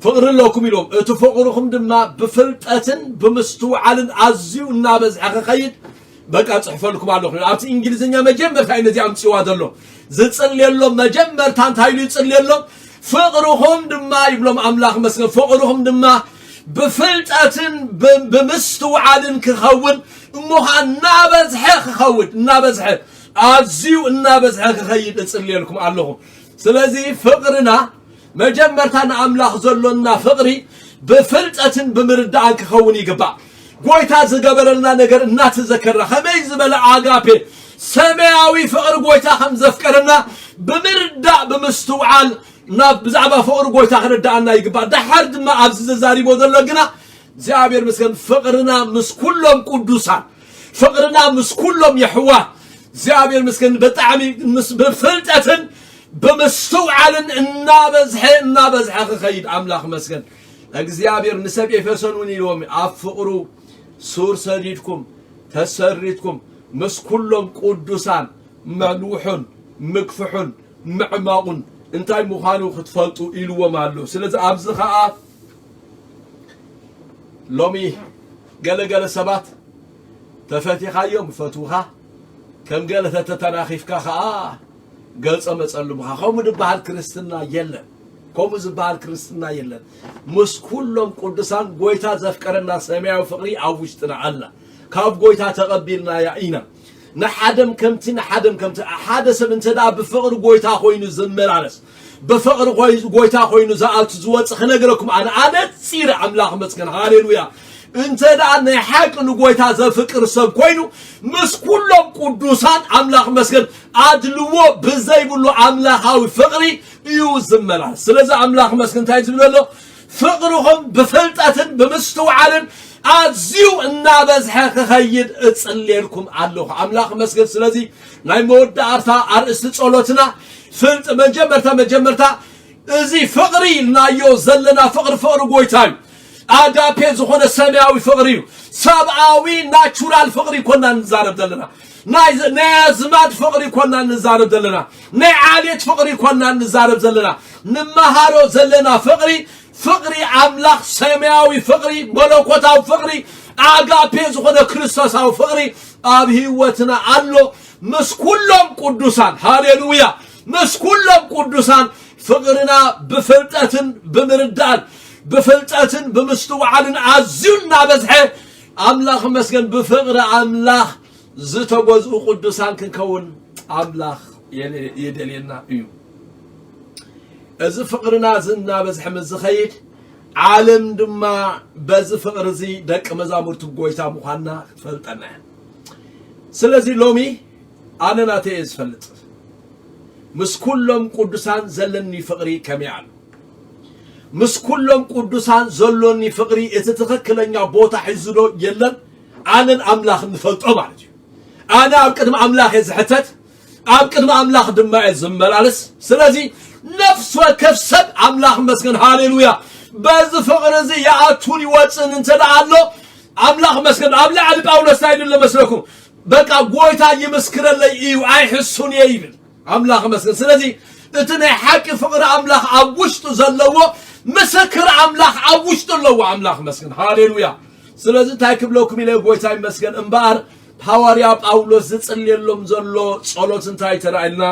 ፍቕሪ ኣለኩም ኢሎም እቲ ፍቕርኹም ድማ ብፍልጠትን ብምስትውዓልን ኣዝዩ እናበዝሐ ክኸይድ በቃ ጽሕፈልኩም ኣለኹ። ኣብቲ እንግሊዝኛ መጀመርታ እዩ ነዚ ኣምጽዋ ዘሎ ዝጽልየሎም መጀመርታ እንታይ ኢሉ ይጽልየሎም ፍቕርኹም ድማ ይብሎም ኣምላኽ መስገን ፍቕርኹም ድማ ብፍልጠትን ብ- ብምስትውዓልን ክኸውን እሞ ኸዓ እናበዝሐ ክኸውን እናበዝሐ ኣዝዩ እናበዝሐ ክኸይድ እጽልየልኩም ኣለኹ። ስለዚ ፍቕርና መጀመርታ ንኣምላኽ ዘሎና ፍቕሪ ብፍልጠትን ብምርዳእን ክኸውን ይግባእ። ጎይታ ዝገበረልና ነገር እናተዘከርና ከመይ ዝበለ ኣጋፔ ሰማያዊ ፍቕሪ ጎይታ ከም ዘፍቀረና ብምርዳእ ብምስትውዓል ናብ ብዛዕባ ፍቕሪ ጎይታ ክርዳኣና ይግባእ። ደሓር ድማ ኣብዚ ዘዛሪቦ ዘሎ ግና እግዚኣብሔር ምስገን ፍቕርና ምስ ኩሎም ቅዱሳን ፍቕርና ምስ ኩሎም የሕዋት እግዚኣብሔር ምስገን ብጣዕሚ ምስ ብፍልጠትን ብምስትውዓልን እናበዝሐ እናበዝሐ ክኸይድ ኣምላኽ መስገን እግዚኣብሔር ንሰብ ኤፌሶን እውን ኢልዎም ኣብ ፍቕሩ ሱር ሰዲድኩም ተሰሪትኩም ምስ ኩሎም ቅዱሳን መግውሑን ምግፍሑን ምዕማቑን እንታይ ምዃኑ ክትፈልጡ ኢልዎም ኣሎ። ስለዚ ኣብዚ ኸዓ ሎሚ ገለገለ ሰባት ተፈቲኻዮም ፈትውኻ ከም ገለ ተተተናኺፍካ ኸዓ ገልጾ መጸልምኻ ከምኡ ዝበሃል ክርስትና የለን። ከምኡ ዝበሃል ክርስትና የለን። ምስ ኩሎም ቅዱሳን ጎይታ ዘፍቀረና ሰማያዊ ፍቕሪ ኣብ ውሽጥና ኣላ። ካብ ጎይታ ተቐቢልናያ ኢና። ንሓደም ከምቲ ንሓደም ከምቲ ሓደ ሰብ እንተ ደኣ ብፍቕሪ ጎይታ ኮይኑ ዝመላለስ ብፍቕሪ ጎይ- ጎይታ ኮይኑ ዝኣቱ ዝወጽእ ክነግረኩም ኣነ ኣነጺረ ኣምላኽ መስገን ሃሌሉያ እንተ ደኣ ናይ ሓቂ ንጎይታ ዘፍቅር ሰብ ኮይኑ፣ ምስ ኩሎም ቅዱሳን፣ ኣምላኽ መስገን፣ ኣድልዎ ብዘይብሉ ኣምላኻዊ ፍቕሪ እዩ ዝመላለስ። ስለዚ ኣምላኽ መስገን እንታይ ዝብል ኣሎ? ፍቕርኹም ብፍልጠትን ብምስትውዓልን ኣዝዩ እናበዝሐ ክኸይድ እጽልየልኩም ኣለኹ። ኣምላኽ መስገን። ስለዚ ናይ መወዳእታ ኣርእስቲ ጸሎትና ፍልጥ-፣ መጀመርታ፣ መጀመርታ እዚ ፍቕሪ ኢልናዮ ዘለና ፍቕሪ፣ ፍቕሪ ጎይታ እዩ። ኣጋፔ ዝኾነ ሰማያዊ ፍቕሪ እዩ። ሰብኣዊ ናቹራል ፍቕሪ ኮና ንዛረብ ዘለና። ናይ፣ ናይ ኣዝማድ ፍቕሪ ኮና ንዛረብ ዘለና። ናይ ዓሌት ፍቕሪ ኮና ንዛረብ ዘለና። ንመሃሮ ዘለና ፍቕሪ፣ ፍቕሪ ኣምላኽ፣ ሰማያዊ ፍቕሪ፣ መለኮታዊ ፍቕሪ፣ ኣጋፔ ዝኾነ ክርስቶሳዊ ፍቕሪ ኣብ ህይወትና ኣሎ። ምስ ኩሎም ቅዱሳን፣ ሃሌሉያ፣ ምስ ኩሎም ቅዱሳን ፍቕርና ብፍልጠትን ብምርዳእን፣ ብፍልጠትን ብምስትውዓልን ኣዝዩ እናበዝሐ፣ ኣምላኽ መስገን፣ ብፍቕሪ ኣምላኽ ዝተጎዝኡ ቅዱሳን ክንከውን ኣምላኽ የለ-፣ የደልየና እዩ። እዚ ፍቕርና እዚ እናበዝሐ ምስ ዝኸይድ፣ ዓለም ድማ በዚ ፍቕሪ እዚ ደቂ መዛሙርቲ ጎይታ ምዃንና ክትፈልጠና እያ። ስለዚ ሎሚ ኣነ ናተይ እየ ዝፈልጥ። ምስ ኩሎም ቅዱሳን ዘለኒ ፍቕሪ ከመይ ኣሎ? ምስ ኩሎም ቅዱሳን ዘሎኒ ፍቕሪ እቲ ትኽክለኛ ቦታ ሒዙ ዶ የለን? ኣነን ኣምላኽን ንፈልጦ ማለት እዩ። ኣነ ኣብ ቅድሚ ኣምላኽ እየ ዝሕተት፣ ኣብ ቅድሚ ኣምላኽ ድማ እየ ዝመላለስ። ስለዚ ነፍሲ ወከፍ ሰብ ኣምላኽ መስገን፣ ሃሌሉያ፣ በዚ ፍቕሪ እዚ ይኣቱን ይወፅን እንተ ደኣ ኣሎ፣ ኣምላኽ መስገን። ኣብ ላዕሊ ጳውሎስ እንታይ ኢሉ ኣሎ መስለኩም? በቃ ጎይታ ይምስክረለይ እዩ፣ ኣይሕሱን እየ ይብል። ኣምላኽ መስገን። ስለዚ እቲ ናይ ሓቂ ፍቕሪ ኣምላኽ ኣብ ውሽጡ ዘለዎ ምስክር ኣምላኽ ኣብ ውሽጡ ኣለዎ። ኣምላኽ መስገን። ሃሌሉያ። ስለዚ እንታይ ክብለኩም ኢለ፣ ጎይታ ይመስገን። እምበኣር ሃዋርያ ጳውሎስ ዝጽልየሎም ዘሎ ጸሎት እንታይ ተራእየልና?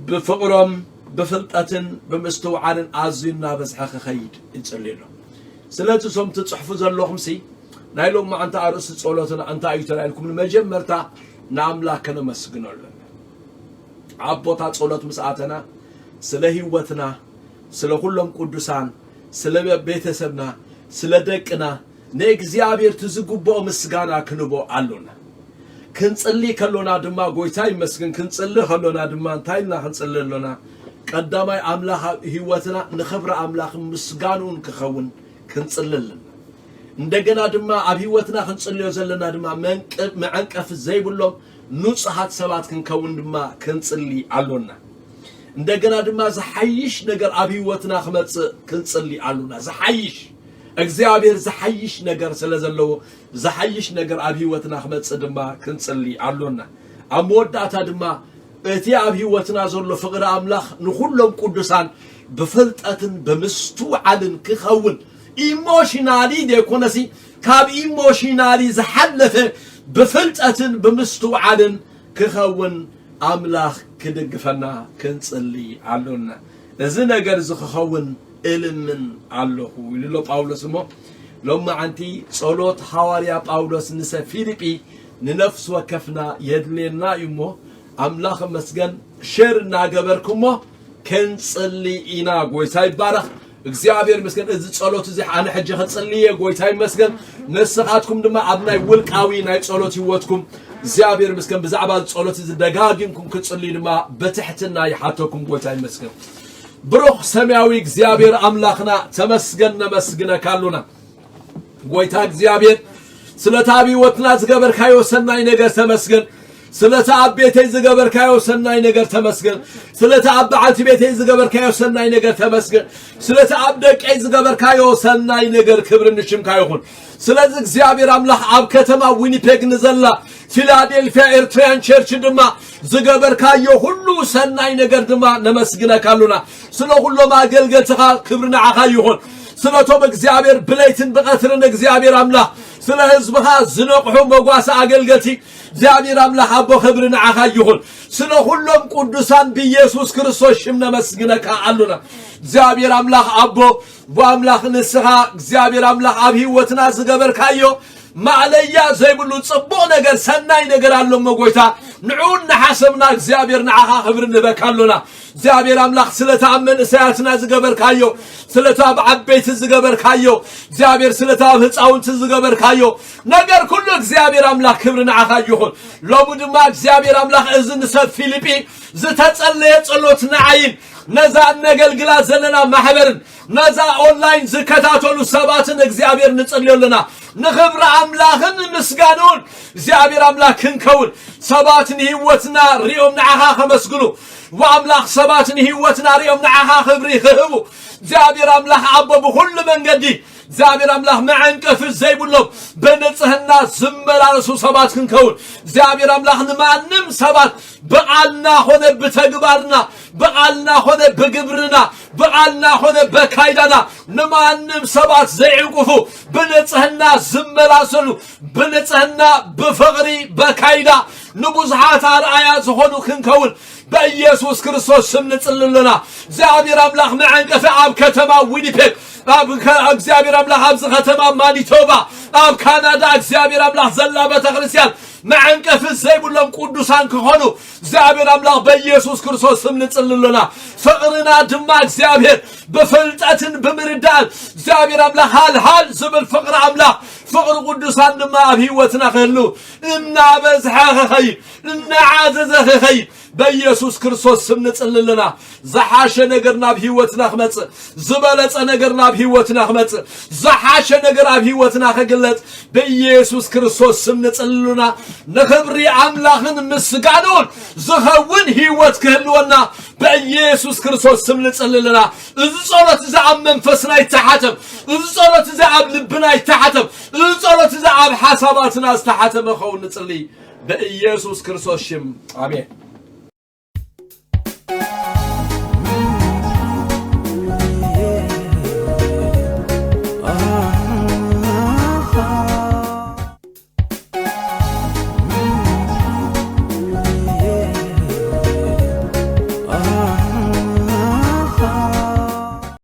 ብፍቕሮም ብፍልጠትን ብምስትውዓልን ኣዝዩ እናበዝሐ ክኸይድ ይጽልየሎም። ስለዚ እዞም ትጽሕፉ ዘለኹምሲ ናይ ሎማዓንቲ ኣርእስቲ ጸሎትና እንታይ እዩ ተራእየልኩም? ንመጀመርታ ንኣምላኽ ከነመስግኖ ኣለና። ኣቦታ ጸሎት ምስ ኣተና ስለ ህይወትና፣ ስለ ኩሎም ቅዱሳን፣ ስለ ቤተሰብና፣ ስለ ደቅና ንእግዚኣብሔር እቲ ዝግብኦ ምስጋና ክንቦ ኣሎና። ክንጽሊ ከሎና ድማ ጎይታ ይመስገን፣ ክንጽሊ ከሎና ድማ እንታይ ኢልና ክንጽሊ ኣሎና? ቀዳማይ ኣምላኽ ኣብ ህይወትና ንኽብሪ ኣምላኽን ምስጋንኡን ክኸውን ክንጽሊ ኣለና። እንደገና ድማ ኣብ ህይወትና ክንጽልዮ ዘለና ድማ መንቀ-፣ መዐንቀፊ ዘይብሎም ንጹሃት ሰባት ክንከውን ድማ ክንጽሊ ኣሎና። እንደገና ድማ ዝሓይሽ ነገር ኣብ ህይወትና ክመጽእ ክንጽሊ ኣሎና። ዝሓይሽ፣ እግዚኣብሔር ዝሓይሽ ነገር ስለ ዘለዎ፣ ዝሓይሽ ነገር ኣብ ህይወትና ክመጽእ ድማ ክንጽሊ ኣሎና። ኣብ መወዳእታ ድማ እቲ ኣብ ህይወትና ዘሎ ፍቕሪ ኣምላኽ ንኹሎም ቅዱሳን ብፍልጠትን ብምስትውዓልን ክኸውን፣ ኢሞሽናሊ ዘይኮነሲ፣ ካብ ኢሞሽናሊ ዝሓለፈ ብፍልጠትን ብምስትውዓልን ክኸውን ኣምላኽ ክድግፈና ክንጽሊ ኣሎና። እዚ ነገር እዚ ክኸውን እልምን ኣለኹ ኢሉ ኣሎ ጳውሎስ። እሞ ሎማዓንቲ ጸሎት ሃዋርያ ጳውሎስ ንሰብ ፊልጲ ንነፍሲ ወከፍና የድልየና እዩ። እሞ ኣምላኽ መስገን፣ ሸር እናገበርኩሞ ክንጽሊ ኢና። ጎይታ ይባረኽ። እግዚኣብሔር ይመስገን። እዚ ጸሎት እዚ ኣነ ሕጂ ክጽሊ እየ። ጎይታ ይመስገን። ንስኻትኩም ድማ ኣብ ናይ ውልቃዊ ናይ ጸሎት ህይወትኩም እግዚኣብሔር ይመስገን ብዛዕባ እዚ ጸሎት እዚ ደጋጊምኩም ክጽልዩ ድማ ብትሕትና ይሓተኩም። ጎይታ ይመስገን። ብሩኽ ሰማያዊ እግዚኣብሔር ኣምላኽና ተመስገን፣ ነመስግነካ ኣሉና። ጎይታ እግዚኣብሔር ስለቲ ኣብ ህይወትና ዝገበርካዮ ሰናይ ነገር ተመስገን። ስለቲ ኣብ ቤተይ ዝገበርካዮ ሰናይ ነገር ተመስገን። ስለቲ ኣብ በዓልቲ ቤተይ ዝገበርካዮ ሰናይ ነገር ተመስገን። ስለቲ ኣብ ደቀይ ዝገበርካዮ ሰናይ ነገር ክብሪ ንሽምካ ይኹን። ስለዚ እግዚኣብሔር ኣምላኽ ኣብ ከተማ ዊኒፔግ ንዘላ ፊላዴልፊያ ኤርትራያን ቸርች ድማ ዝገበርካዮ ሁሉ ሰናይ ነገር ድማ ነመስግነካ ኣሉና። ስለ ኩሎም ኣገልገልትኻ ክብሪ ንዓኻ ይኹን። ስለቶም እግዚኣብሔር ብለይትን ብቐትርን እግዚኣብሔር ኣምላኽ ስለ ህዝብኻ ዝነቕሑ መጓሰ ኣገልገልቲ እግዚኣብሔር ኣምላኽ ኣቦ ክብሪ ንዓኻ ይኹን። ስለ ኩሎም ቅዱሳን ብኢየሱስ ክርስቶስ ሽም ነመስግነካ ኣሉና። እግዚኣብሔር ኣምላኽ ኣቦ፣ ኣቦ ኣምላኽ ንስኻ እግዚኣብሔር ኣምላኽ ኣብ ህይወትና ዝገበርካዮ ማዕለያ ዘይብሉ ጽቡቕ ነገር ሰናይ ነገር ኣሎ እሞ ጎይታ ንዑ እናሓሰብና እግዚኣብሔር ንዓኻ ክብሪ ንህበካ ኣሎና። እግዚኣብሔር ኣምላኽ ስለቲ ኣብ መንእሰያትና ዝገበርካዮ፣ ስለቲ ኣብ ዓበይቲ ዝገበርካዮ፣ እግዚኣብሔር ስለቲ ኣብ ህፃውንቲ ዝገበርካዮ ነገር ኩሉ እግዚኣብሔር ኣምላኽ ክብሪ ንዓኻ ይኹን። ሎሚ ድማ እግዚኣብሔር ኣምላኽ እዚ ንሰብ ፊልጲ ዝተጸለየ ጸሎት ንዓይን ነዛ እነገልግላ ዘለና ማሕበርን ነዛ ኦንላይን ዝከታተሉ ሰባትን እግዚኣብሔር ንጽልዮ ኣለና። ንኽብሪ ኣምላኽን ምስጋንኡን እግዚኣብሔር ኣምላኽ ክንከውን ሰባት ንህይወትና ሪኦም ንዓኻ ከመስግኑ ወኣምላኽ ሰባት ንህይወትና ሪኦም ንዓኻ ክብሪ ክህቡ እግዚኣብሔር ኣምላኽ ኣቦ ብኹሉ መንገዲ እግዚኣብሔር ኣምላኽ መዐንቀፊ ዘይብሎም ብንጽህና ዝመላለሱ ሰባት ክንከውን እግዚኣብሔር ኣምላኽ ንማንም ሰባት ብቓልና ኾነ ብተግባርና ብቓልና ኾነ ብግብርና ብቓልና ኾነ በካይዳና ንማንም ሰባት ዘይዕንቁፉ ብንጽህና ዝመላሰሉ ብንጽህና ብፍቕሪ በካይዳ ንብዙሓት ኣርኣያ ዝኾኑ ክንከውን በኢየሱስ ክርስቶስ ስም ንጽሊ ኣለና። እግዚኣብሔር ኣምላኽ መዐንቀፊ ኣብ ከተማ ዊኒፔግ ኣብ ከ- እግዚኣብሔር ኣምላኽ ኣብዚ ከተማ ማኒቶባ ኣብ ካናዳ እግዚኣብሔር ኣምላኽ ዘላ ቤተክርስትያን መዐንቀፊ ዘይብሎም ቅዱሳን ክኾኑ እግዚኣብሔር ኣምላኽ በኢየሱስ ክርስቶስ ስም ንጽሊ ኣለና። ፍቕርና ድማ እግዚኣብሔር ብፍልጠትን ብምርዳእን እግዚኣብሔር ኣምላኽ ሃልሃል ዝብል ፍቕሪ ኣምላኽ ፍቕሪ ቅዱሳን ድማ ኣብ ህይወትና ክህሉ እናበዝሐ ክኸይድ እናዓዘዘ ክኸይድ በኢየሱስ ክርስቶስ ስም ንጽሊ ኣለና። ዝሓሸ ነገር ናብ ህይወትና ክመጽእ ዝበለጸ ነገር ናብ ህይወትና ክመጽእ ዝሓሸ ነገር ኣብ ህይወትና ክግለጽ በኢየሱስ ክርስቶስ ስም ንጽሊ ኣለና። ንኽብሪ ኣምላኽን ምስጋንኡን ዝኸውን ህይወት ክህልወና በኢየሱስ ክርስቶስ ስም ንጽሊ ኣለና። እዚ ጸሎት እዚ ኣብ መንፈስና ይተሓተም። እዚ ጸሎት እዚ ኣብ ልብና ይተሓተም። እዚ ጸሎት እዚ ኣብ ሓሳባትና ዝተሓተመ ኸውን ንጽሊ በኢየሱስ ክርስቶስ ሽም ኣሜን።